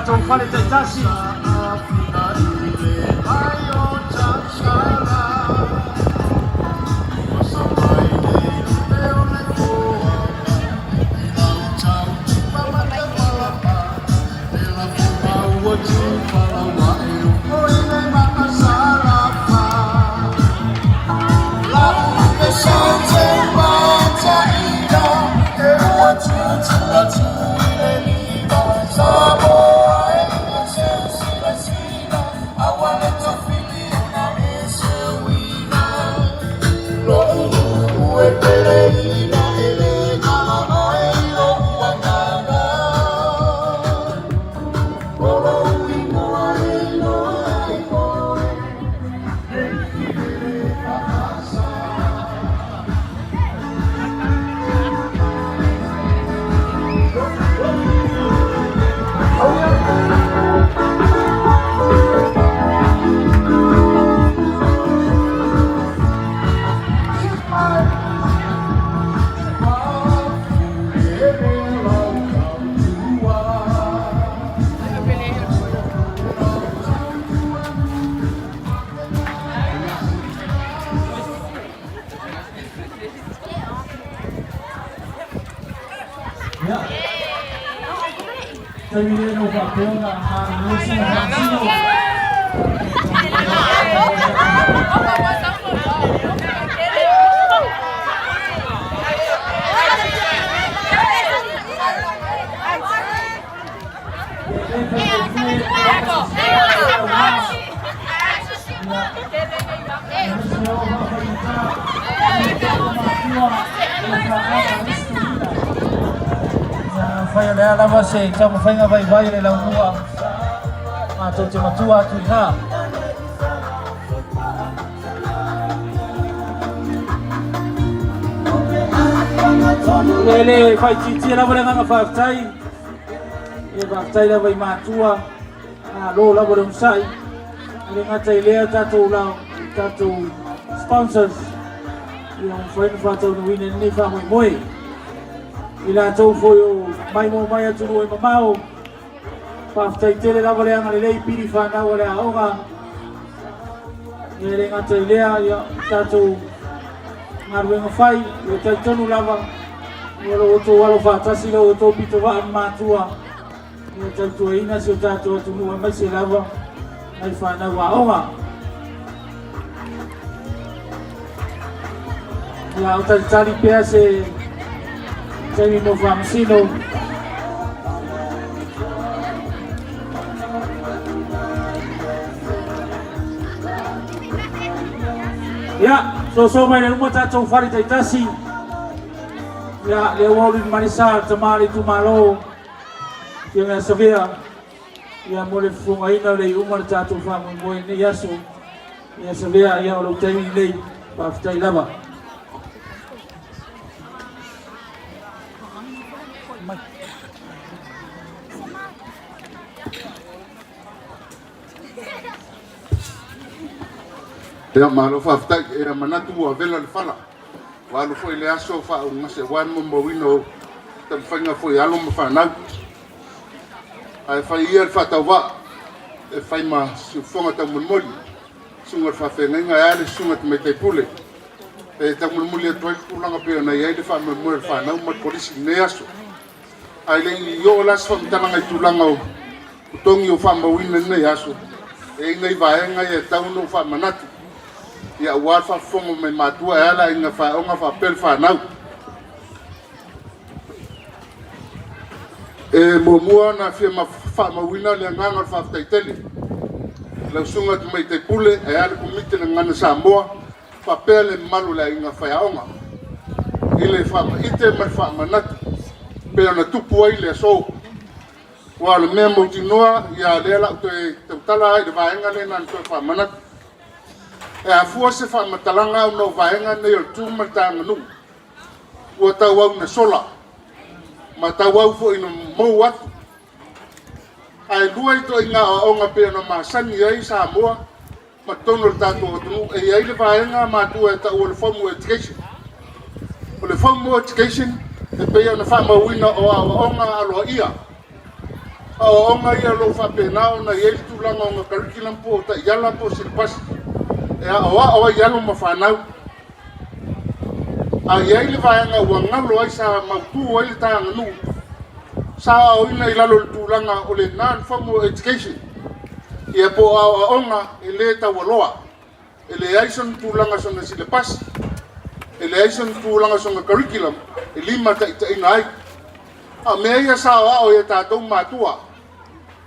tatou fale taitasi. Ia. Taimi nei ua faapea ona galulue sina faamasino. Afai o le a lava se taumafaiga vaivai a le laumua, matou te matua atu i ina. E le faaitiitia lava le agaga faafetai, e faafetai lava i matua, malo lava le onosai. E le gata i lea tatou la tatou sponsors ia mafai ona faataunuuina lenei faamoemoe. I latou foi o maimoa mai atunuu e mamao, faafetai tele lava le agalelei pili fanau a le aoga. Ia e le gata i lea, ia tatou galuega fai, ia talitonu lava, ia lo outou alo faatasi, lo outou pitovaa ma matua, Ia tautuaina si o tatou atunuu aemaise lava nai fanau aoga. Ia o talitali pea se taimi mo faamasino. Ia, soso mai le luma tatou fale taitasi. Ia, lea ua uli malisa le tama le itumalo. Afioga ia Savea, ia mo le fofogaina o le iuga o le tatou faamoemoe i lenei aso. Ia Savea, ia o lou taimi lenei, faafetai lava. Ia, malo faafetai. Ia manatu ua vela le fala. Ua alu foi le aso faaugase aua le molimauina o taumafaiga foi a alo ma fanau. Ae fai ia le faatauvaa e fai ma siufofoga taumolimoli, susuga i le faafeagaiga ae a le susuga i le tamaitai pule e taumolimoli atu ai le tulaga pei ona i ai le faamoemoe o le fanau ma le kolisi i lenei aso. Ae le i oo la se faamatalaga i tulaga o totogi ua faamauina i lenei aso, e i ai nai vaega ia e tatau ona ou faamanatu, ia aua le faafofoga mai matua e ala aiga faeoga faapea le fanau. E muamua ona fia faamauina le agaga o le faafetai tele i lau Susuga i le Tamaitai Pule ae a le Komiti o le Gagana Samoa faapea le mamalu o le aiga faiaoga i le faamaite ma le faamanatu pei ona tupu ai le aso. Aua o le mea mautinoa, ia lea la ou toe tautala lava i le vaega lea na ona toe faamanatu. E afua se faamatalaga ona o vaega nei o le tu ma le taganuu ua tauau ina sola ma tauau foi ina mou atu. Ae lua ituaiga aoaoga pei ona masani ai Samoa ma totonu o le tatou atunuu, e i ai le vaega matua e taua o le formal education. O le formal education e pei ona faamauina o aoaoga aloaia. Aoaoga ia o lo o faapena ona i ai le tulaga o ona curriculum po o taiala po o silapasi e aoao ai alo ma fanau. A i ai le vaega ua galo ai sa mautu ai le ta aganuu, sa aoaoina i lalo o le tulaga o le non-formal education, ia po o aoaoga e le taualoa. E leai sona tulaga sona silapasi, e leai sona tulaga sona curriculum e limataitaiina ai. A o mea ia sa aoao e tatou matua,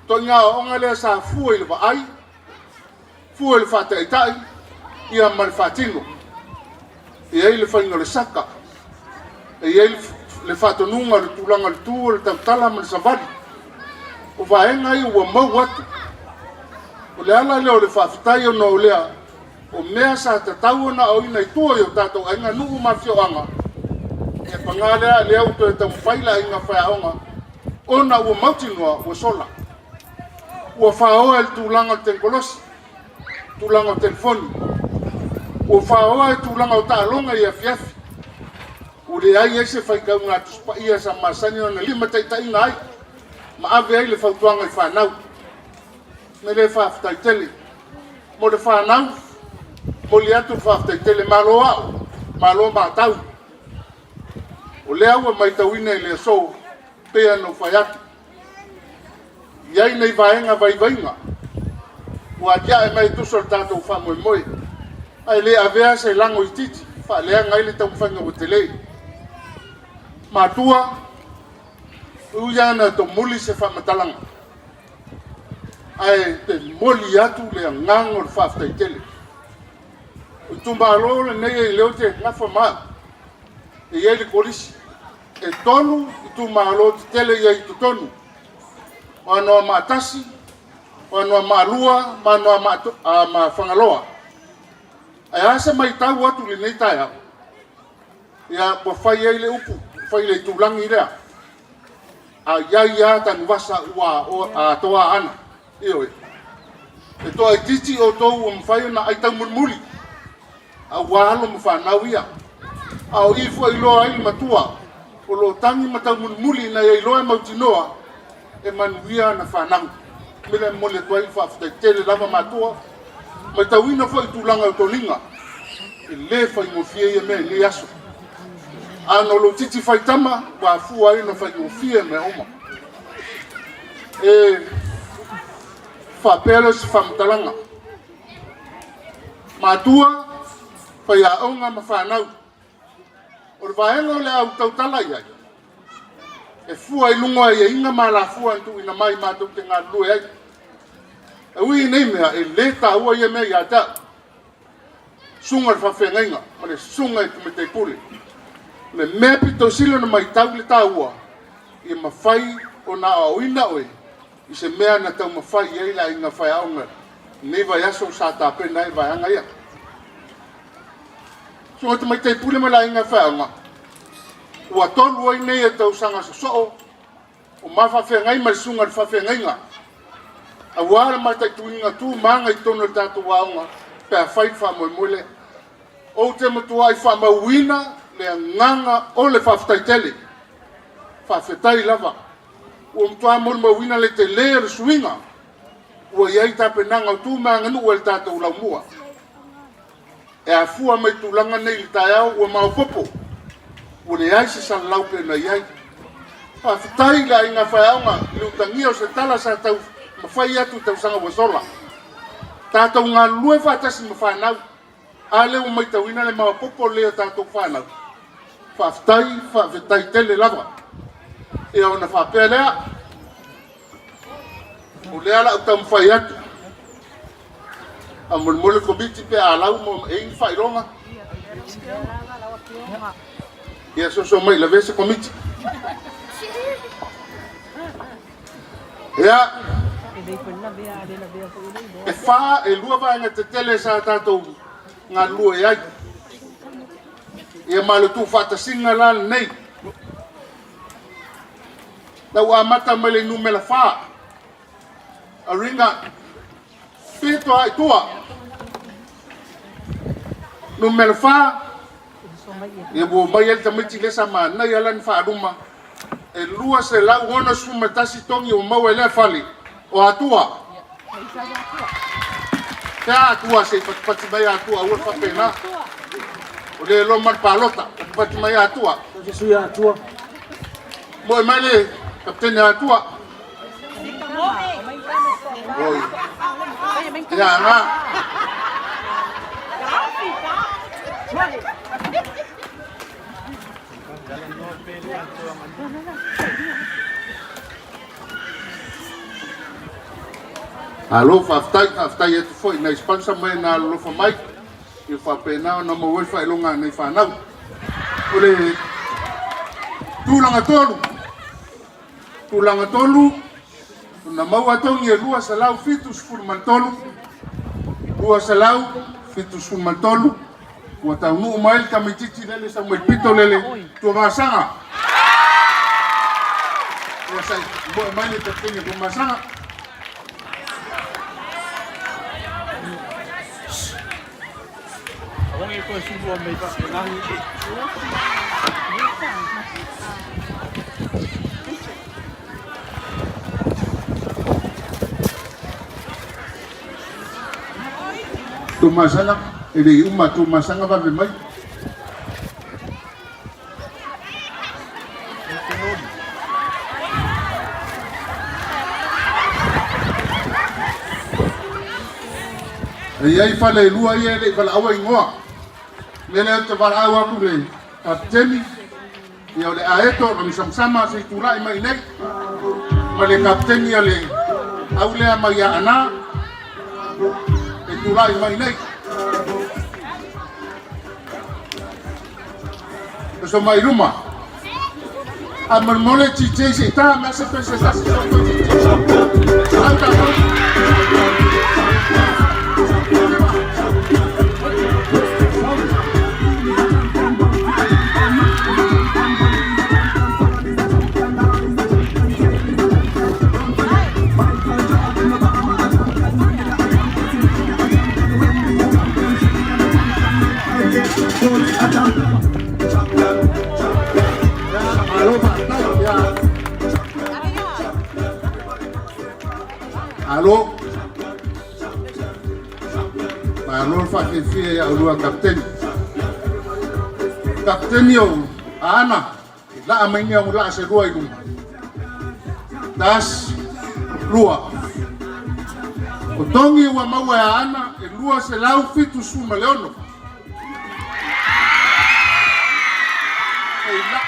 ituaiga aoaoga lea sa fua i le vaai, fua i le faataitai, ia ma le faatino. E i ai le faiga o le saka, e i ai le faatonuga o le tulaga o le tu o le tautala ma le savali. O vaega ia ua mou atu. O le ala lea o le faafetai ona o lea, o mea sa tatau ona aoina i tua i o tatou aiga, nuu ma afioaga, ia paga lea, lea ua toe taumafai le aiga faiaoga ona ua mautinoa ua sola. Ua faoa i le tulaga o le tenikolosi, tulaga o telefoni, ua faoa i tulaga o taaloga i afiafi, ua leai ai se faitauga a Tusi Paia sa masani ona limataitaiina ai ma ave ai le fautuaga i fanau. Me le faafetai tele mo le fanau, momoli atu le faafetai tele, malo ao, malo matau. O lea ua matauina i le aso, pei ona ou fai atu, i ai nei vaega vaivaiga ua aliae mai e tusa o le tatou faamoemoe, ae le avea se lago itiiti faaleaga ai le taumafaiga ua tele. Matua, ui lava ina tomuli se faamatalaga, ae te momoli atu le agaga o le faafetai tele. O itumalo lenei e leo te gafa ma au, e i ai le kolisi. E 3 itumalo tetele i ai i totonu, o Anoamaa 1, o Anoamaa 2 ma Anoamaa Fagaloa. Ae a se matau atu i lenei taeao, ia ua fai ai le upu, ua fai le itulagi lea, a i ai lava Tanuvasa ua atoa ana. Ioe. E toaitiiti outou ua mafai ona ai taumulimuli, aua alo ma fanau ia. A o i foi iloa ai le matua o lo o tagi ma taumulimuli ina ia iloa e mautinoa e manuia ana fanau. O le mea lea e momoli atu ai le faafetai tele lava matua, matauina foi tulaga o toniga, e le faigofie ia mea i lenei aso. A na o lou titi faitama ua afua ai ona faigofie mea uma. E faapea lea o se faamatalaga. Matua, faiaoga ma fanau. O le vaega o le a ou tautala i ai, e fua i luga o aiaiga ma alafua na tuuina mai matou te galulue ai. E ui i nei mea, e le taua ia mea ia te au. Susuga i le faafeagaiga ma le susuga i le tamaitai pule. O le mea pito sili ona matau i le taua, ia mafai ona aoaoina oe i se mea na taumafai i ai le aiga faiaoga i lenei vaiaso sa tapena ai vaega ia. Susuga i le tamaitai pule ma le aiga faiaoga, ua 3 ai nei e tausaga sosoo o ma faafeagai ma le susuga i le faafeagaiga aua le mataituina tu ma aga i totonu o le tatou aoga pe a fai le faamoemoe lea. Ou te matuai faamauina le agaga o le faafetai tele. Faafetai lava. Ua matua molimauina le tele o le suiga ua i ai tapenaga o tu ma aganuu e le tatou laumua. E afua mai tulaga nei i le taeao ua maopoopo, ua leai se salalau pei ona i ai. Faafetai i le aiga faiaoga i le utagia o se tala sa taumafai atu i tausaga ua sola. Tatou galulue faatasi ma fanau, a lea ua matauina le maopoopo lelei o tatou fanau. Faafetai, faafetai tele lava. Ia ona faapea lea, o lea la ou taumafai atu, faamolemole le Komiti pe a lau ma e i ai ni faailoga. Ia soso mai lavea se Komiti. Ia, e 4, e 2 vaega tetele sa tatou galulue ai. Ia ma le tuufaatasiga la lenei. Na ua amata mai le numera 4. Aringa pito ai tua. Numera 4. Ia ua mai ai le tamaiti lea sa manaia lana faaluma. E 261 togi ua maua i lea fale o Atua. Fea Atua se i patipati mai Atua aua le faapena. O le iloa ma le palota, patipati mai Atua. Se sui Atua. Moe mai le kapitene Atua. Oi. Ia nga. Malo faafetai, faafetai atu foi i nai sponsor ma e na alolofa mai ia faapena ona maua ai le faailoga a nai fanau. O le tulaga tolu, tulaga tolu, na maua togi e 273, 273, ua taunuu mai le tamaitiiti lele sau mai le pito lele, Tuamasaga. Ia sai, moe mai le kapitene Tuamasaga. Tuamasaga, e le i uma Tuamasaga vave mai. E i ai fale e lua ia e le i valaauina igoa. O le mea lea ou te valaau atu i le Kapiteni, ia o le Aeto Lagasamasama se i tulai mai nei, ma le Kapiteni a le au lea mai Aana e tulai mai nei. Oso mai luma. A molemole TJ se i taha mea se pese tasi se oto TJ. Au tātou. Malo. Malo le faafiafia ia oulua kapiteni. Kapiteni o Aana, laa mai ni au laa se lua i luma. Tas, lua. O togi ua maua e Aana e 276. Ei la,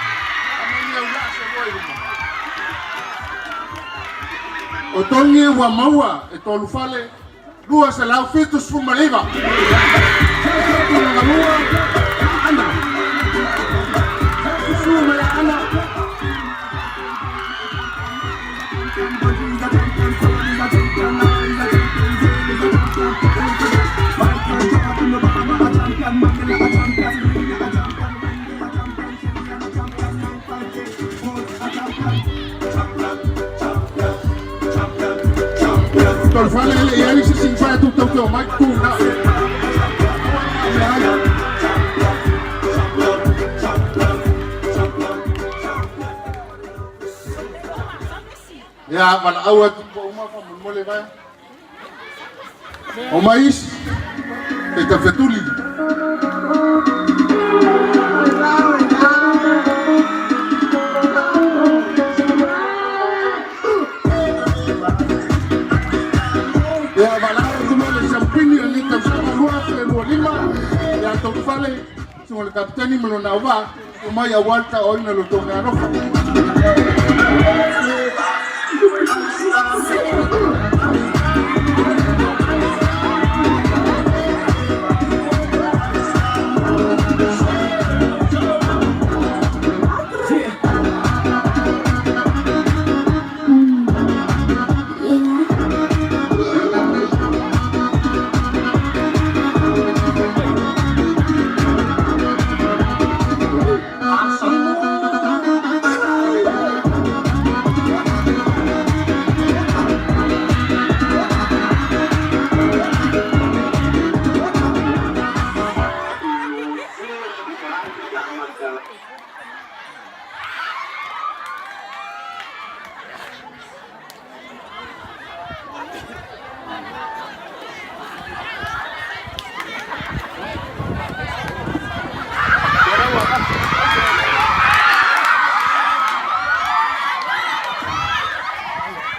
mai ni au laa se lua i luma. O togi ua maua e Tolufale 279. Tulaga lua, Aana. Susu mai Aana. Tolufale e le i ai se isi fai atu tau te omai tu na. Ia, valaau atu po uma faamolemole vaea. Omai isi, e ta fetuli. Ia, valaau atu loa le siampini o lenei tausaga 2025, ia Tolufale, susuga i le Kapiteni ma lona auvaa, omai aua le taoaina o lo outou meaalofa.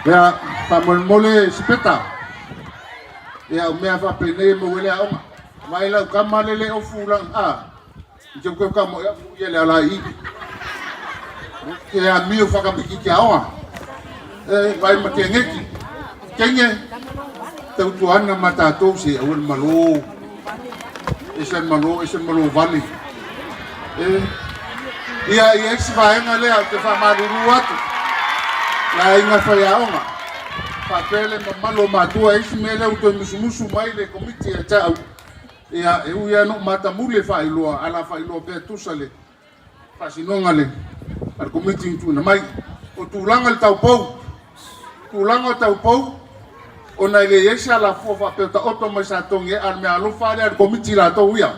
Ia, faamolemole Sipeta. Ia, o mea faapenei e maua ai le aoga. Vaai lau tama lele ofu la, a, i te keu ka mo ia ia le ala i. Ke a miu whakamiki ke aoga. E, vai ma te ngeki. Kenge, tautuana ma tātou se aua le malo. Ese le malo, ese le malo vale. E, ia, ia isi vaega lea ou te faamalulu atu. Le aiga faiaoga. Faapea le mamalu o matua, isi mea lea ua toe musumusu mai le komiti ia te au. Ia, e ui lava ina ou matamuli e faailoa, ae o le a faailoa pea e tusa le faasinoga a le Komiti na tuuina mai. O tulaga i le taupou, tulaga o taupou, ona e le i ai se alafua faapea o taoto mai sa togi ai, a o le meaalofa lava lea a le Komiti latou ia.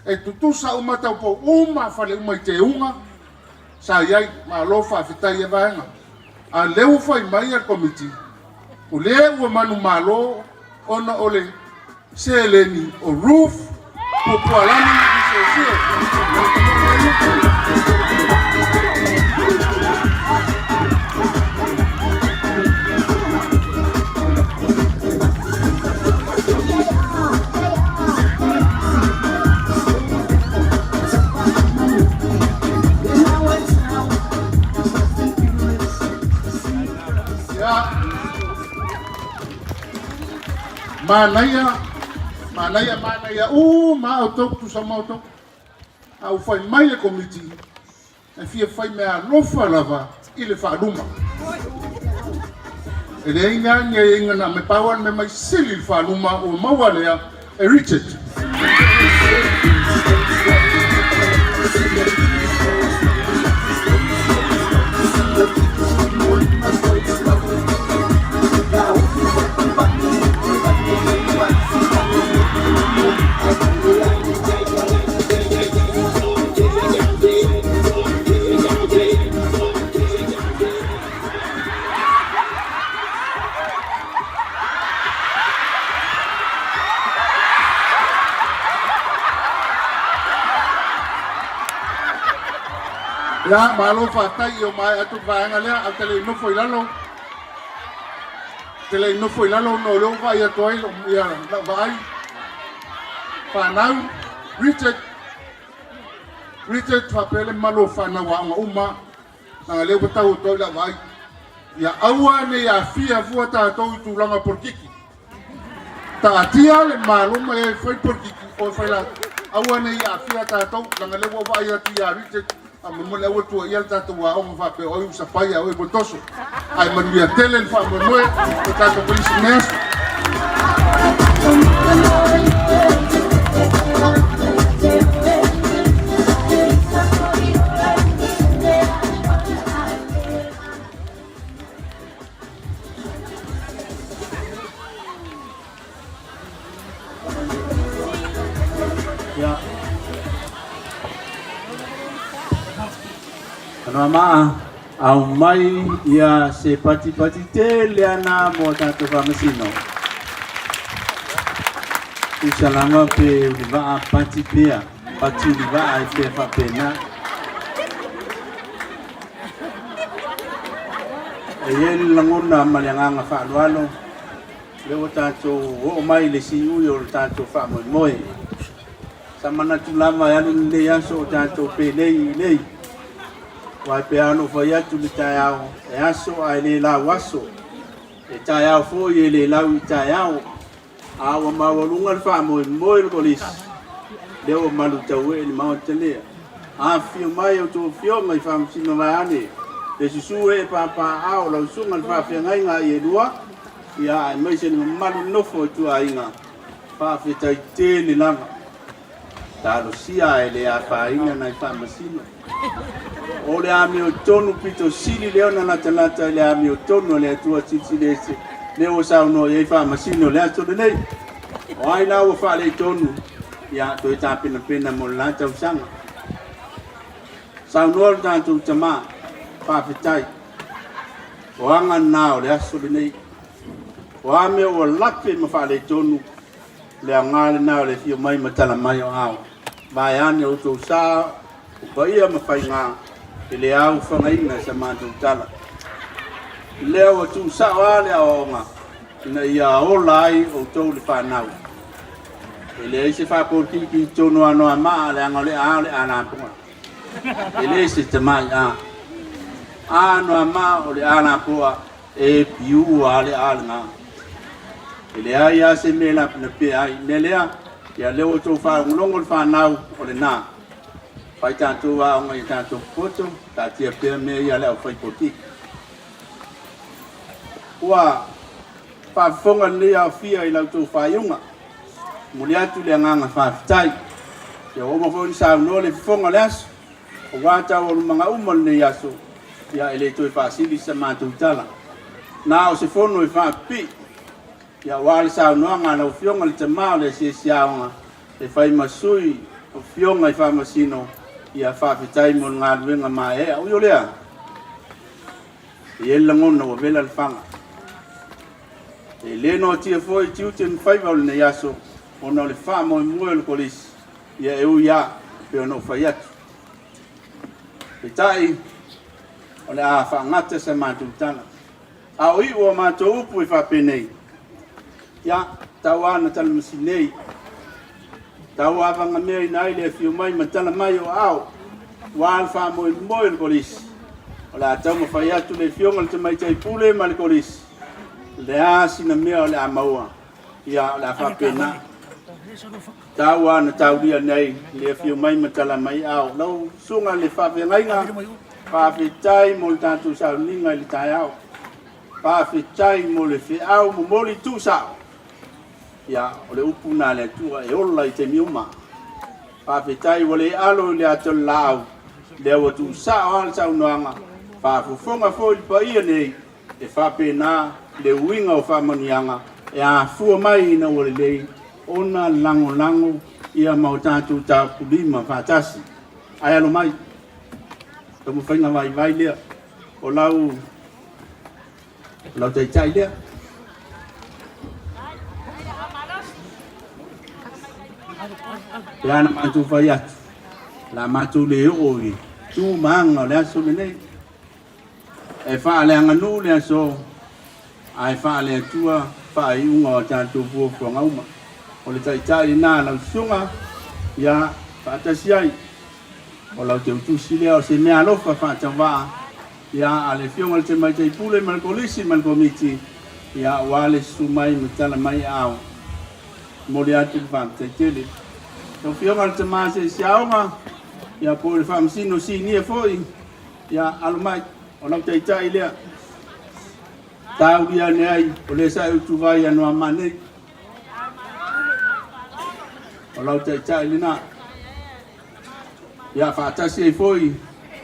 E tutusa uma taupou uma a fale uma i teuga sa i ai, malo faafetai i ia vaega. A o lea ua fai mai le Komiti, o lea ua manumalo ona o le seleni o roof puapualani i Manaia, manaia, manaia uma lava outou, tusa uma outou. A ua fai mai le Komiti, e fia fai meaalofa lava i le faaluma. E leai ni a ni aiaiga na aumai, pau lava le mea mai sili le faaluma ua maua lea e Richard. Ia, malo faafetai i o maea atu le vaega lea, ae ou te le i nofo i lalo, ou te le i nofo i lalo ona o lea ua vaai atu ai ia lau vaai, fanau, Richard, Richard faapea le mamalu o fanau aoga uma, Leaga lea ua tau atu ai lau vaai, ia aua ne i aafia fua tatou i tulaga polokiki. Taatia le Malo ma e fai polokiki o e fai latou. Aua ne i aafia tatou, leaga lea ua ou vaai atu ia Richard, faamolemole aua le tuuaia le tatou aoga faapea o ai ua sapai a o ai ua toso. Ae manuia tele le faamoemoe o tatou kolisi i lenei aso. Ia. Anoamaa, aumai ia se patipati tele ana mo a tatou faamasino. Tusa lava pe ulivaa pati pea, pati ulivaa e pea faapena. E i ai le lagona ma le agaga faaaloalo, lea ua tatou oo mai i le siui o le tatou faamoemoe. Sa manatu lava e alu lenei aso o tatou penei i inei. Aua e pei lava ona ou fai atu i le taeao, e aso ae le lau aso. E taeao foi e le lau i taeao. A ua maualuga le faamoemoe o le Kolisi, lea ua malutauee le Maota lea. Afifio mai a outou afioga i Faamasino vaeane, le susu ee papaaao lau susuga i le faafeagaiga a Ielua, ia aemaise le mamalu nofo ituaiga. Faafetai tele lava. Talosia ae le afaina nai faamasino. O le amiotonu pito sili lea ona latalata i le amiotonu a le Atua Silisili Ese, lea ua saunoa i ai faamasino i le aso lenei. O ai la ua faaletonu? Ia, toe tapenapena mo le la tausaga. Saunoa lo tatou tama, faafetai. O aga na o le aso lenei. O a mea ua lape ma faaletonu, le aoga lena o le afio mai ma tala mai o ao. Vaeane outou sa o paia ma faiga e le aufagaina i sa matou tala. Lea ua tuusao lava le aoaoga ina ia ola ai outou le fanau. E leai se faapolokiki i totonu o Anoamaa leaga o le a o le a lapoa. E le se tamai a. A Anoamaa o le a lapoa e piua lava le a lena. E leai lava se mea e lapenapea ai. O le mea lea, ia lea ua outou faalogologo le fanau o lena. Fai tatou aoga i a tatou popoto, taatia pea mea ia a le aufaipolokiki. Ua faafofoga lenei aofia i la outou faaiuga. Momoli atu le agaga faafetai. Ia ua uma foi ona saunoa le fofoga o le aso, aua taualumaga uma o lenei aso, ia e le toe faasili sa matou tala. Na o se fono e faapipii, ia aua le saunoaga a lau Afioga le Tama o le Asiasi Aoga, e fai ma sui o Afioga i Faamasino, ia faafetai mo le galuega maeaea. Ui o lea, e i ai le lagona ua vela le fala. E le noatia foi tiute ma faiva o lenei aso ona o le faamoemoe o le Kolisi, ia e ui lava e pei ona ou fai atu. Peitai, o le a faagata sa matou tala. A o iu a matou upu e faapenei, ia, tau lava na talamasi nei, tau avagameaina ai le afio mai ma tala mai o aao, aua le faamoemoe o le Kolisi. O le a taumafai atu le Afioga i le Tamaitai Pule ma le Kolisi, o le a sina mea o le a maua, ia, o le a faapena. Tau lava na taulia nei le afio mai ma tala mai aao. Lau Susuga i le Faafeagaiga, faafetai mo le tatou sauniga i le taeao. Faafetai mo le feau momoli tuusao. Ia, o le upu lena a le Atua e ola i taimi uma. Faafetai ua le alo i le ata o le laau, lea ua tuusao lava le saunoaga. Faafofoga foi le paia nei, e faapena le uiga o faamanuiaga e afua mai ina ua lelei ona lagolago ia ma o tatou taupulima faatasi. Ae alo mai, taumafaiga vaivai lea o lau lau taitai lea. Pe ana matou fai atu, la matou le oo i tu ma aga o le aso lenei. E faaleaganuu le aso, ae faale-Atua faaiuga o a tatou fuafuaga uma. O le taitai lena lau susuga, ia faatasi ai. O lau teutusi lea o se meaalofa faatauvaa, ia a le Afioga i le Tamaitai Pule ma le Kolisi ma le Komiti, ia aua le susu mai ma tala mai aao. Momoli atu le faafetai tele. Lau Afioga i le Tama Asiasi Aoga, ia po o le Faamasino Sinia foi, Ia, alo mai, o lau taitai lea. Taulia ane ai, o lea sa e utuvai Anoamaa nei. O lau taitai lena. Ia, faatasi ai foi,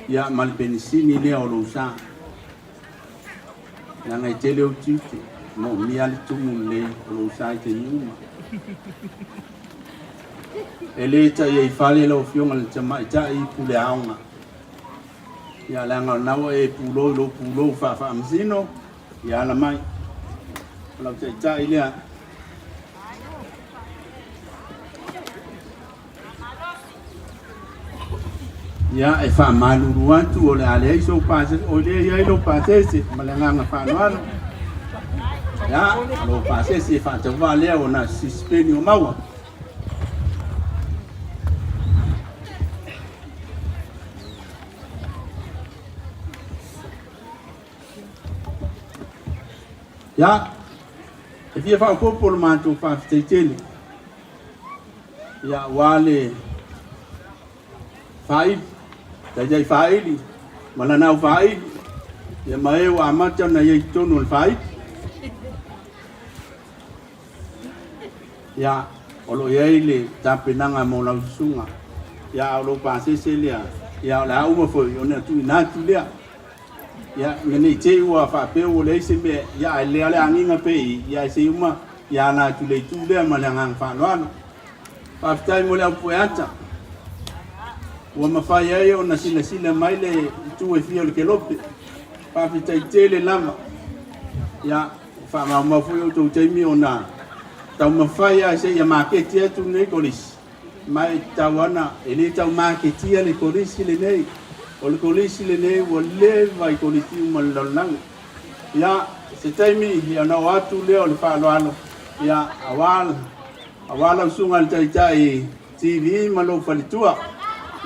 ia, ma le penisini lea o lou sa. Leaga e tele ou tiute, moomia le tumu lelei o lou sa i taimi uma. E le taia i fale lau Afioga i le Tamaitai Pule Aoga. Ia leaga o lena ua e pulou i lou pulou faafaamasino, ia ala mai. O lau taitai lea. Ia, e faamalulu atu o le a leai sou pasese, o lea e i ai lou pasese ma le agaga faaaloalo. Ia, o lou pasese e faatauvaa lea ona sisipeni o maua. Ia, e fia faaopoopo le matou faafetai tele. Ia, aua le faaili, taitai faaili ma lana au faaili, ia ma e ua amata ona i ai i totonu o le faaili. Ia, o lo o i ai le tapenaga mo lau susuga. Ia, a o lou pasese lea, ia, o le a uma foi ona tuuina atu lea. Ia, ina ne i te i ua faapea ua leai se mea, ia, ae lea le agiga pea i, ia, ae se i uma, ia ala atu i le itu lea ma le agaga faaaloalo. Faafetai mo le aupueata. Ua mafai ai ona silasila mai le itu e fia o le kelope. Faafetai tele lava. Ia, Ua faamaumau foi outou taimi ona taumafai lava seia maketi atu lenei kolisi, ma e tatau ana, e le tau maketia le kolisi lenei. O le kolisi lenei ua leva i kolisi uma o le lalolagi. Ia, se taimi ia ona oo atu lea o le faaaloalo, ia, aua, aua lau susuga i le Taitai TV ma lou faletua,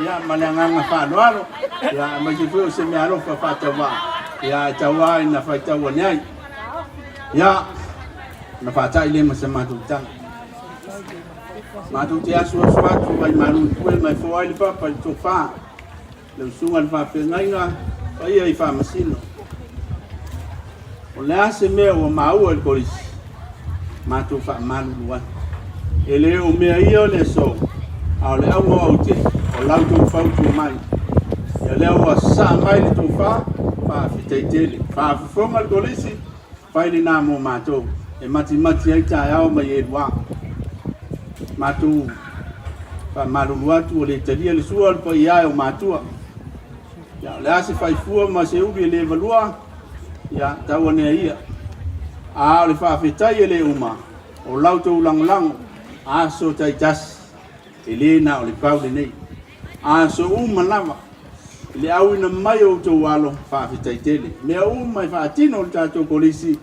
ia, ma le agaga faaaloalo, ia, aemaise foi o se meaalofa faatauvaa, ia, e tauā ina faitau ane ai. Ia, ona faatai lea ma se matou tala. Matou te asuasu atu mai malu i pue ma e foa ai le papa i le tofa. Lau susuga i le faafeagaiga paia i Faamasino. O le a se mea ua maua i le Kolisi, matou faamalulu atu. E le o mea ia o le aso, a o le auga o aute, o lau tou fautua mai. Ia lea ua sasaa mai le tofa, faafetai tele. Faafofoga le Kolisi, fai lena mo matou, e matimati ai taeao ma Ielua. Matou faamalulu atu ua le talia le sua o le paia e o matua. Ia, o le a se faifua ma se uli e le valua, ia, tau anea ia. A o le faafetai e le uma, o lau tou lagolago, aso taitasi, e le na o le pau lenei. Aso uma lava, i le auina mai o outou alo, faafetai tele. Mea uma e faatino e le tatou Kolisi,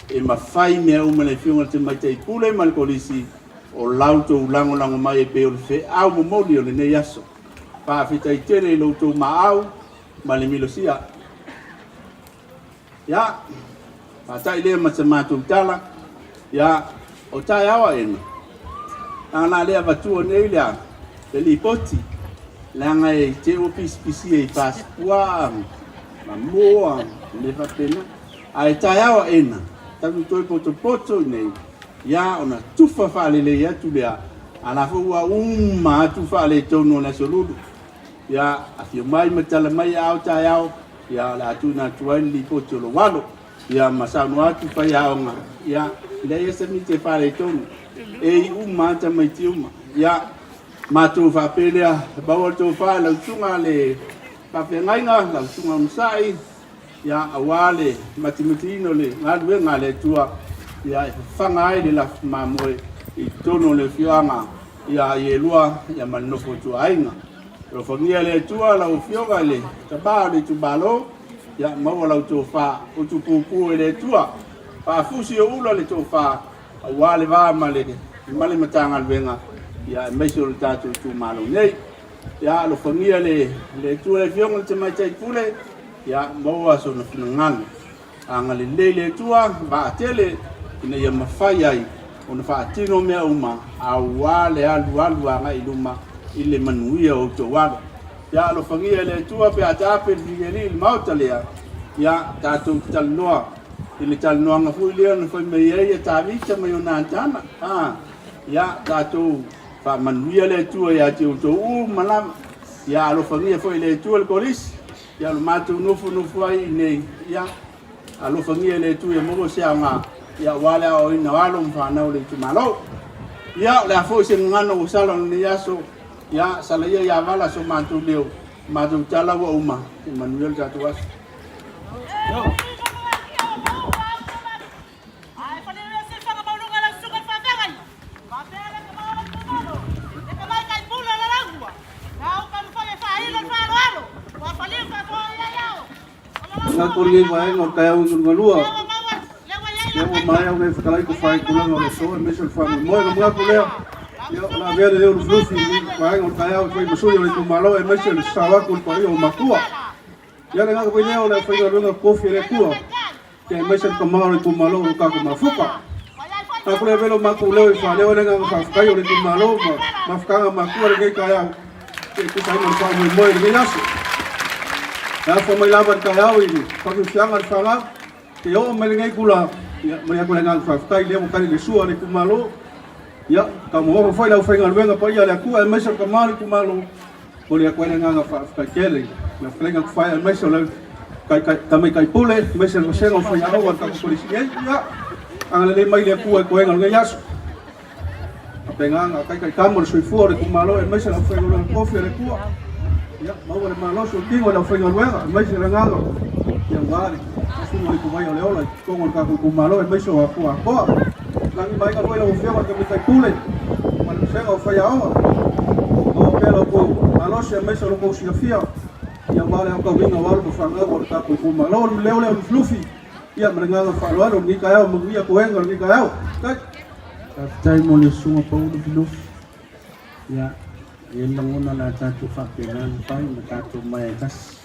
e mafai mea uma e le Afioga i le Tamaitai Pule ma le Kolisi, o la outou lagolago mai e pei o le feau momoli o lenei aso. Faafetai tele i lo outou maau ma le milosia. Ia, faata'i lea ma se matou tala, ia, o taeao aena, leaga la lea avatua nei lea, le lipoti, leaga e te ua pisipisia i pasipua ma moa ma mea faapena. Ae taeao aena, tatou toe potopoto i nei, ia, ona tufa faalelei atu lea, a la foi ua uma atu faaletonu o le Aso Lulu. Ia, afio mai ma tala mai aao taeao, ia, o le a tuuina atu ai le lipoti o lou alo, ia, ma saunoa atu faiaoga, ia, ina ia samiti e faaletonu, e i uma lava tamaiti uma. Ia, matou faapea lea, maua le tofa i lau susuga le faafeagaiga, lau susuga onosai, ia, aua le matimatiina o le galuega a le Atua, ia, e fafaga ai le lafu mamoe i totonu o le afioaga, ia, Ielua, ia, ma le nofo ituaiga. Alofagia le Atua lau Afioga i le tama o le itumalo, ia maua lau tofa utupupu e le Atua. Faafusi o ula le tofa aua le va ma le ma le Matagaluega, ia aemaise o le tatou itumalo nei. Ia alofagia le le Atua le Afioga i le Tamaitai Pule, ia maua sona finagalo. Agalelei le Atua, vaatele ina ia mafai ai ona faatino mea uma aua le alualu agai i luma i le manuia o outou alo. Ia alofagia e le Atua pe a taape le filialii i le maota lea, ia tatou te talanoa i le talanoaga foi lea na fai mai ai e Tavita ma Ionatana. A, ia tatou faamanuia le Atua ia te outou uma lava. Ia alofagia foi e le Atua le kolisi. Ia o le matou nofonofo ai i inei, ia, alofagia e le Atua ia maua se aoga, ia aua le aoaoina o alo ma fanau o le itumalo. Ia, o le a foi se gagana ua sala o lenei aso, ia, sala ia ia vala so matou leo, matou tala ua uma, ia manuia le tatou aso. Manatu o lenei vaega o le taeao i Galugalua, lea ua maea ona e fetalai tofaitulaga o le aso aemaise o le faamoemoe. Ona manatu lea, ia, o le a avea le leo lufilufi i lenei vaega o le taeao e fai ma sui o le itumalo aemaise o le sasao atu o le paia o matua. Ia, le agaga foi lea o le aufaigaluega totofi a le Atua, ia aemaise le tama o le itumalo o lo tatou mafuta. Tatou le avela o matou leo e faaleo ai le agaga faafetai o le itumalo ma mafutaga matua lenei taeao e tusa ai ma le faamoemoe i lenei aso. E afa mai lava le taeao i le faafiafiaga o le fanau, e oo mai lenei itula, ia momoli atu le agaga faafetai lea ua tali le sua a le itumalo. Ia, taumamafa foi le aufaigaluega paia a le Atua aemaise o le tama o le itumalo, Momoli atu ai le agaga faafetai tele i lau fetalaiga Tufae aemaise o lau tamaitai pule aemaise le vasega o faiaoga o le tatou kolisi nei. Ia, agalelei mai le Atua i toega o lenei aso. Faapena ona taitaitama o le soifua o le itumalo aemaise le aufaigaluega tofi a le Atua. Ia, maua le malosi o le tino i le aufaigaluega aemaise le agaga ia aua le susuga i le Ituvaia o le Ola i totonu o le tatou itumalo aemaise o Atua Atoa. Lagi maina foi lau Afioga i le Tamaitai Pule ma le vasega o faiaoga. Maua pea lo outou malosi aemaise o lo outou silafia ia aua le aotauina o alo ma fanau o le tatou itumalo. O le leo lea o Lufilufi. Ia, ma le agaga faaaloalo i lenei taeao, manuia toega o lenei taeao. Faafetai. Faafetai mo le susuga Pau Lufilufi. Ia, e i ai le lagona o le a tatou faapena ona fai ma tatou omai ai tasi.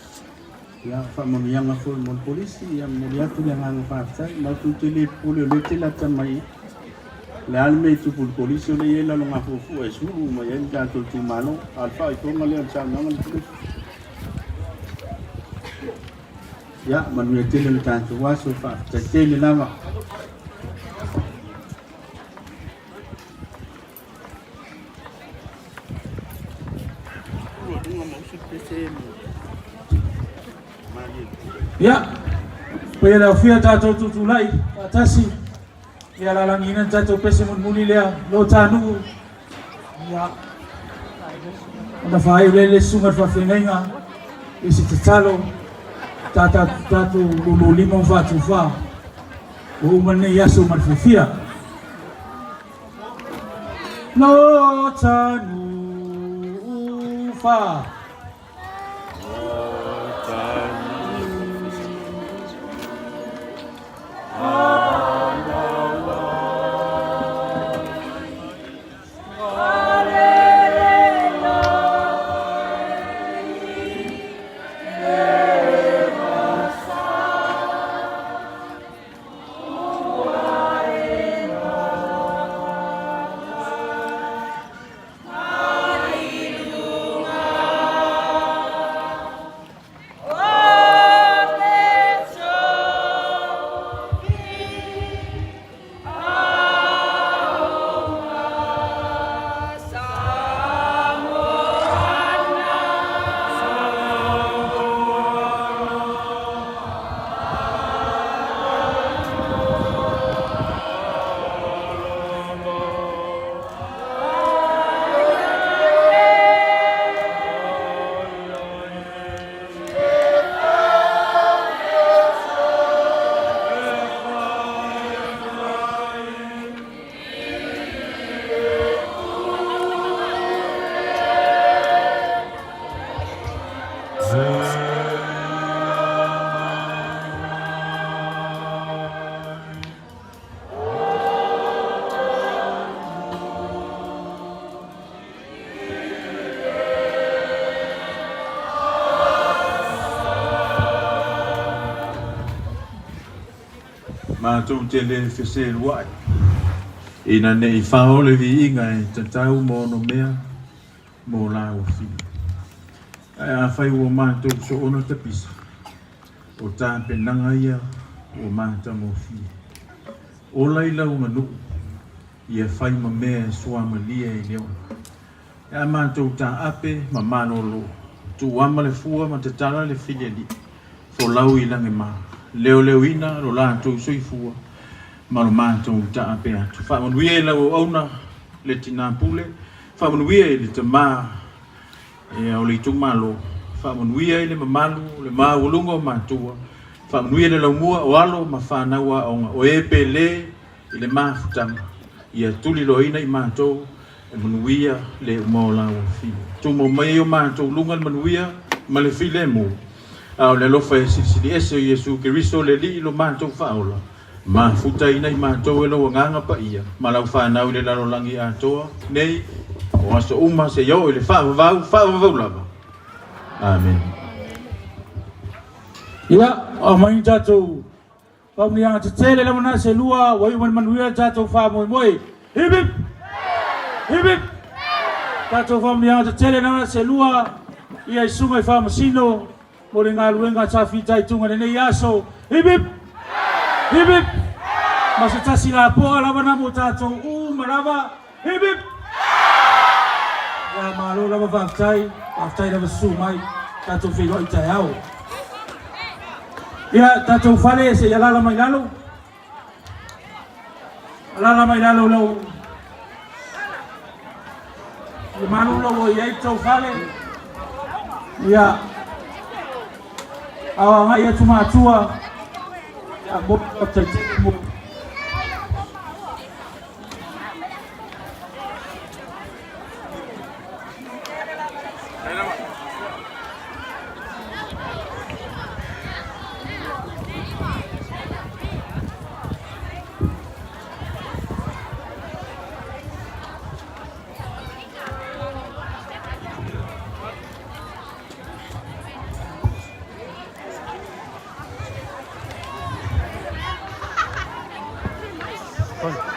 Ia, o faamanuiaga foi mo le Kolisi, ia momoli atu le agaga faafetai. Matou te le popole o lea e te lata mai i i. O le a le mea e tupu i le Kolisi, o lea e i ai lalogafuafua e sulu uma i ai le tatou itumalo. A o le faaipoga lea o le saunoaga Lufilufi. Ia, manuia tele le tatou aso, faafetai tele lava. Ia, paia le aufia tatou tutulai faatasi, ia lalagiina le tatou pese mulimuli lea, lo ta nuu. Ia, ona faaiu lea le susuga i le faafeagaiga i se tatalo tatou lululima ma faatufa ua uma lenei aso ma le fiafia. Lo ta nuu fa. Matou te le feseluai ina ne i fao le viiga e tatau ma onomea mo la afio. Ae afai ua matou soona tapisa, o tapenaga ia ua matagofie. Ola i lau aganuu, ia fai ma mea e suamalie ai le ola. E a matou taape ma malolo, tuuama le fua ma tatala le filialii, folau i lagema, leoleoina lo latou soifua ma lo matou taape atu. Faamanuia i lau auauna le tina pule, faamanuia i le tama o le itumalo, faamanuia i le mamalu o le maualuga o matua, faamanuia i le laumua o alo ma fanau aoga, o e pele i le mafutaga, ia tuliloaina i matou e manuia le uma o la ua tumau mai ai o matou luga le manuia ma le filemu, a o le alofa e silisili ese o Iesu Keriso le Alii lo matou Faaola, mafutaina i matou e lou Agaga Paia ma lau fanau i le lalolagi atoa nei o aso uma seia oo i le faavavau, faavavau lava. Amene. Ia, aumai ni tatou faamanuiaga tetele lava na se lua, ua iu mai le manuia le tatou faamoemoe. Hip hip! Hip hip! Tatou faamanuiaga tetele lava se lua, ia i susuga i Faamasino mo le galuega sa fitaituga i lenei aso. Hip hip! Hip hip! Ma se tasi lapoa lava na mo tatou uma lava. Hip hip! Ia malo lava faafetai, faafetai lava susu mai, tatou feiloai taeao. Ia tatou fale se i alala mai lalo. Alala mai lalo lau le malu lau ua i ai tou fale. Ia ao agai atu matua. Ia mo mo Fale.